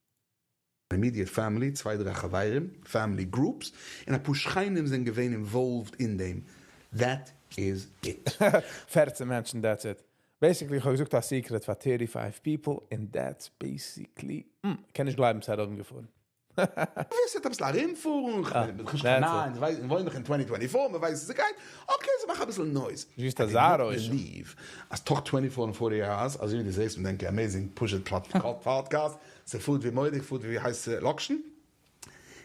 Immediate family, צוויי דריי חברים, family groups, און אפאר שכנים זענען געווען involved אין דעם. That is it. 14 מענטשן, that's it. Basically, איך האב געזאגט א secret פאר 35 people, and that's basically, קען נישט גלייבן, ס'איז ארומגעפארן. ווער ס'וועט אביסל ארומפארן, כ'בין נישט קיין ניין, מיר וואוינען דאך אין 2024, מ'ווייסט ווי ס'גייט, okay, זיי מאכן אביסל noise. זעסט אזא רויש. I believe אז תוך 24 און 40 hours, אזוי ווי דו זעסט, מ'דענקט amazing, פשוט פאדקעסט, ס'פארט ווי מורא'דיג, פארט ווי הייסע לאקשן.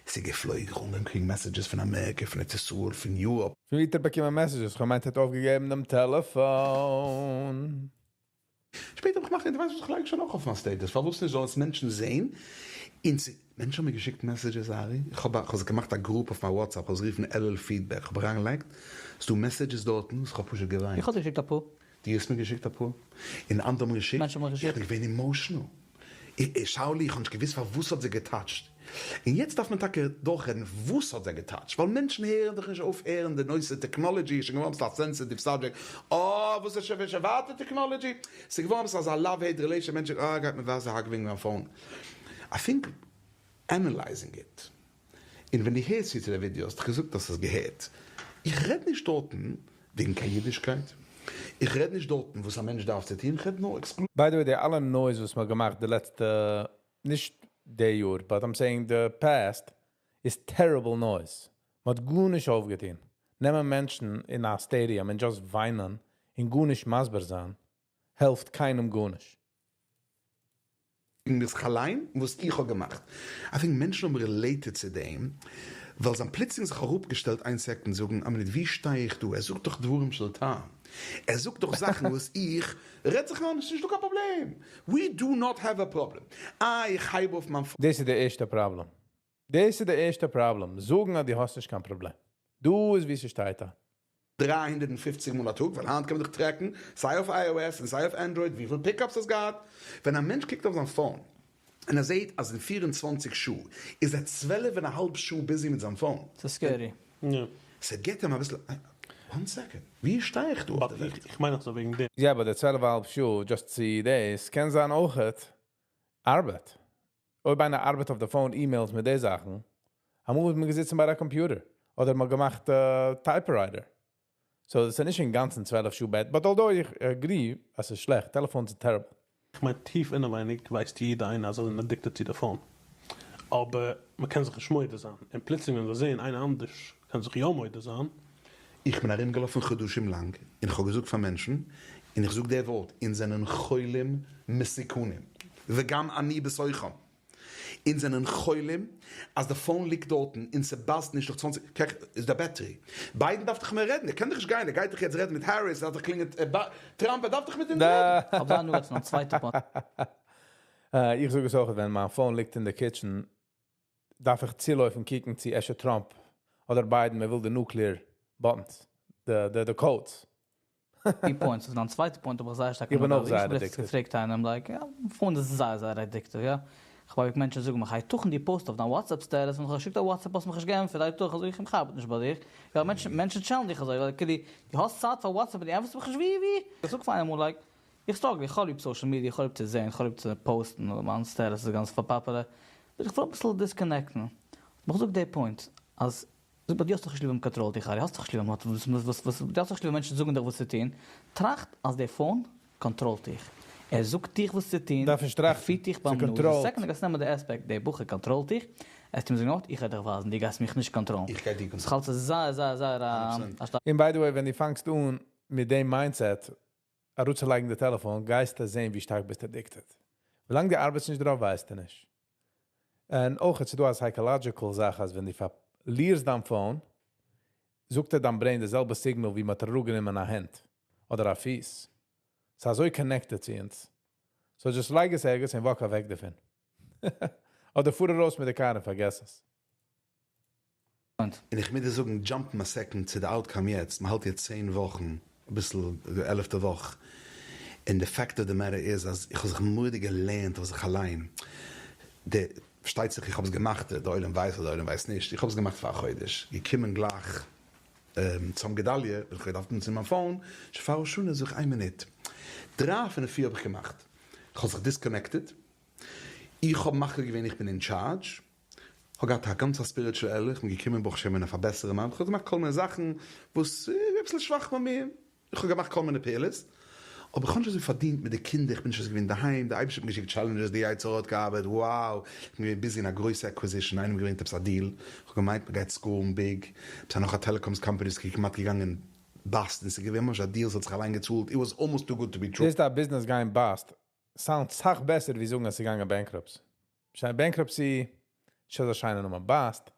ס'איז געפלויגן, איך האב אנגעהויבן קריגן messages פון אמעריקע, פון ארץ ישראל, פון Europe. פון ווי האט ער באקומען messages? איך האב געמיינט ער האט אויפגעגעבן דעם טעלעפאן. שפעטער האב איך געמאכט, דו ווייסט וואס, איך לייג שוין אויך אויף מיין status, פארוואס נישט זאלן עס מענטשן זען, און צו מענטשן האבן מיר געשיקט messages ארי, איך האב איך האב געמאכט א group אויף מיין WhatsApp, איך האב עס גערופן אלול feedback, איך האב אריינגעלייגט, ס'דא messages דארטן וואס איך האב פשוט געוויינט. איך האב דיר געשיקט אפאר. דו האסט מיר געשיקט אפאר, און אנדערע האבן געשיקט, מענטשן האבן מיר איך געשיקט. בין געווען emotional, שאולי, איך האב נישט געוואוסט פארוואס האט זיי גע touch ט, און יעצט דארף מען טאקע דורכרעדן וואס האט זיי גע touch ט, ווייל מענטשן הערן דאך נישט אויף הערן די נושא technology איז שוין געווארן אביסל א sensitive subject, אה וואס איז שוין ווייטער technology, ס'איז געווארן אביסל אזא love hate relation, מענטשן אה גייט מיר ווייזן האק וועגן מיין phone, I think analyzing it, און ווען דו הערסט צו צו די ווידיאו האסטו געזאגט אז האסט געהערט, איך רעד נישט דארטן וועגן קיין אידישקייט, איך רעד נישט דארטן וואס א מענטש דארף צו טון, איך רעד נאר exclu. By the way, די אלע noise וואס מ'האט געמאכט די לעצטע, נישט די יאר, but I'm saying the past, איז terrible noise. מ'האט גארנישט אויפגעטון. נעמען מענטשן אין א stadium און just וויינען און גארנישט מסביר זיין, העלפט קיינעם גארנישט. וועגן מיך אליין וואס איך האב געמאכט. I think מענטשן האבן related צו דעם, ווייל זיי האבן פלוצלינג זיך אראפגעשטעלט איין second זאגן, א מינוט ווי שטיי איך דא? ער זאגט דאך דברים של טעם. ער זאגט דאך זאכן וואס איך רעד זיך איין, ס'נישט דא קיין פראבלעם, ווי דו נאט העוו א פראבלעם, איי איך הייב אויף מיין. דאס איז די ערשטע פראבלעם. דאס איז די ערשטע פראבלעם, זאגן אז דו האסט נישט קיין פראבלעם. דא איז ווי ס'שטייט א. 350 מאל א טאג, ווייל היינט קען מען דאך track ן, סיי אויף iOS און סיי אויף Android, וויפיל pickups האסט געהאט. ווען א מענטש קוקט אויף זיין phone און ער זעט אז אין 24 שעה איז ער 12 און א האלב שעה busy מיט זיין phone. ס'איז scary. ס'געט אים אביסל, one second, ווי שטיי איך דא אויף די וועלט? איך מיין אזוי וועגן דעם. יא, אבער די 12 א האלב שעה, just צו דאס, קען זיין אויכעט ארבעט. אויב איינער ארבעט אויף די phone, emails מיט די זאכן, אמאל איז מען געזיצן ביי א computer, אדער מ'האט געמאכט typewriter. So, דאס איז נישט אין גאנצן 12 שעה bad, but although איך agree, אז ס'איז שלעכט, טעלעפאנס איז terrible. איך מיין, טיף אינעווייניג ווייסט יעדער איינער, אז ער איז addicted צו די phone. אבער מען קען זיך נישט מודה זיין. און פלוצלינג ווען זיי זעען איינער אנדערש קען זיך יא מודה זיין. איך בין ארומגעלאפן חדשים לאנג און איך האב געזאגט פאר מענטשן, און איך זאג די ווארט, אונז זענען חולים מסוכנים, וגם אני בתוכם. אונז זענען חולים אז די phone ליגט דארטן און ס' buzz ט נישט נאך 20, קעך איז די battery. ביידן דארף דאך מער רעדן, ער קען דאך נישט גיין, ער גייט דאך יעצט רעדן מיט העריס, ער דארף דאך קלינגען טראמפ, ער דארף דאך מיט אונז רעדן. אבער דאן נאר א צווייטע point. איך זאג עס אויך, ווען מיין phone ליגט אין די kitchen, דארף איך צולויפן קוקן צו אפשר טראמפ אדער ביידן, מען וויל די nuclear buttons, די codes. די points, און דיין צווייטע point האב איך זייער שטארק איך בין אויך איך זייער האב לעצטנס addicted. געפרעגט איינעם, like, יא, phone איז זייער זייער addictive, יא. איך האב מענטשן זאגן מיך, היתכן דו post אויף דיין WhatsApp status, ווען איך האב געשיקט א WhatsApp האסט מיך נישט געענטפערט, היתכן, זאג איך אים, איך ארבעט נישט ביי דיר. יא, מענטשן, מענטשן challenge ן דיך אזוי, ווייל כאילו, דו האסט צייט פאר WhatsApp און דו ענטפערסט מיך נישט, ווי, ווי? איך זאג פאר איינעם אמאל, like, איך struggle, איך האב ליב social media, איך האב ליב צו זען, איך האב ליב צו post ן, מיין status איז גאנץ פארפאפערע, אבער איך וויל אביסל disconnect ן. איך זאג די point, אז זאג נאר, דו האסט דאך נישט ליב ווען מ'קאנטראלט דיך, ארי, האסט דאך נישט ליב ווען מ'האט וואס וואס וואס, דו האסט דאך נישט ליב ווען מענטשן זאגן דיך וואס צו טון, טראכט אז די phone קאנטראלט דיך, ער זאגט דיך וואס צו טון, דארף נישט ער טראכטן, פירט דיך ביים נאז, די ס'קאנטראלט. second דו גייסט נעמען די aspect, די בחור קאנטראלט דיך, וועסטו אים זאגן אט, איך וועל דיך ווייזן, דו גייסט מיך נישט קאנטראלן. איך גיי דיר דאס האלט זיך זייער זייער זייער א 100%. א שטארקע. און by the way, ווען דו פאנגסט אן מיט דעם mindset אראפצולייגן די טעלעפאן, גייסטו זען ווי שטארק ביסטו addicted. ווילאנג דו ארבעטסט נישט דערויף, ווייסטו נישט. און אויך איז דא א psychological זאך, אז ווען דו פארלירסט דיין phone, זאגט ער דיין brain די זעלבע signal, ווי מ'האט אראפגענומען א האנט אדער א פיס. ס'איז אזוי connected צו אונז. So just לייג עס ערגעץ און walk אוועק דערפון. אדער פאר ארויס מיט די קאר און פארגעס עס. און איך מוז דיר זאגן, jump ן א second צו די outcome יעצט, מ'האלט יעצט 10 וואכן, אביסל די 11'טע וואך, און די fact of the matter איז, אז איך האב זיך מורא'דיג געלערנט אויף זיך אליין. די, פארשטייט זיך, איך האב עס געמאכט, דער עולם ווייסט אדער דער עולם ווייסט נישט, איך האב עס געמאכט פאר א חודש, געקומען גלייך צום גדליה, איך האב געדארפט נוצן מיין phone, שוין פאר ראש השנה זאג איך איין מינוט, דריי פון די פיר האב איך געמאכט, איך האב זיך disconnected, איך האב מחליט געווען איך בין אין charge, איך האב געהאט א גאנצע spiritual, איך בין געקומען ברוך השם אין א בעסערע מאן, איך האב געמאכט כל מיני זאכן וואס אביסל שוואך ביי מיר, איך האב געמאכט כל מיני פעולות, אבער איך האב נישט אזוי פארדינט מיט די קינדער, איך בין נישט אזוי געווען אינדערהיים, דער אייבערשטער האט מיר געשיקט challenges, די יצר הרע האט געארבעט, wow, איך בין געווען busy אין א גרויסע acquisition, איינעם געברענגט עפעס א deal, איך האב געמיינט מען גייט score ן big, עפעס א נאך א telecoms company איז כמעט געגאנגען bust, און ס'איז געווען ממש א deal, ס'האט זיך אליין געצאלט, it was almost too good to be true. דאס א ביזנעס גיין bust, sound סאך בעסער ווי זאגן אז ס'איז געגאנגען bankruptcy. שיין bankruptcy, שוין א שיינע נאמען, bust,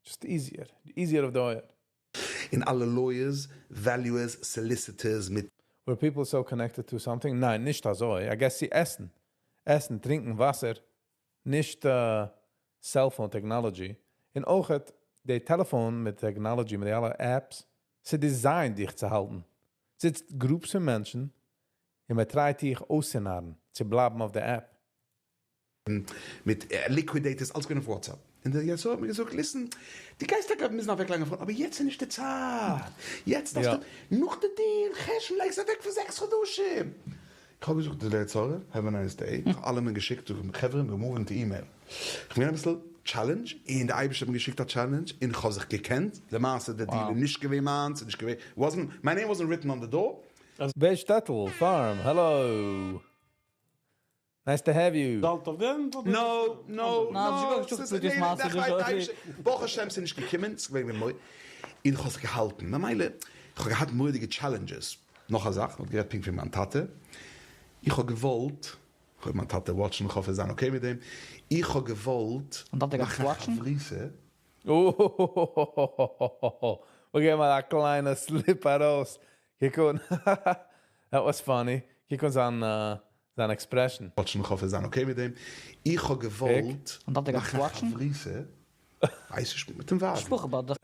just easier, easier אויף די אויער. און אלע lawyers, valuers, solicitors מיט Were people so connected to something? ניין, נישט אזוי. I guess צו עסן. עסן, טרינקען וואסער, נישט cell phone technology. און אויך די טעלעפאן מיט technology, מיט די אלע apps, ס'איז designed דיך צו האלטן. זיצט groups פון מענטשן און מען try ט דיך אויסצונארן, צו בלייבן אויף די app. מיט liquidators, אלעס געווען אויף WhatsApp. און דער יצר האט מיר געזאגט, listen, דו גייסט טאקע מוזן אוועקלייגן phone, אבער יעצט איז נישט די צייט. יעצט דארפסטו, נאך די deal, חשון, לייג עס אוועק פאר 6 חדשים. איך האב געזאגט דער יצר, have a nice day. איך האב אלעמען געשיקט, זאג איך, חברה, מיר move ן צו email. איך בין אביסל challenge, און דער אייבערשטער האט מיר געשיקט א challenge, און איך האב זיך געקענט. למעשה, דער deal איז נישט געווען מיינס, איז נישט געווען, wasn't, my name wasn't written on the door. Vegetable Farm, hello. Nice to have you. דאלט אויף דעם? No, no, no. ברוך השם, ס'איז נישט געקומען, ס'איז געווען מוי. און איך האב זיך געהאלטן. ממילא, איך האב געהאט מורא'דיגע challenges. נאך א זאך, מ'האט גערעדט פונקט פון מיין טאטע. איך האב געוואלט, איך האב מיין טאטע watch ן, איך האף ער זיין okay מיט דעם. איך האב געוואלט מאכן א חברותא. מיר געבן א קליינע slip ארויס. קוק אן, that was funny, קוק אן זיין זיין expression. וואטשן, איך האף ער זיין okay מיט דעם, איך האב געוואלט מאכן א חברותא, ווייס נישט, מיט אים ווייזן. משפחה ביי די.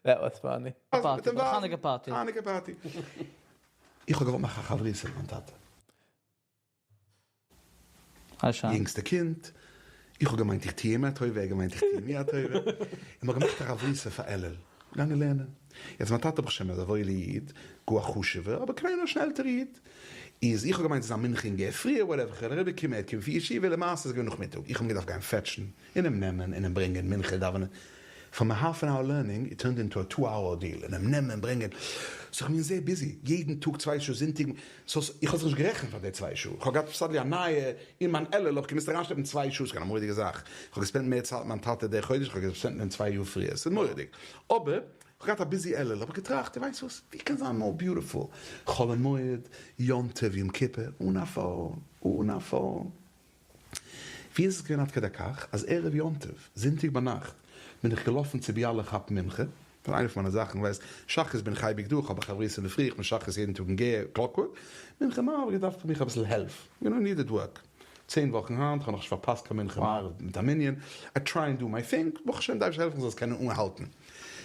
That was funny. Party, ביי די חנוכה party. חנוכה party. איך האב געוואלט מאכן א חברותא מיט מיין טאטע. יונגסטע קינד, איך האב געמיינט איך טוה אים א טובה, ער האט געמיינט איך טוה מיר א טובה, און מ'האט געמאכט א חברותא פאר אלול, געגאנגען לערנען. יעצט מיין טאטע ברוך השם איז א וואוילע איד, גאר א חשוב'ער, אבער קליינער שוין עלטערע איד, איז איך האב געמיינט ס'איז א מנחה אין גער פריער whatever, כ'וועל אריבער קומען, ער וועט קומען פון ישיבה, למעשה איז געווען נאכמיטאג, איך האב אים געדארפט גיין fetch ן, און אים נעמען, און אים ברענגען מנחה דאווענען, from a half an hour learning it turned into a two hour ordeal, און אים נעמען ברענגען, so כ'בין זייער busy, יעדן טאג צוויי שעה זונטאג, so איך האב זיך נישט גערעכנט פאר די צוויי שעה, איך האב געהאט suddenly א נייע, אין מיין אלול האב איך געמוזט אריינשלעפן צוויי שעה, ס'איז געווען א מורא'דיגע זאך, איך האב גע spend ט מער צייט מיט מיין טאטע די חודש, איך האב גע spend ט מיט אים צוויי יאר פריער, ס'איז מורא'דיג, אבער איך האב געהאט א busy אלול, האב איך געטראכט, דו ווייסט וואס, ווי קען זיין more beautiful, חול המועד, יום טוב, יום כיפור, אן א phone, אן א phone. ווי איז עס געווען עד כדי כך אז ערב יום טוב, זונטאג ביינאכט, בין איך געלאפן צו ביאלע כאפן מנחה, פון איינע פון מיינע זאכן, ווייסט, שחרית בין איך אייביג דא, איך האב א חברותא אינדערפרי, איך בין שחרית יעדן טאג אין גער, clockwork, מנחה מעריב האב איך געדארפט פאר מיך אביסל העלף, יו נאו, needed work, צען וואכן היינט, איך האב נאכנישט פארפאסט קיין מנחה מעריב מיט א מנין, I try and do my thing, ברוך השם די אייבערשטער העלפן איך זאל עס קענען אנהאלטן.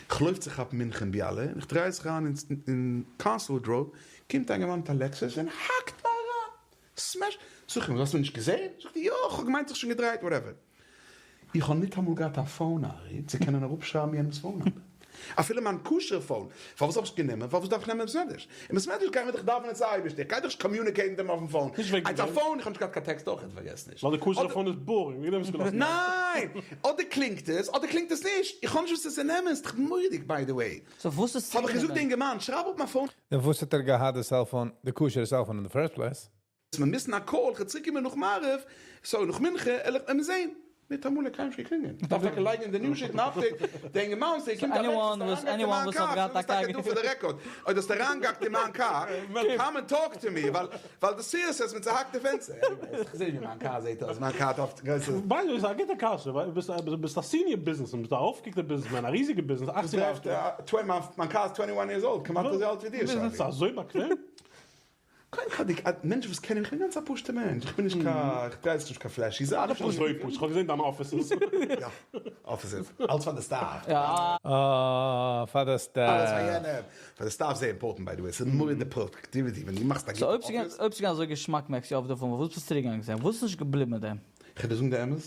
איך לויף צו כאפן מנחה אין ביאלע, און איך דריי זיך אריין אין קאסלוואוד road, קומט א אינגערמאן מיט א לעקסוס און האקט מיר אריין! Smash! זאג איך אים, האסט מיר נישט געזען? זאגט ער, יא, כ'האב געמיינט זיך שוין געדרייט, whatever. איך האב ניטאמאל געהאט א phone ארי צו קענען אראפשרייבן יענעמס phone number. אפילו מיין כשר'ע phone. פארוואס האב איך גענומען? פארוואס דארף איך נעמען בית מדרש? אין בית מדרש גייען מיר דאך דאווענען צו אייבערשטער, איך גיי דאך נישט communicate ן מיט אים אויפן phone. נישט וועגן איינס א דעם. phone, איך האב נישט געהאט קיין טעקסט אויך, פארגעס נישט. ווייל די כשר'ע אדער phone איז boring, וועגן דעם האסטו געלאזט ניין! אדער קלינגט עס, אדער קלינגט עס נישט. איך האב נישט וואס עס צו נעמען, ס'איז דאך מורא'דיג by the way. So וואס איז האב איך געזאגט די צוגענומען? אינגערמאן, שרייב אפ מיין phone. דען וואס האט ער געהאט די cellphone, די כשר'ע cellphone אין די first place? מיר miss ן א call, כ'וועל צוריק קומען נאך מעריב, sorry נאך מנחה, על איך אים זעהן. מיטאמאל ער קיינמאל נישט געקלינגען. כ'דארף טאקע לייגן אין די news sheet אן update, די אינגערמאן וואס ער קומט אוועק, האסט אריינגעהאקט אין מיין קאר, ס'איז טאקע דא פאר די record, אויב דו האסט אריינגעהאקט אין מיין קאר, come and talk to me, ווייל ווייל די סיריעס איז מיט צוהאקטע פענסטער. Anyways, כ'זעה ווי מיין קאר זעהט אויס, מיין קאר דארף גרויסע. By the way, ס'איז א גוטע קשיא, ווייל ביסט א senior businessman, ביסט א אויפגעקוקטער businessman, א ריזיגע ביזנעס, אכציג ארבעטער. מיין קאר איז twenty one years old, כמעט אזוי אלט ווי דיר, שאלי. ס'איז אזוי באקוועם? קודם כל די מענטשן וואס קענען מיך, איך בין גאנץ א פשוט'ער מענטש, איך בין נישט קיין, איך דריי זיך נישט קיין flashy זאכן. נישט אזוי פשוט, איך האב געזען דיינע offices. יא, offices, אלץ פאר די staff. אה, פאר די staff. אלעס פאר יענעם. פאר די staff זייער important by the way, ס'איז מורא'דיג די productivity ווען דו מאכסט א גוטע אפיס. So אויב ס'געווען אזוי געשמאק מעקסי אויף די phone, פארוואס ביסטו צוריק געגאנגען זען? וואס איז נישט געבליבן מיט דעם? כ'וועל דיר זאגן די אמת,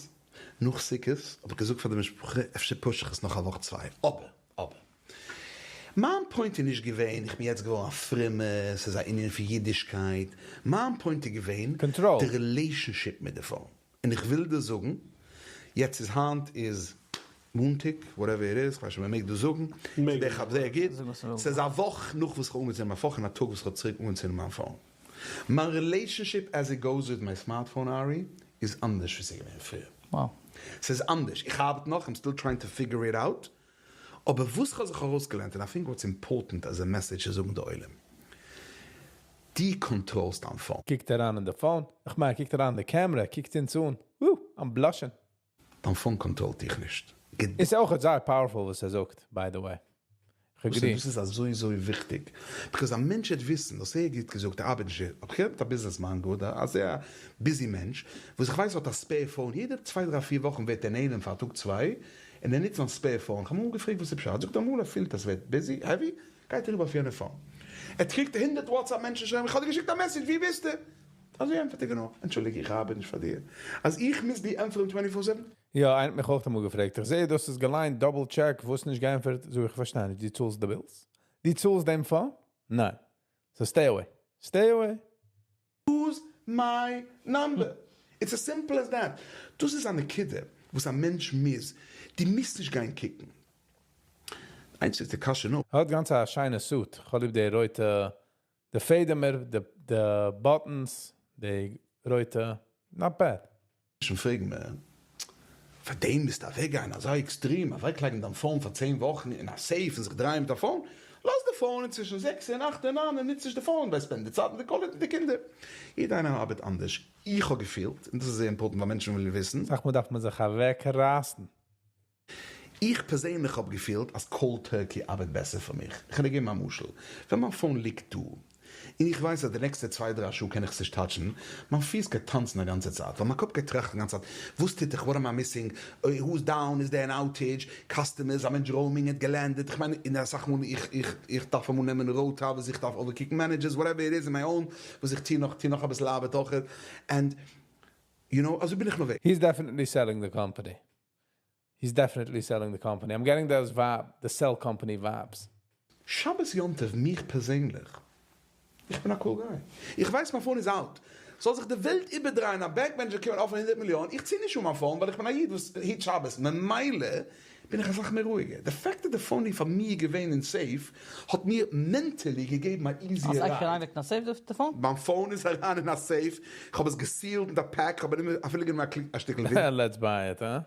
נאך סוכות האב איך געזאגט פאר די משפחה אפשר push איך עס נאך א וואך צוויי, אבער, אבער. מיין point איז נישט געווען איך בין יעצט געווארן א פרומער, ס'איז א ענין פון אידישקייט, מיין point איז געווען די relationship מיט די phone, און איך וויל דיר זאגן, יעצט איז היינט איז מאנטאג, whatever it is, כ'ווייס נישט אויב מ'מעג דאס זאגן, ס'איז דער זייער גוט, ס'איז א וואך נאך וואס כ'האב אנגעצינדן מיין phone, און א טאג וואס כ'האב צוריק אנגעצינדן מיין phone. מיין relationship as it goes with my smartphone ארי איז אנדערש ווי ס'איז געווען פריער. ס'איז אנדערש, איך ארבעט נאך, I'm still trying to figure it out, אבער וואס כ'האב זיך ארויסגעלערנט און I think what's important as a message צו זאגן די עולם, דו control סט דיין phone. קוקט אריין אין די phone, איך מיין קוקט אריין אין די camera, קוקט אונז אן, וואו, I'm blushing. דיין phone control ט דיך נישט. איז אויכעט זייער powerful וואס ער זאגט by the way. כ'agree. דאס איז אזוי אזוי וויכטיג, because א מענטש וועט וויסן, דאס האט ער גוט געזאגט, ער ארבעט נישט, האב איך גערעדט מיט א ביזנעסמאן גראדע, א זייער busy מענטש, וואס איך ווייס האט א spare phone, יעדע צוויי דריי פיר וואכן ווערט ער נעלם פאר א טאג צוויי, און ער נוצט זיין spare phone, כ'האב אים אמאל געפרעגט וואס איז פשט, זאגט ער אמאל ער פילט אז ס'ווערט busy, heavy, גייט ער אריבער אויף יענע phone, ער קריגט הונדערט וואטסעפפ מענטשן שרייבן איך האב דיר געשיקט א message ווי ביסטו? אזוי ענטפערט ער גענוי, אנטשולדיג איך ארבעט נישט פאר דיר אז איך מוז דיר ענטפערן twenty four seven. יא, איינער האט מיך אויך אמאל געפרעגט, איך זעה דאס איז געליינט double check, וואס נישט געענטפערט, זאג איך פארשטיי נישט, דו צאלסט די bills? דו צאלסט דעם phone? ניין. So stay away. Stay away. Use my number. It's as simple as that. דאס איז א נקודה וואס א מענטש מוז, דו מוזט נישט גיין קוקן. איינס איז די קשיא נאר. האט גאנץ א שיינע suit, כ'האב ליב די רויטע, די פעדעמער, די buttons, די רויטע, not bad. מענטשן פרעגן מיר, פאר דעם מוזטו אוועק גיין אזא extreme, אוועק לייגן דיין phone פאר צען וואכן אין א safe און זיך דרייען מיט א phone? לאז די phone און צווישן זעקס און אכט און ניין און נוץ נישט די phone, ווייל spend די צייט מיט די כלה מיט די קינדער. יעדע איינער ארבעט אנדערש. איך האב געפילט, און דאס איז זייער important ווייל מענטשן ווילן וויסן. אסאך מאל דארף מען זיך אוועק רייסן. איך פערזענליך האב געפילט אז cold turkey ארבעט בעסער פאר מיך. איך וועל דיר געבן א משל. ווען מיין phone ליגט דא, און איך ווייס אז די נעקסטע צוויי דריי שעה קען איך עס נישט touch ן, מיין פיס גייט טאנצן א גאנצע צייט, ווייל מיין קאפ גייט טראכטן א גאנצע צייט, וואס טוט זיך, what am I missing, who is down, is there an outage, customers, א מענטש roaming האט געלענדעט, איך מיין, און אסאך מאל איך איך איך דארף אמאל נעמען rota וואס איך דארף איבערקוקן managers, whatever it is אין my own, וואס איך טוה נאך, טוה נאך אביסל ארבעט אויכעט, and you know, אזוי בין איך נארוועז. He's definitely selling the company. He's definitely selling the company. I'm getting those vibe, the sell company vibes. שבת יום טוב מיך פערזענליך, איך בין א cool guy, איך ווייס מיין phone איז out, זאל זיך די וועלט איבערדרייען א bank manager קומען offer ן הונדערט מיליאן, איך צי נישט אן מיין phone ווייל איך בין א איד וואס היט שבת, ממילא בין איך אסאך מער רואיגער, די fact אז די phone איז פאר מיר געווען אין safe האט מיר mentally געגעבן א easier האסט ride. actually אריינגעלייגט אין א safe די phone? מיין phone איז אריין אין א safe, איך האב עס גע seal ט מיט א pack, איך האב אפילו גענומען א שטיקל ווידעא. Let's buy it, huh?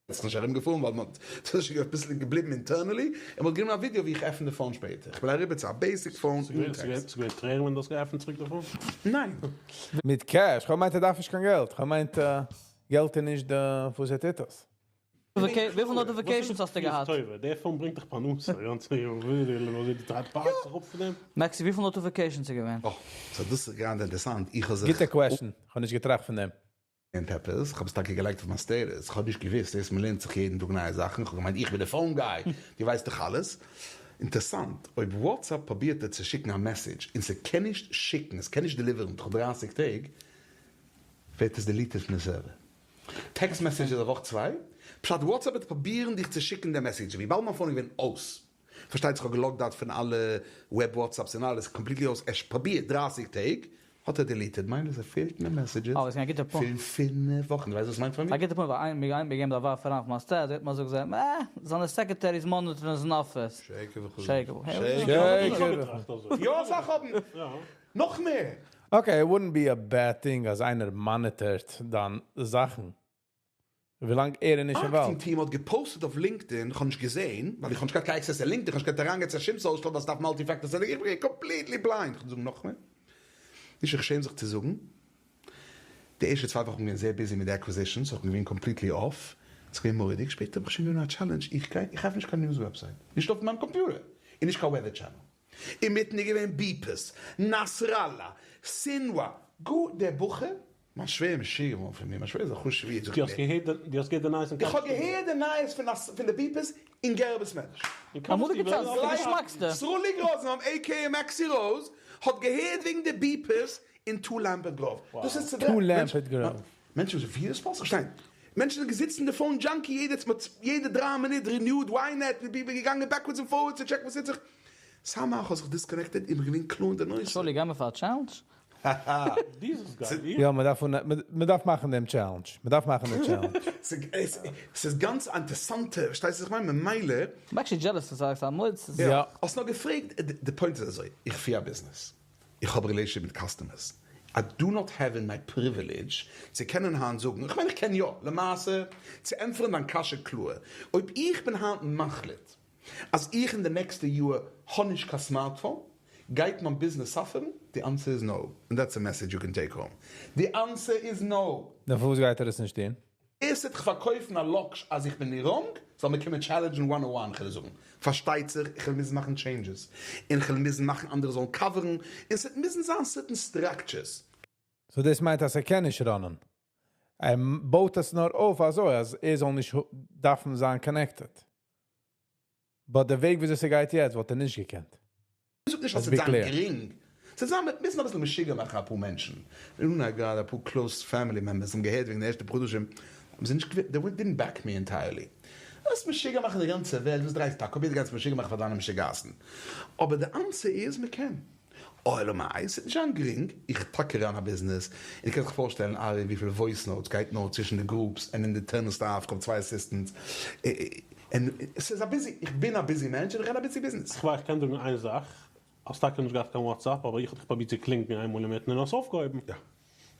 עס איז נישט ארום געפארן ווייל מען האט ס'איז שוין אביסל געבליבן internally, און מען האט גענומען א ווידעא ווי איך עפן די phone שפעטער, איך בין אריבער צו א basic phone אן טעקסט. ס'געווען טרערן ווען דו האסט געעפנט צוריק די phone? ניין. מיט cash? כ'האב געמיינט ער דארף נישט קיין געלט, כ'האב געמיינט געלט איז נישט די וואס ער טוט עס. וויפיל notifications האסטו געהאט? דער phone ברענגט דיך פרנסה, מעקסי וויפיל notifications איז געווען? אה, so דאס איז גראדע אינטערעסאנט, איך האב זיך. גוטע question, כ'האב נישט געטראכט פון דעם. און פעפערס, כ'האב עס טאקע געלייגט אויף מיין status, כ'האב נישט געוואוסט, דאס מ'לערנט זיך יעדן טאג נייע זאכן, כ'האב געמיינט איך בין די phone guy, דו ווייסט דאך אלעס. אינטערסאנט, אויב WhatsApp פרובירט דיר צו שיקן א message און ס'קען נישט שיקן, עס קען נישט deliver ן תוך 30 טעג, ווערט עס deleted פון די server. Text message איז א וואך צוויי, פשט WhatsApp וועט פרובירן דיך צו שיקן די message, וויבאלד מיין phone איז געווען אויס, פארשטייט זיך כ'האב גע logged out פון אלע web WhatsApps און אלעס, completely אויס, ערשט פרובירט 30 טעג, האט ער deleted מיינע עס פעלט מיר messages פון פינף וואכן, דו ווייסט וואס מיינט פאר מיר? א גוטע point ווייל איינער מיר געגעבן א ווארף אריין אויף מיין status האט מען אזוי געזאגט אה, זיינע secretaries monitor ן זיין אפיס. שקר וכזב. שקר שקר. יא אסאך האבן נאך מער. Okay, it wouldn't be a bad thing אז איינער monitor ט דיין זאכן. ווילאנג ער איז נישט involved. Marketing team האט גע post עט אויף LinkedIn, כ'האב נישט געזעהן, ווייל איך האב נישט געהאט קיין access צו LinkedIn, כ'האב נישט געקענט אריינגיין צו א שום social ווייל ס'דארף multi factor, איך בין געווען completely blind, כ'וועל זאגן נאכמער, נישט איך שעם זיך צו זאגן, די ערשטע צוויי וואכן בין געווען זייער busy מיט די acquisition, so כ'בין געווען completely off, ס'איז געווען מורא'דיג, שפעטער האב איך שוין גענומען א challenge, איך גיי, איך עפן נישט קיין news website, נישט אויף מיין קאמפיוטער, און נישט קיין weather channel. אינמיטן איז געווען beepers, נאסראללה, סינוואר, גאר דער בחור, מיין שווער איז משוגע געווארן פון מיר, מיין שווער איז א חשוב'ער איד, זאגט מיר. דו האסט געהערט די נייעס אין איך האב געהערט די נייעס פון די beepers אין גערער בית מדרש. אמאליגע צייטן, די געשמאקסטע. סרולי גראזנבוים aka מעקסי ראוז האט געהערט וועגן די beepers אין Two Lampert Grove. דאס איז צו Two Lampert Grove. מענטשן וואס ווי איז דאס possible? שטיין מענטשן זענען געזיצן אין די phone junkie יעדע דריי מינוט renewed Ynet מיט beeper געגאנגען backwards און forwards צו check ן וואס טוט זיך. סאמהאו איך האב זיך disconnected און בין געווען קלאר אין די נושא. סרולי גיי מיר פאר א challenge? יא, מען דארף מאכן דעם challenge, מען דארף מאכן דעם challenge. ס'איז גאנץ א אינטערסאנטע, פארשטייסט וואס איך מיין? ממילא. כ'בין actually jealous פון זיי, ס'איז א מורא'דיגע. יא. האסט נאר געפרעגט, די point איז אזוי, איך פיר א ביזנעס, איך האב relationship מיט customers, I do not have in my privilege צו קענען היינט זאגן, איך מיין איך קען יא, למעשה, צו ענטפערן דיין קשיא קלאר, אויב איך בין היינט מחליט אז איך אין די נעקסטע יאר האב נישט קיין smartphone, גייט מיין ביזנעס suffer ן? די answer איז no, and that's a message you can take home, די answer איז no. נו פארוואס גייט ער עס נישט טון? עס וועט דיך פארקויפן א לאקש אז איך בין wrong, זאל מיר קומען challenge ן one on one, כ'וועל זאגן, פארשטייט זיך איך וועל מוזן מאכן changes, און כ'וועל מוזן מאכן אנדערע זאלן cover ן, און ס'וועט מוזן זיין certain structures. So דאס מיינט אז ער קען נישט run ען. ער בויט עס נאר אויף אזוי אז ער זאל נישט דארפן זיין connected. But די וועג וויאזוי ס'גייט יעצט וואלט ער נישט געקענט. איך זאג נישט אז ס'וועט זיין גרינג, ס'וועט זיין מ'וועט מוזן אביסל משוגע מאכן אפאר מענטשן, און און גראדע אפאר close family members האבן געהערט וועגן די ערשטע חדשים, האבן זיי נישט געוו they didn't back me entirely. וועסט משוגע מאכן די גאנצע וועלט, וואס דרייסטו א קאפ, יעדער גייט זיך משוגע מאכן פאר דיינע משוגעת'ן. אבער די answer איז מ'קען. אלא מאי, ס'וועט נישט זיין גרינג, איך טאקע run א ביזנעס, און קענסט זיך פארשטעלן ארי וויפיל voice notes גייט נאר צווישן די groups און אין די internal staff, כ'האב צוויי assistants, און ס'איז א busy, איך בין א busy מענטש און איך run א busy ביזנעס. כ'ווייס, כ'קען זאגן איין זאך, האסט טאקע נישט געהאט קיין WhatsApp, אבער איך האב דיך פרובירט צו קלינגן איינמאל אינמיטן און האסט אויפגעהויבן. יא.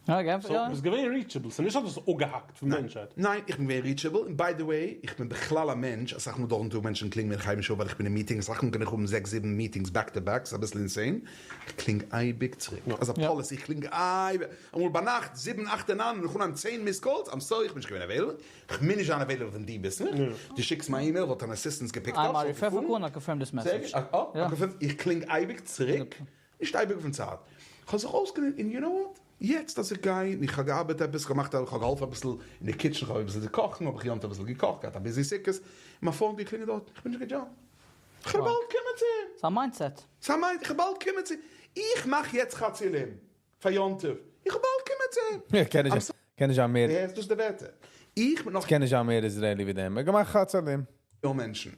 סאו ביסט געווען ריטשעבל, ס'איז נישט אז דו האסט אפגעהאקט פון מענטשהייט. ניין, איך בין געווען ריטשעבל, און ביי די וועי, איך בין בכלל א מענטש, אסאך מאל דורכן טאג מענטשן קלינגן מיר איך הייב נישט אויף ווייל איך בין אין מיטינג, אסאך מאל קען איך האבן זעקס זיבן מיטינגס בעק טו בעק, ס'איז אביסל אינסעין, איך קלינג אייביג צוריק, אזא פאליסי, איך קלינג אייביג, אמאל ביינאכט זיבן אכט און ניין און איך אנהייבן צען מיסד קאלס, איים סארי איך בין נישט געווען עוועילעבל, איך מוז נישט זיין עוועילעבל ווען דו ביסט מיך, דו שיקסט מיר א אימעיל וואלט אן אסיסטענט געפיקט אפ, ס'וואלט געפארן, איך קלינג אייביג צוריק, נישט אייביג אויפן צייט. כ'האב זיך אויסגעלערנט און יו נאו וואט? יעצט אז איך גיי און איך האב געארבעט עפעס, כ'האב געמאכט א, כ'האב געהאלפן אביסל אין די קיטשען, כ'האב אביסל געקאכט, האב איך יום טוב אביסל געקאכט, געהאט א ביזי סוכות, און מיין פאון האט געקלינגען דארט, איך בין נישט געדזשאמפט. כ'וועל באלד קומען צו אים. ס'איז א מיינדסעט. ס'איז א מיינד, כ'וועל באלד קומען צו, איך מאך יעצט חצילים פאר יום טוב, איך וועל באלד קומען צו אים. איך קען נישט, קען נישט זיין מער. הערסט דאס די ווערטער? איך בין נאך. קען נישט זיין מער איזרעילי ווי דעם. ער האט געמאכט חצילים. יא מענטשן.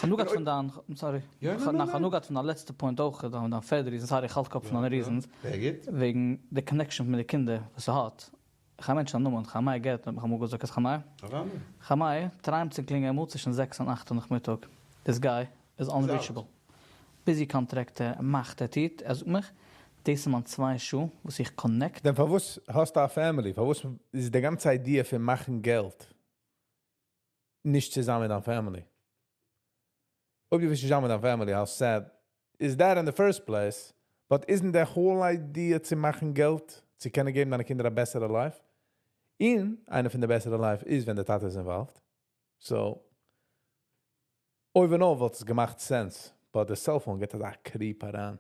כ'האב נאר געהאט פון דיין, סארי, כ'האב נאר געהאט פון דיין לעצטע פוינט אויך, דיין פערד ריזען, סארי איך האלט קאפ פון דיינע ריזענס, וועגן די קאנעקשאן מיט די קינדער וואס ס'האט, כ'האב א מענטש א נאמען, חיים מאיר גערטנער האט מיך אמאל געזאגט אז חיים מאיר, חיים מאיר, טריי אים צו קלינגען אמאל צווישן זעקס און אכט נאכמיטאג, דיס גיי איז אנריטשעבל, ביזי קאנטרעקטער, ער מאכט, ער טוט, ער זאגט מיך, דאס איז מיין צוויי שעה וואס איך קאנעקט. דען פארוואס האסטו א פעמילי? פארוואס איז די גאנצע איידיע פון מאכן געלט נישט צו זיין מיט דיין פעמילי? אויב דו ווילסט נישט זיין מיט דיין פעמילי, האו סעד איז דעט אין די פירסט פלעיס? באט איזנט די האול איידיע צו מאכן געלט צו קענען געבן דיינע קינדער א בעסערע לייף? און איינע פון די בעסערע לייף איז ווען די טאטע איז אינוואלווד. סאו אויבן אויף וואלט עס געמאכט סענס, באט די סעלפאון גיבט אזא קריפ אריין.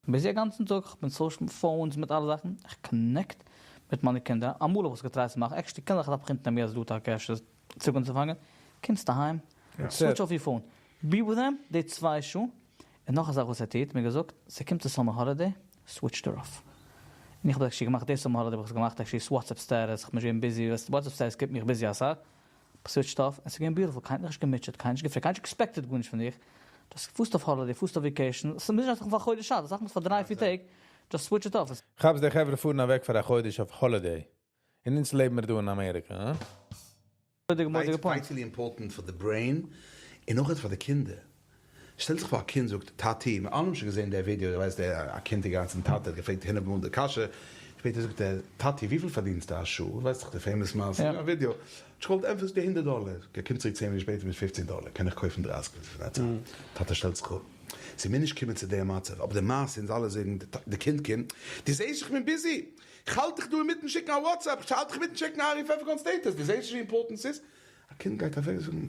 ביזי א גאנצן טאג, כ'בין סאושעל מיט פאונס מיט אלע זאכן, איך קאנעקט מיט מיינע קינדער, אמאל האב איך עס געטרייט צו מאכן, עקשעלי קען זיין כ'דארף מיך אונטערנעמען יעצט דא טאקע אפשר צוריק אנצופאנגען, קומסט אהיים, סוויטש אףף יור פאון, בי וויט דעם די צוויי שעה, און נאך א זאך וואס ער טוט, מיר געזאגט, ס'קומט צו סאמער האלידעי, סוויטשט ער אףף. און איך האב עס עקשעלי געמאכט די סאמער האלידעי האב איך עס געמאכט עקשעלי וואטסעפפ סטעטוס, כ'בין נישט געווען ביזי, וואטסעפפ סטעטוס קיפט מיך ביזי אסאך, סוויטשט אףף, עס איז געווען ביוטיפול, קיינער האט נישט געמוטשעט, קיינער נישט געפרעגט, קיינער נישט עקספעקטעד גארנישט פון דיך, דזשאסט פארסט אויף האלידעי, פארסט אויף וועקעישן, עס מוז נישט זיין פאר א חודש צייט, אסאך מאל פאר דריי פיר טעג, דזשאסט סוויטש איט אףף. כאפסט די חברה פארן אוועק פאר א חודש אויף האלידעי, און אונז לעבן מיר דא אין אמעריקע, הא? ווייטעלי אימפארטענט פאר די ברעין און אויכעט פאר די קינדער. שטעל זיך פאר א קינד זאגט טאטי, מיר אלע האבן שוין געזען די ווידיאו, דו ווייסט א קינד איז געגאנגען צום טאטע האט געפרעגט הונדערט מאל די קשיא, שפעטער זאגט ער טאטי וויפיל פארדינסטו א שעה, ווייסט דאך די פעימאס מעשה, א ווידיאו, האט געוואלט ענטפערן די הונדערט דאלער, ער קומט צוריק צען מינוט שפעטער מיט פופצען דאלער, קען איך קויפן דרייסיג פון די צייט, טאטע שטעלט זיך אפ, ס'מוז נישט קומען צו די מצב, אבער די מעשה אונז אלע זאגן, די קינד קומט, דו זעסט איך בין ביזי, כ'האלט דיך דא אינמיטן שיקן א וואטסעפפ, כ'האלט דיך אינמיטן שיקן א ארי פעפערקארן סטעטוס, דו זעסט נישט ווי אימפארטענט ס'איז? א קינד גייט אוועק זאגן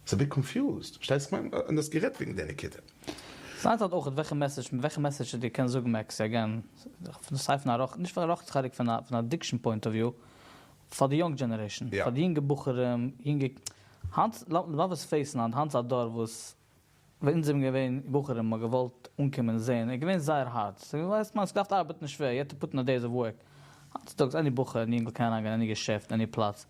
איז א ביט קאנפיוזד, פארשטייסט וואס כ'מיין? און דו האסט גערעדט וועגן די נקודה. ס'איינס האט אויך וועלכע מעסעדזש מיט וועלכע מעסעדזש דו קענסט זאגן מעקסי אגעין, סיי פון א רוח, נישט פון א רוחניות'דיגע חלק פון א פון אדיקשאן פוינט אוו וויו, פאר די יונג דזשענערעישאן, פאר די יונגע בחורים, יונגע, היינט לאמיר עס פעיסן היינט, היינט איז א דור וואס ווען אונז זענען געווען בחורים מ'האט געוואלט אנקומען זעהן איז געווען זייער הארד, ס'איז ווייסט מען האט געדארפט ארבעטן שווער, יו העד טו פוט אין א דעיס אוו ווארק, היינט צוטאגס עני בחור און יונגל קען אריינגיין עני געשעפט עני פלאץ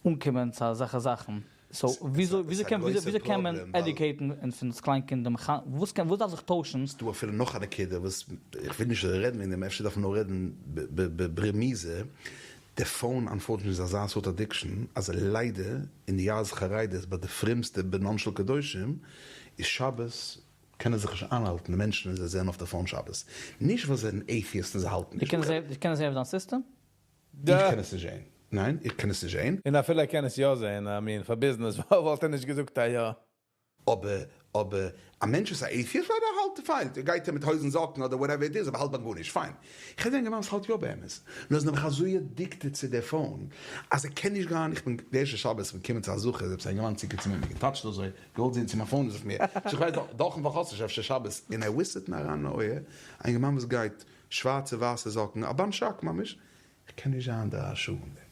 אנקומען צו אזעלכע זאכן, סאו וויאזוי וויאזוי קען וויאזוי קען מען עדיוקעיטן און פון דאס קליין קינד וואס קען וואס דארף זיך טוישן? ס'דא אפילו נאך א נקודה וואס איך וויל נישט רעדן וועגן דעם אפשר דארף מען נאר רעדן ברמיזה, די פאון אנפארטשענעטלי איז אזא סארט אדיקשאן אז ליידער אין די יהדות חרדית ביי די פרומסטע בנן של קדושים איז שבת קענען זיך נישט איינהאלטן די מענטשן און זיי זענען אויף די פאון שבת נישט ווייל זיי זענען עיטיאסט און זיי האלטן נישט דו קענסט עס זעהן אויף דיין סיסטעם? איך קען עס נישט זעהן. ניין איך קען עס נישט זעהן. און אפילו ער קען עס יא זעהן, איי מין פאר ביזנעס וואלט ער נישט געזאגט א יא. אבער אבער א מענטש וואס איז א עיטיאסט ווייל ער האלט פיין, גייט ער מיט הויזן זאקן אדער וואטעווער איט איז אבער האלט ביי גארנישט, פיין. איך רעד וועגן א אינגערמאן וואס האלט יא באמת, נאר איז נעבעך אזוי עדיקטעד צו די פאון אז ער קען נישט גיין, איך בין די ערשטע שבת איך בין געקומען צו א זכר איז עפעס א אינגערמאן צוגעקומען צו מיר מיר געטאטשט אזוי, געוואלט זעהן צו מיין פאון איז אויף מיר, איך ווייס דאך דאכן וואך האסט נישט אפשר שבת, און ער וויספערט מיר אריין אין אויער, א אינגערמאן וואס גייט שווארצע ווייסע זאקן, א בנשק ממש, איך קען נישט זיין דריי שעה אן דעם.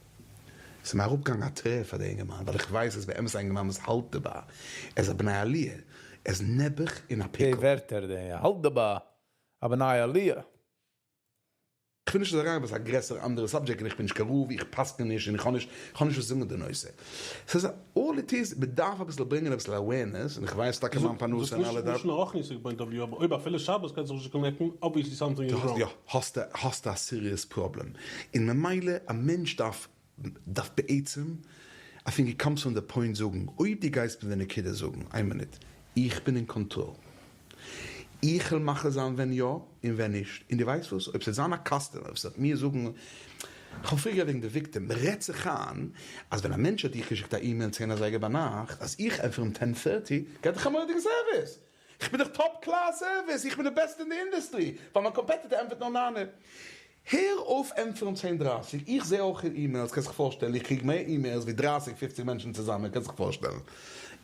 ס'איז מיר אראפגעגאנגען א טרער פאר די אינגערמאן, ווייל איך ווייס אז באמת א אינגערמאן וואס האלט דערביי, ער איז א בני עליה, ער איז נעבעך אין א די פיקל. ווערטער די האלט דערביי, א בני עליה. איך וויל נישט אריין ווייל ס'איז א גרעסערע אנדערע סאבדזשעקט און איך בין נישט קיין רב, איך פסק'ן נישט און איך האב נישט איך האב נישט וואס צו זאגן אין די נושא. ס'איז אלל איט איז, מ'דארף אביסל ברענגען אביסל אווערנעס, און איך ווייס טאקע מיין פרנסה און אלע נישט נאר רוחניות'דיג פוינט אוו וויו, אבער אויב אפילו שבת קענסטו זיך נישט קאנעקטן, אבוויעסלי סאמטינג איז ראנג. יא, האסטו האסטו א סיריעס פראבלעם, און ממילא א מענטש דארף דארף בעצם, איי טינק איט קאמס פראם די פוינט זאגן, אויב דו גייסט מיט די נקודה זאגן, איין מינוט, איך בין אין קאנטראל. איך וועל מחליט זיין ווען יא און ווען נישט, און דו ווייסט וואס, אויב ס'וועט זיין א customer וואס וועט מיר זאגן, כ'האב פריער גערעדט וועגן די victim, מ'רעדט זיך איין אז ווען א מענטש האט דיך געשיקט א אימעיל צען אזייגער ביינאכט אז איך ענטפער אים ten thirty, געט דיך א מורא'דיגע סערוויס! כ'בין דאך top class service, איך בין די בעסטע אין די אינדוסטרי, ווייל מיין competitor ענטפערט נאר ניינע. הער אויף ענטפערן צען דרייסיג, איך זע אויך emails, קענסט זיך פארשטעלן איך קריג מער emails ווי דרייסיג פופציג מענטשן צוזאמען, קענסט זיך פארשטעלן.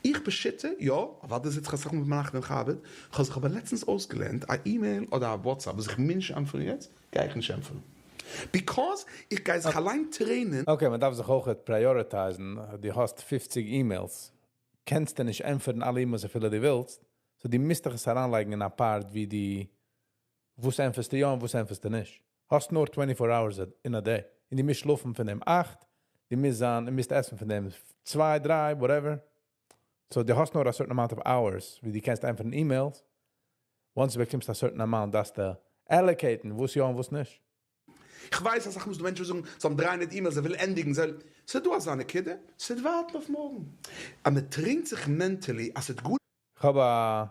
איך בשיטה, יא, אוודאי זיץ איך אסאך מאל ביינאכט און כ'ארבעט, כ'האב זיך אבער לעצטנס אויסגעלערנט, א אימעיל אדער א WhatsApp וואס איך מוז נישט ענטפערן יעצט, גיי איך נישט ענטפערן. because איך גיי זיך אליין train ען. Okay, מען דארף זיך אויכעט prioritize ן, דו האסט פופציג emails, קענסטו נישט ענטפערן אלע emails אפילו דו ווילסט, so דו מוזט דיך עס אריינלייגן אין א part ווי דו וואס ענטפערסטו יא און וואס ענטפערסטו נישט. האסט נאר twenty four hours אין א day, און דו מוזט שלאפן פון דעם אכט, דו מוזט זיין, דו מוזט עסן פון דעם צוויי דריי whatever, so דו האסט נאר א certain amount of hours ווי דו קענסט ענטפערן emails, once דו באקומסט א certain amount דארפסטו allocate ן וואס יא און וואס נישט. כ'ווייס אסאך מאל ס'דא מענטשן וואס זאגן זיי האבן 300 emails זיי ווילן ענדיגן זיי ווילן, ס'דא אזא נקודה, ס'וועט ווארטן אויף מארגן. אז מ'טרעינט זיך mentally אז ס'וועט גאר. כ'האב א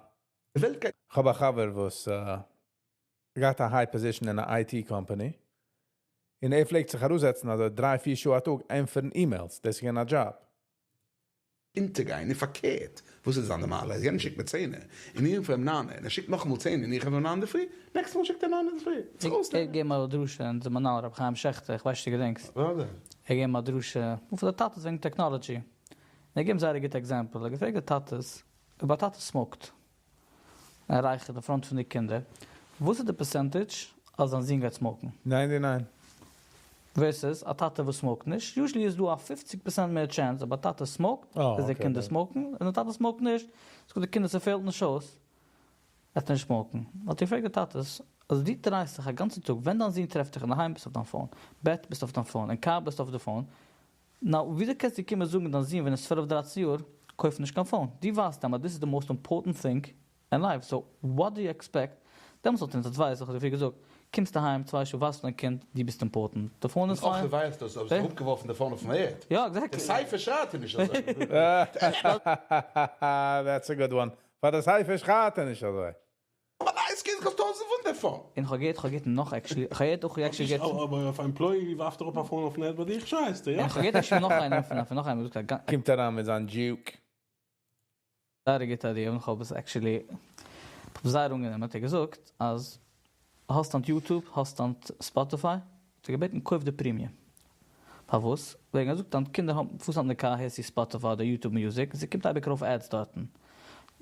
די וועלט גייט. כ'האב א חבר וואס געהאט א high position אין א IT company, און ער פלעגט זיך אראפזעצן אזוי דריי פיר שעה א טאג ענטפערן emails, דאס איז געווען א דזשאב. אונטערגיין, און פארקערט, וואס איז זיין די מעלה? אז יענער שיקט מיר צענע, און איך ענטפער אים ניינע, און ער שיקט נאכאמאל צענע און איך ענטפער אים ניין אינדערפרי, next מאל שיקט ער ניין אינדערפרי. זיך ער אויסלערנען. האט געגעבן א דרשה אין די מנהל רבי חיים שעכטער, איך ווייס נישט צו געדענקסט. אוודאי. ער האט געגעבן א דרשה פאר די טאטעס וועגן technology, און ער האט געגעבן זייער א גוטע example, ער האט געפרעגט די טאטעס, אויב א טאטע smoke ט און רייכערט אין front פון די קינדער, וואס איז די percentage אז זיין זון גייט smoke ן? Ninety nine. Versus א טאטע וואס smoke ט נישט, usually איז דא א פופציג פערסענט מער chance אויב א טאטע smoke ט אז די קינדער smoke ן, און די טאטע smoke ט נישט, איז די קינדער ס'פעלט נישט אויס, וועט ער נישט smoke ן. האט ער געפרעגט די טאטעס, אז דו דרייסט זיך א גאנצע טאג, ווען דיין זון טרעפט דיך אינדערהיים ביסטו אויף דיין phone, בעט ביסטו אויף דיין phone, אין קאר ביסטו אויף די phone, now וויאזוי קענסטו קומען זאגן דיין זון ווען ער איז צוועלף דרייצן יאר, קויף נישט קיין phone, דו ווייסט אים אז דאס איז די most important thing אין life, so what do you expect, דעמאלטס האט אונז advice, איך האב דיר פריער געזאגט, קומסט אהיים צוויי שעה ווייזט פאר דיין קינד דו ביסט important, די phone איז און פיין. אויך ווייסט דאס, אויב האסטו אראפגעווארפן די phone אויפן ערד. יא exactly. די ספר שרייט ער נישט אזוי. That's a good one. פאר די ספר שרייט ער נישט אזוי. אבער נייעס קינד קאסט טויזענט פונט די phone. און כ'האב געהערט, כ'האב געהערט נאך actually, כ'האב געהערט אויך actually געהערט. אבער אויף א employee ווארפט ער אראפ א phone אויפן ערד ביי דיך שרייסטו, יא? און כ'האב געהערט actually נאך איינעם פון פון נאך איינעם וואס זאגט א. קומט אריין מיט זיין דזשוק. זייער א גוטע idea און כ'האב עס actually כ'האב זייער אנגענומען האט ער געזאגט אז האסט היינט YouTube האסט היינט Spotify האט ער געבעטן קויף די premium פארוואס? וועגן ער זאגט אז קינדער האבן פארסט היינט אין די קאר הערסטו Spotify אדער YouTube Music און ס'קומט אייביג ארויף ads דארטן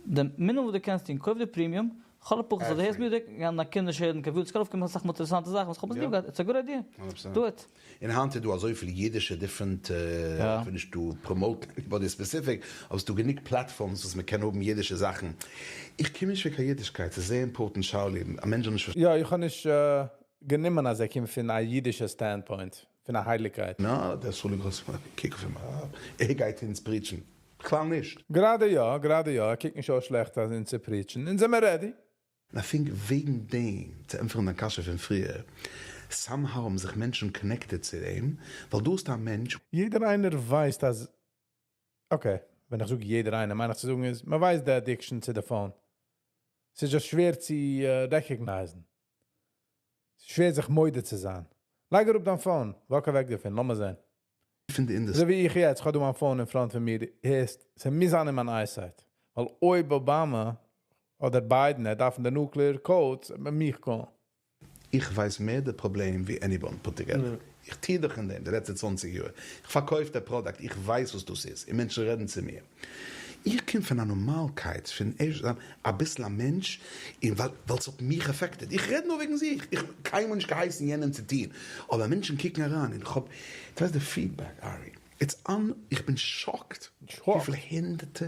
די מינימום וואס דו קענסט טון קויף די premium לכל הפחות אז דו הערסט music גייען דיין קינדער נישט הערן קיין ווידיאס ס'קען ארויפקומען אסאך מאל אינטערעסאנטע זאכן וואס כ'האב עס ליב געהאט it's a good idea do it. און היינט איז דא אזויפיל אידישע different, איך וויל נישט דא promote ן anybody specific, אבער ס'דא גענוג platforms וואס מ'קען האבן אידישע זאכן. איך קום נישט פון קיין אידישקייט, ס'איז זייער important שאולי, א מענטש זאל נישט. יא, איך האב נישט גענומען אז ער קומט פון א אידישע standpoint, פון א הייליגקייט. נא, דער סרולי גראסמאן, קוק אויף אים אראפ, ער גייט אונז preach ן? בכלל נישט. גראדע יא, גראדע יא, ער קוקט נישט אויס שלעכט אז אונז צו preach ן, אונז זעמער ready. און I think וועגן דעם, צו ענטפערן דיין קשיא פון פריער, somehow האבן זיך מענטשן connected צו דעם, ווייל דא האסטו א מענטש. יעדער איינער ווייסט אז, okay, ווען איך זאג יעדער איינער מיין איך צו זאגן איז, מען ווייסט די addiction צו די phone. ס'איז just שווער צו recognize ן. ס'איז שווער זיך מודה צו זיין. לייג אראפ דיין phone, walk אוועק דערפון, לאמיר זען. פון די industry. אזוי ווי איך יעצט, איך האב דא מיין phone אין front פון מיר, הערסט, ס'מוז זיין אין מיין eyesight. ווייל אויב אבאמא אדער ביידן ער דארפן די nuclear codes, וועט מען מיך call ן. איך ווייס מער די פראבלעם ווי anyone put together. איך טוה דאך אין דעם די לעצטע צוואנציג יאר. איך פארקויף די product, איך ווייס וואס דאס איז, און מענטשן רעדן צו מיר. איך קום פון א נארמאלקייט, פון ערשט זיין אביסל א מענטש, און ווייל ווייל ס'האט מיך affected. איך רעד נאר וועגן זיך, איך האב קיינמאל נישט געהייסן יענעם צו טון, אבער מענטשן קוקן אריין און איך האב, דו ווייסט די feedback ארי, it's un, איך בין shocked וויפיל הונדערטע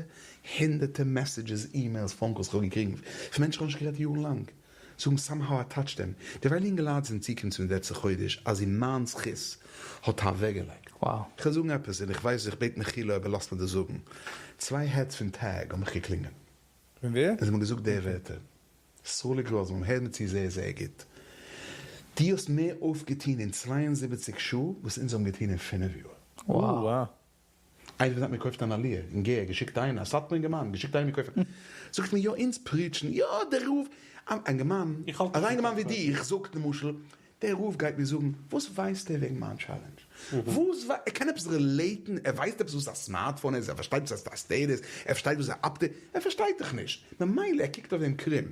הונדערטע messages, emails, phone calls איך האב געקריגן פון מענטשן איך האב נישט גערעדט יארן לאנג, זאגן somehow I touched them, דערווייל אינגעלייט זענען צוגעקומען צו מיר די לעצטע חודש אז אין מיין זכות האט אוועקגעלייגט. Wow. כ'וועל זאגן עפעס און איך ווייס איך בעט מחילה אויב ער לאזט מיר דאס זאגן, צוויי heads פון TAG האבן מיך געקלינגען. פון ווער? און זיי האבן געזאגט די ווערטער, סרולי גראסמאן, הער מיר צו זייער זייער גוט, דו האסט מער אויפגעטון אין 72 שעה וואס אונז האבן געטון אין פינף יאר. Wow. איינער וואס האט מיר געקויפט אן עליה אין גער, געשיקט איינער, א סאטמאר אינגערמאן, געשיקט איינער מיר קויפן, זאגט מיר יא אונז preach ן, יא דער רב, א אינגערמאן, אזא אינגערמאן ווי דיך, זאגט למשל, דער רב גייט מיר זאגן, וואס ווייסט ער וועגן מיין challenge? וואס ווייסט, ער קען עפעס relate ן? ער ווייסט עפעס וואס א smartphone איז? ער פארשטייט וואס א status? ער פארשטייט וואס א update? ער פארשטייט דאך נישט, ממילא ער קוקט אויף דעם קרום.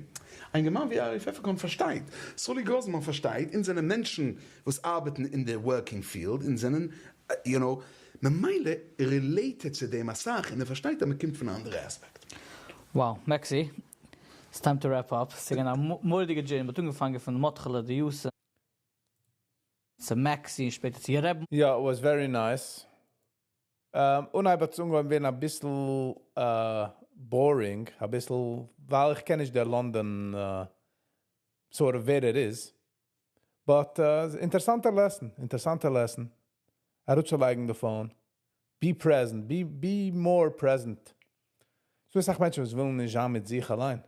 א אינגערמאן ווי ארי פעפערקארן פארשטייט, סרולי גראזמאן פארשטייט, אונז זענען מענטשן וואס ארבעטן אין די working field, אונז זענען, יו נאו, ממילא relate ער צו דעם אסאך און ער פארשטייט אז מען קומט פון א אנדערע aspect. Wow, מעקסי, it's time to wrap up, ס'איז געווען א מורא'דיגע journey, מ'האט אנגעפאנגען פון מותח'לע די יאסע, צו מעקסי און שפעטער צו ר'. יא, it was very nice. אנהייב האט עס אנגעהויבן ווערן אביסל boring, אביסל ווייל איך קען נישט דער לאנדאן sort of ווער ער איז, but אינטערסאנטע lesson, אינטערסאנטע lesson, אראפצולייגן די phone, be present, be be more present, ס'דא אסאך מענטשן וואס ווילן נישט זיין מיט זיך אליין,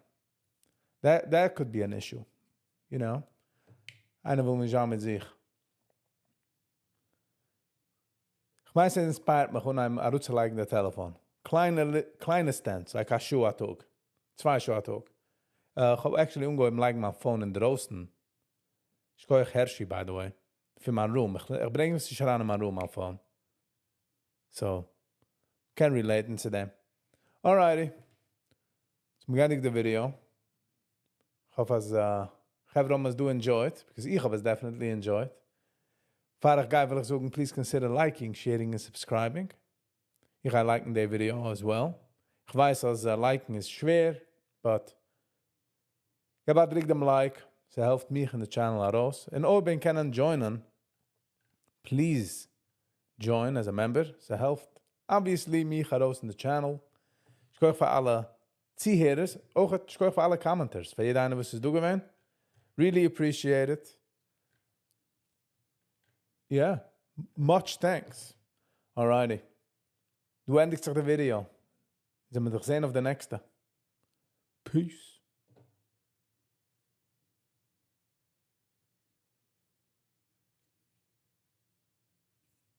that could be an issue, you know, איינער וויל נישט זיין מיט זיך. כ'מיין ס' inspire ט מיך אנהייבן אראפצולייגן די טעלעפאן. קליינע קליינע stance, like א שעה א טאג. צוויי שעה א טאג. כ'האב actually אנגעהויבן לייגן מיין phone אינדרויסן. שכוח הערשי by the way. פון מיין room. איך ברענג עס נישט אריין אין מיין room מיין phone. So, קען relate ן צו דעם. Alrighty. So מ'געענדיגט די ווידיאו. כ'האף אז חברה האבן עס דא enjoyed, because איך האב עס definitely enjoyed. פאר איך גיי וויל איך זאגן please consider liking, sharing און subscribing. איך גיי like ן די ווידיאו as well. כ'ווייס אז like ן איז שווער, but געב א דריק דעם like, ס'העלפט מיך און די channel ארויס. און אויב ענק קענען join ען, please join as a member, ס'העלפט obviously מיך ארויס אין די channel. שכוח פאר אלע צוהערערס, אויך שכוח פאר אלע commenters, פאר יעדע איינער וואס איז דא געווען. Really appreciate it. Yeah, much thanks. Alrighty. דא ענדיגט זיך די ווידיאו. זעמיר זיך זען אויף די נעקסטע. Peace.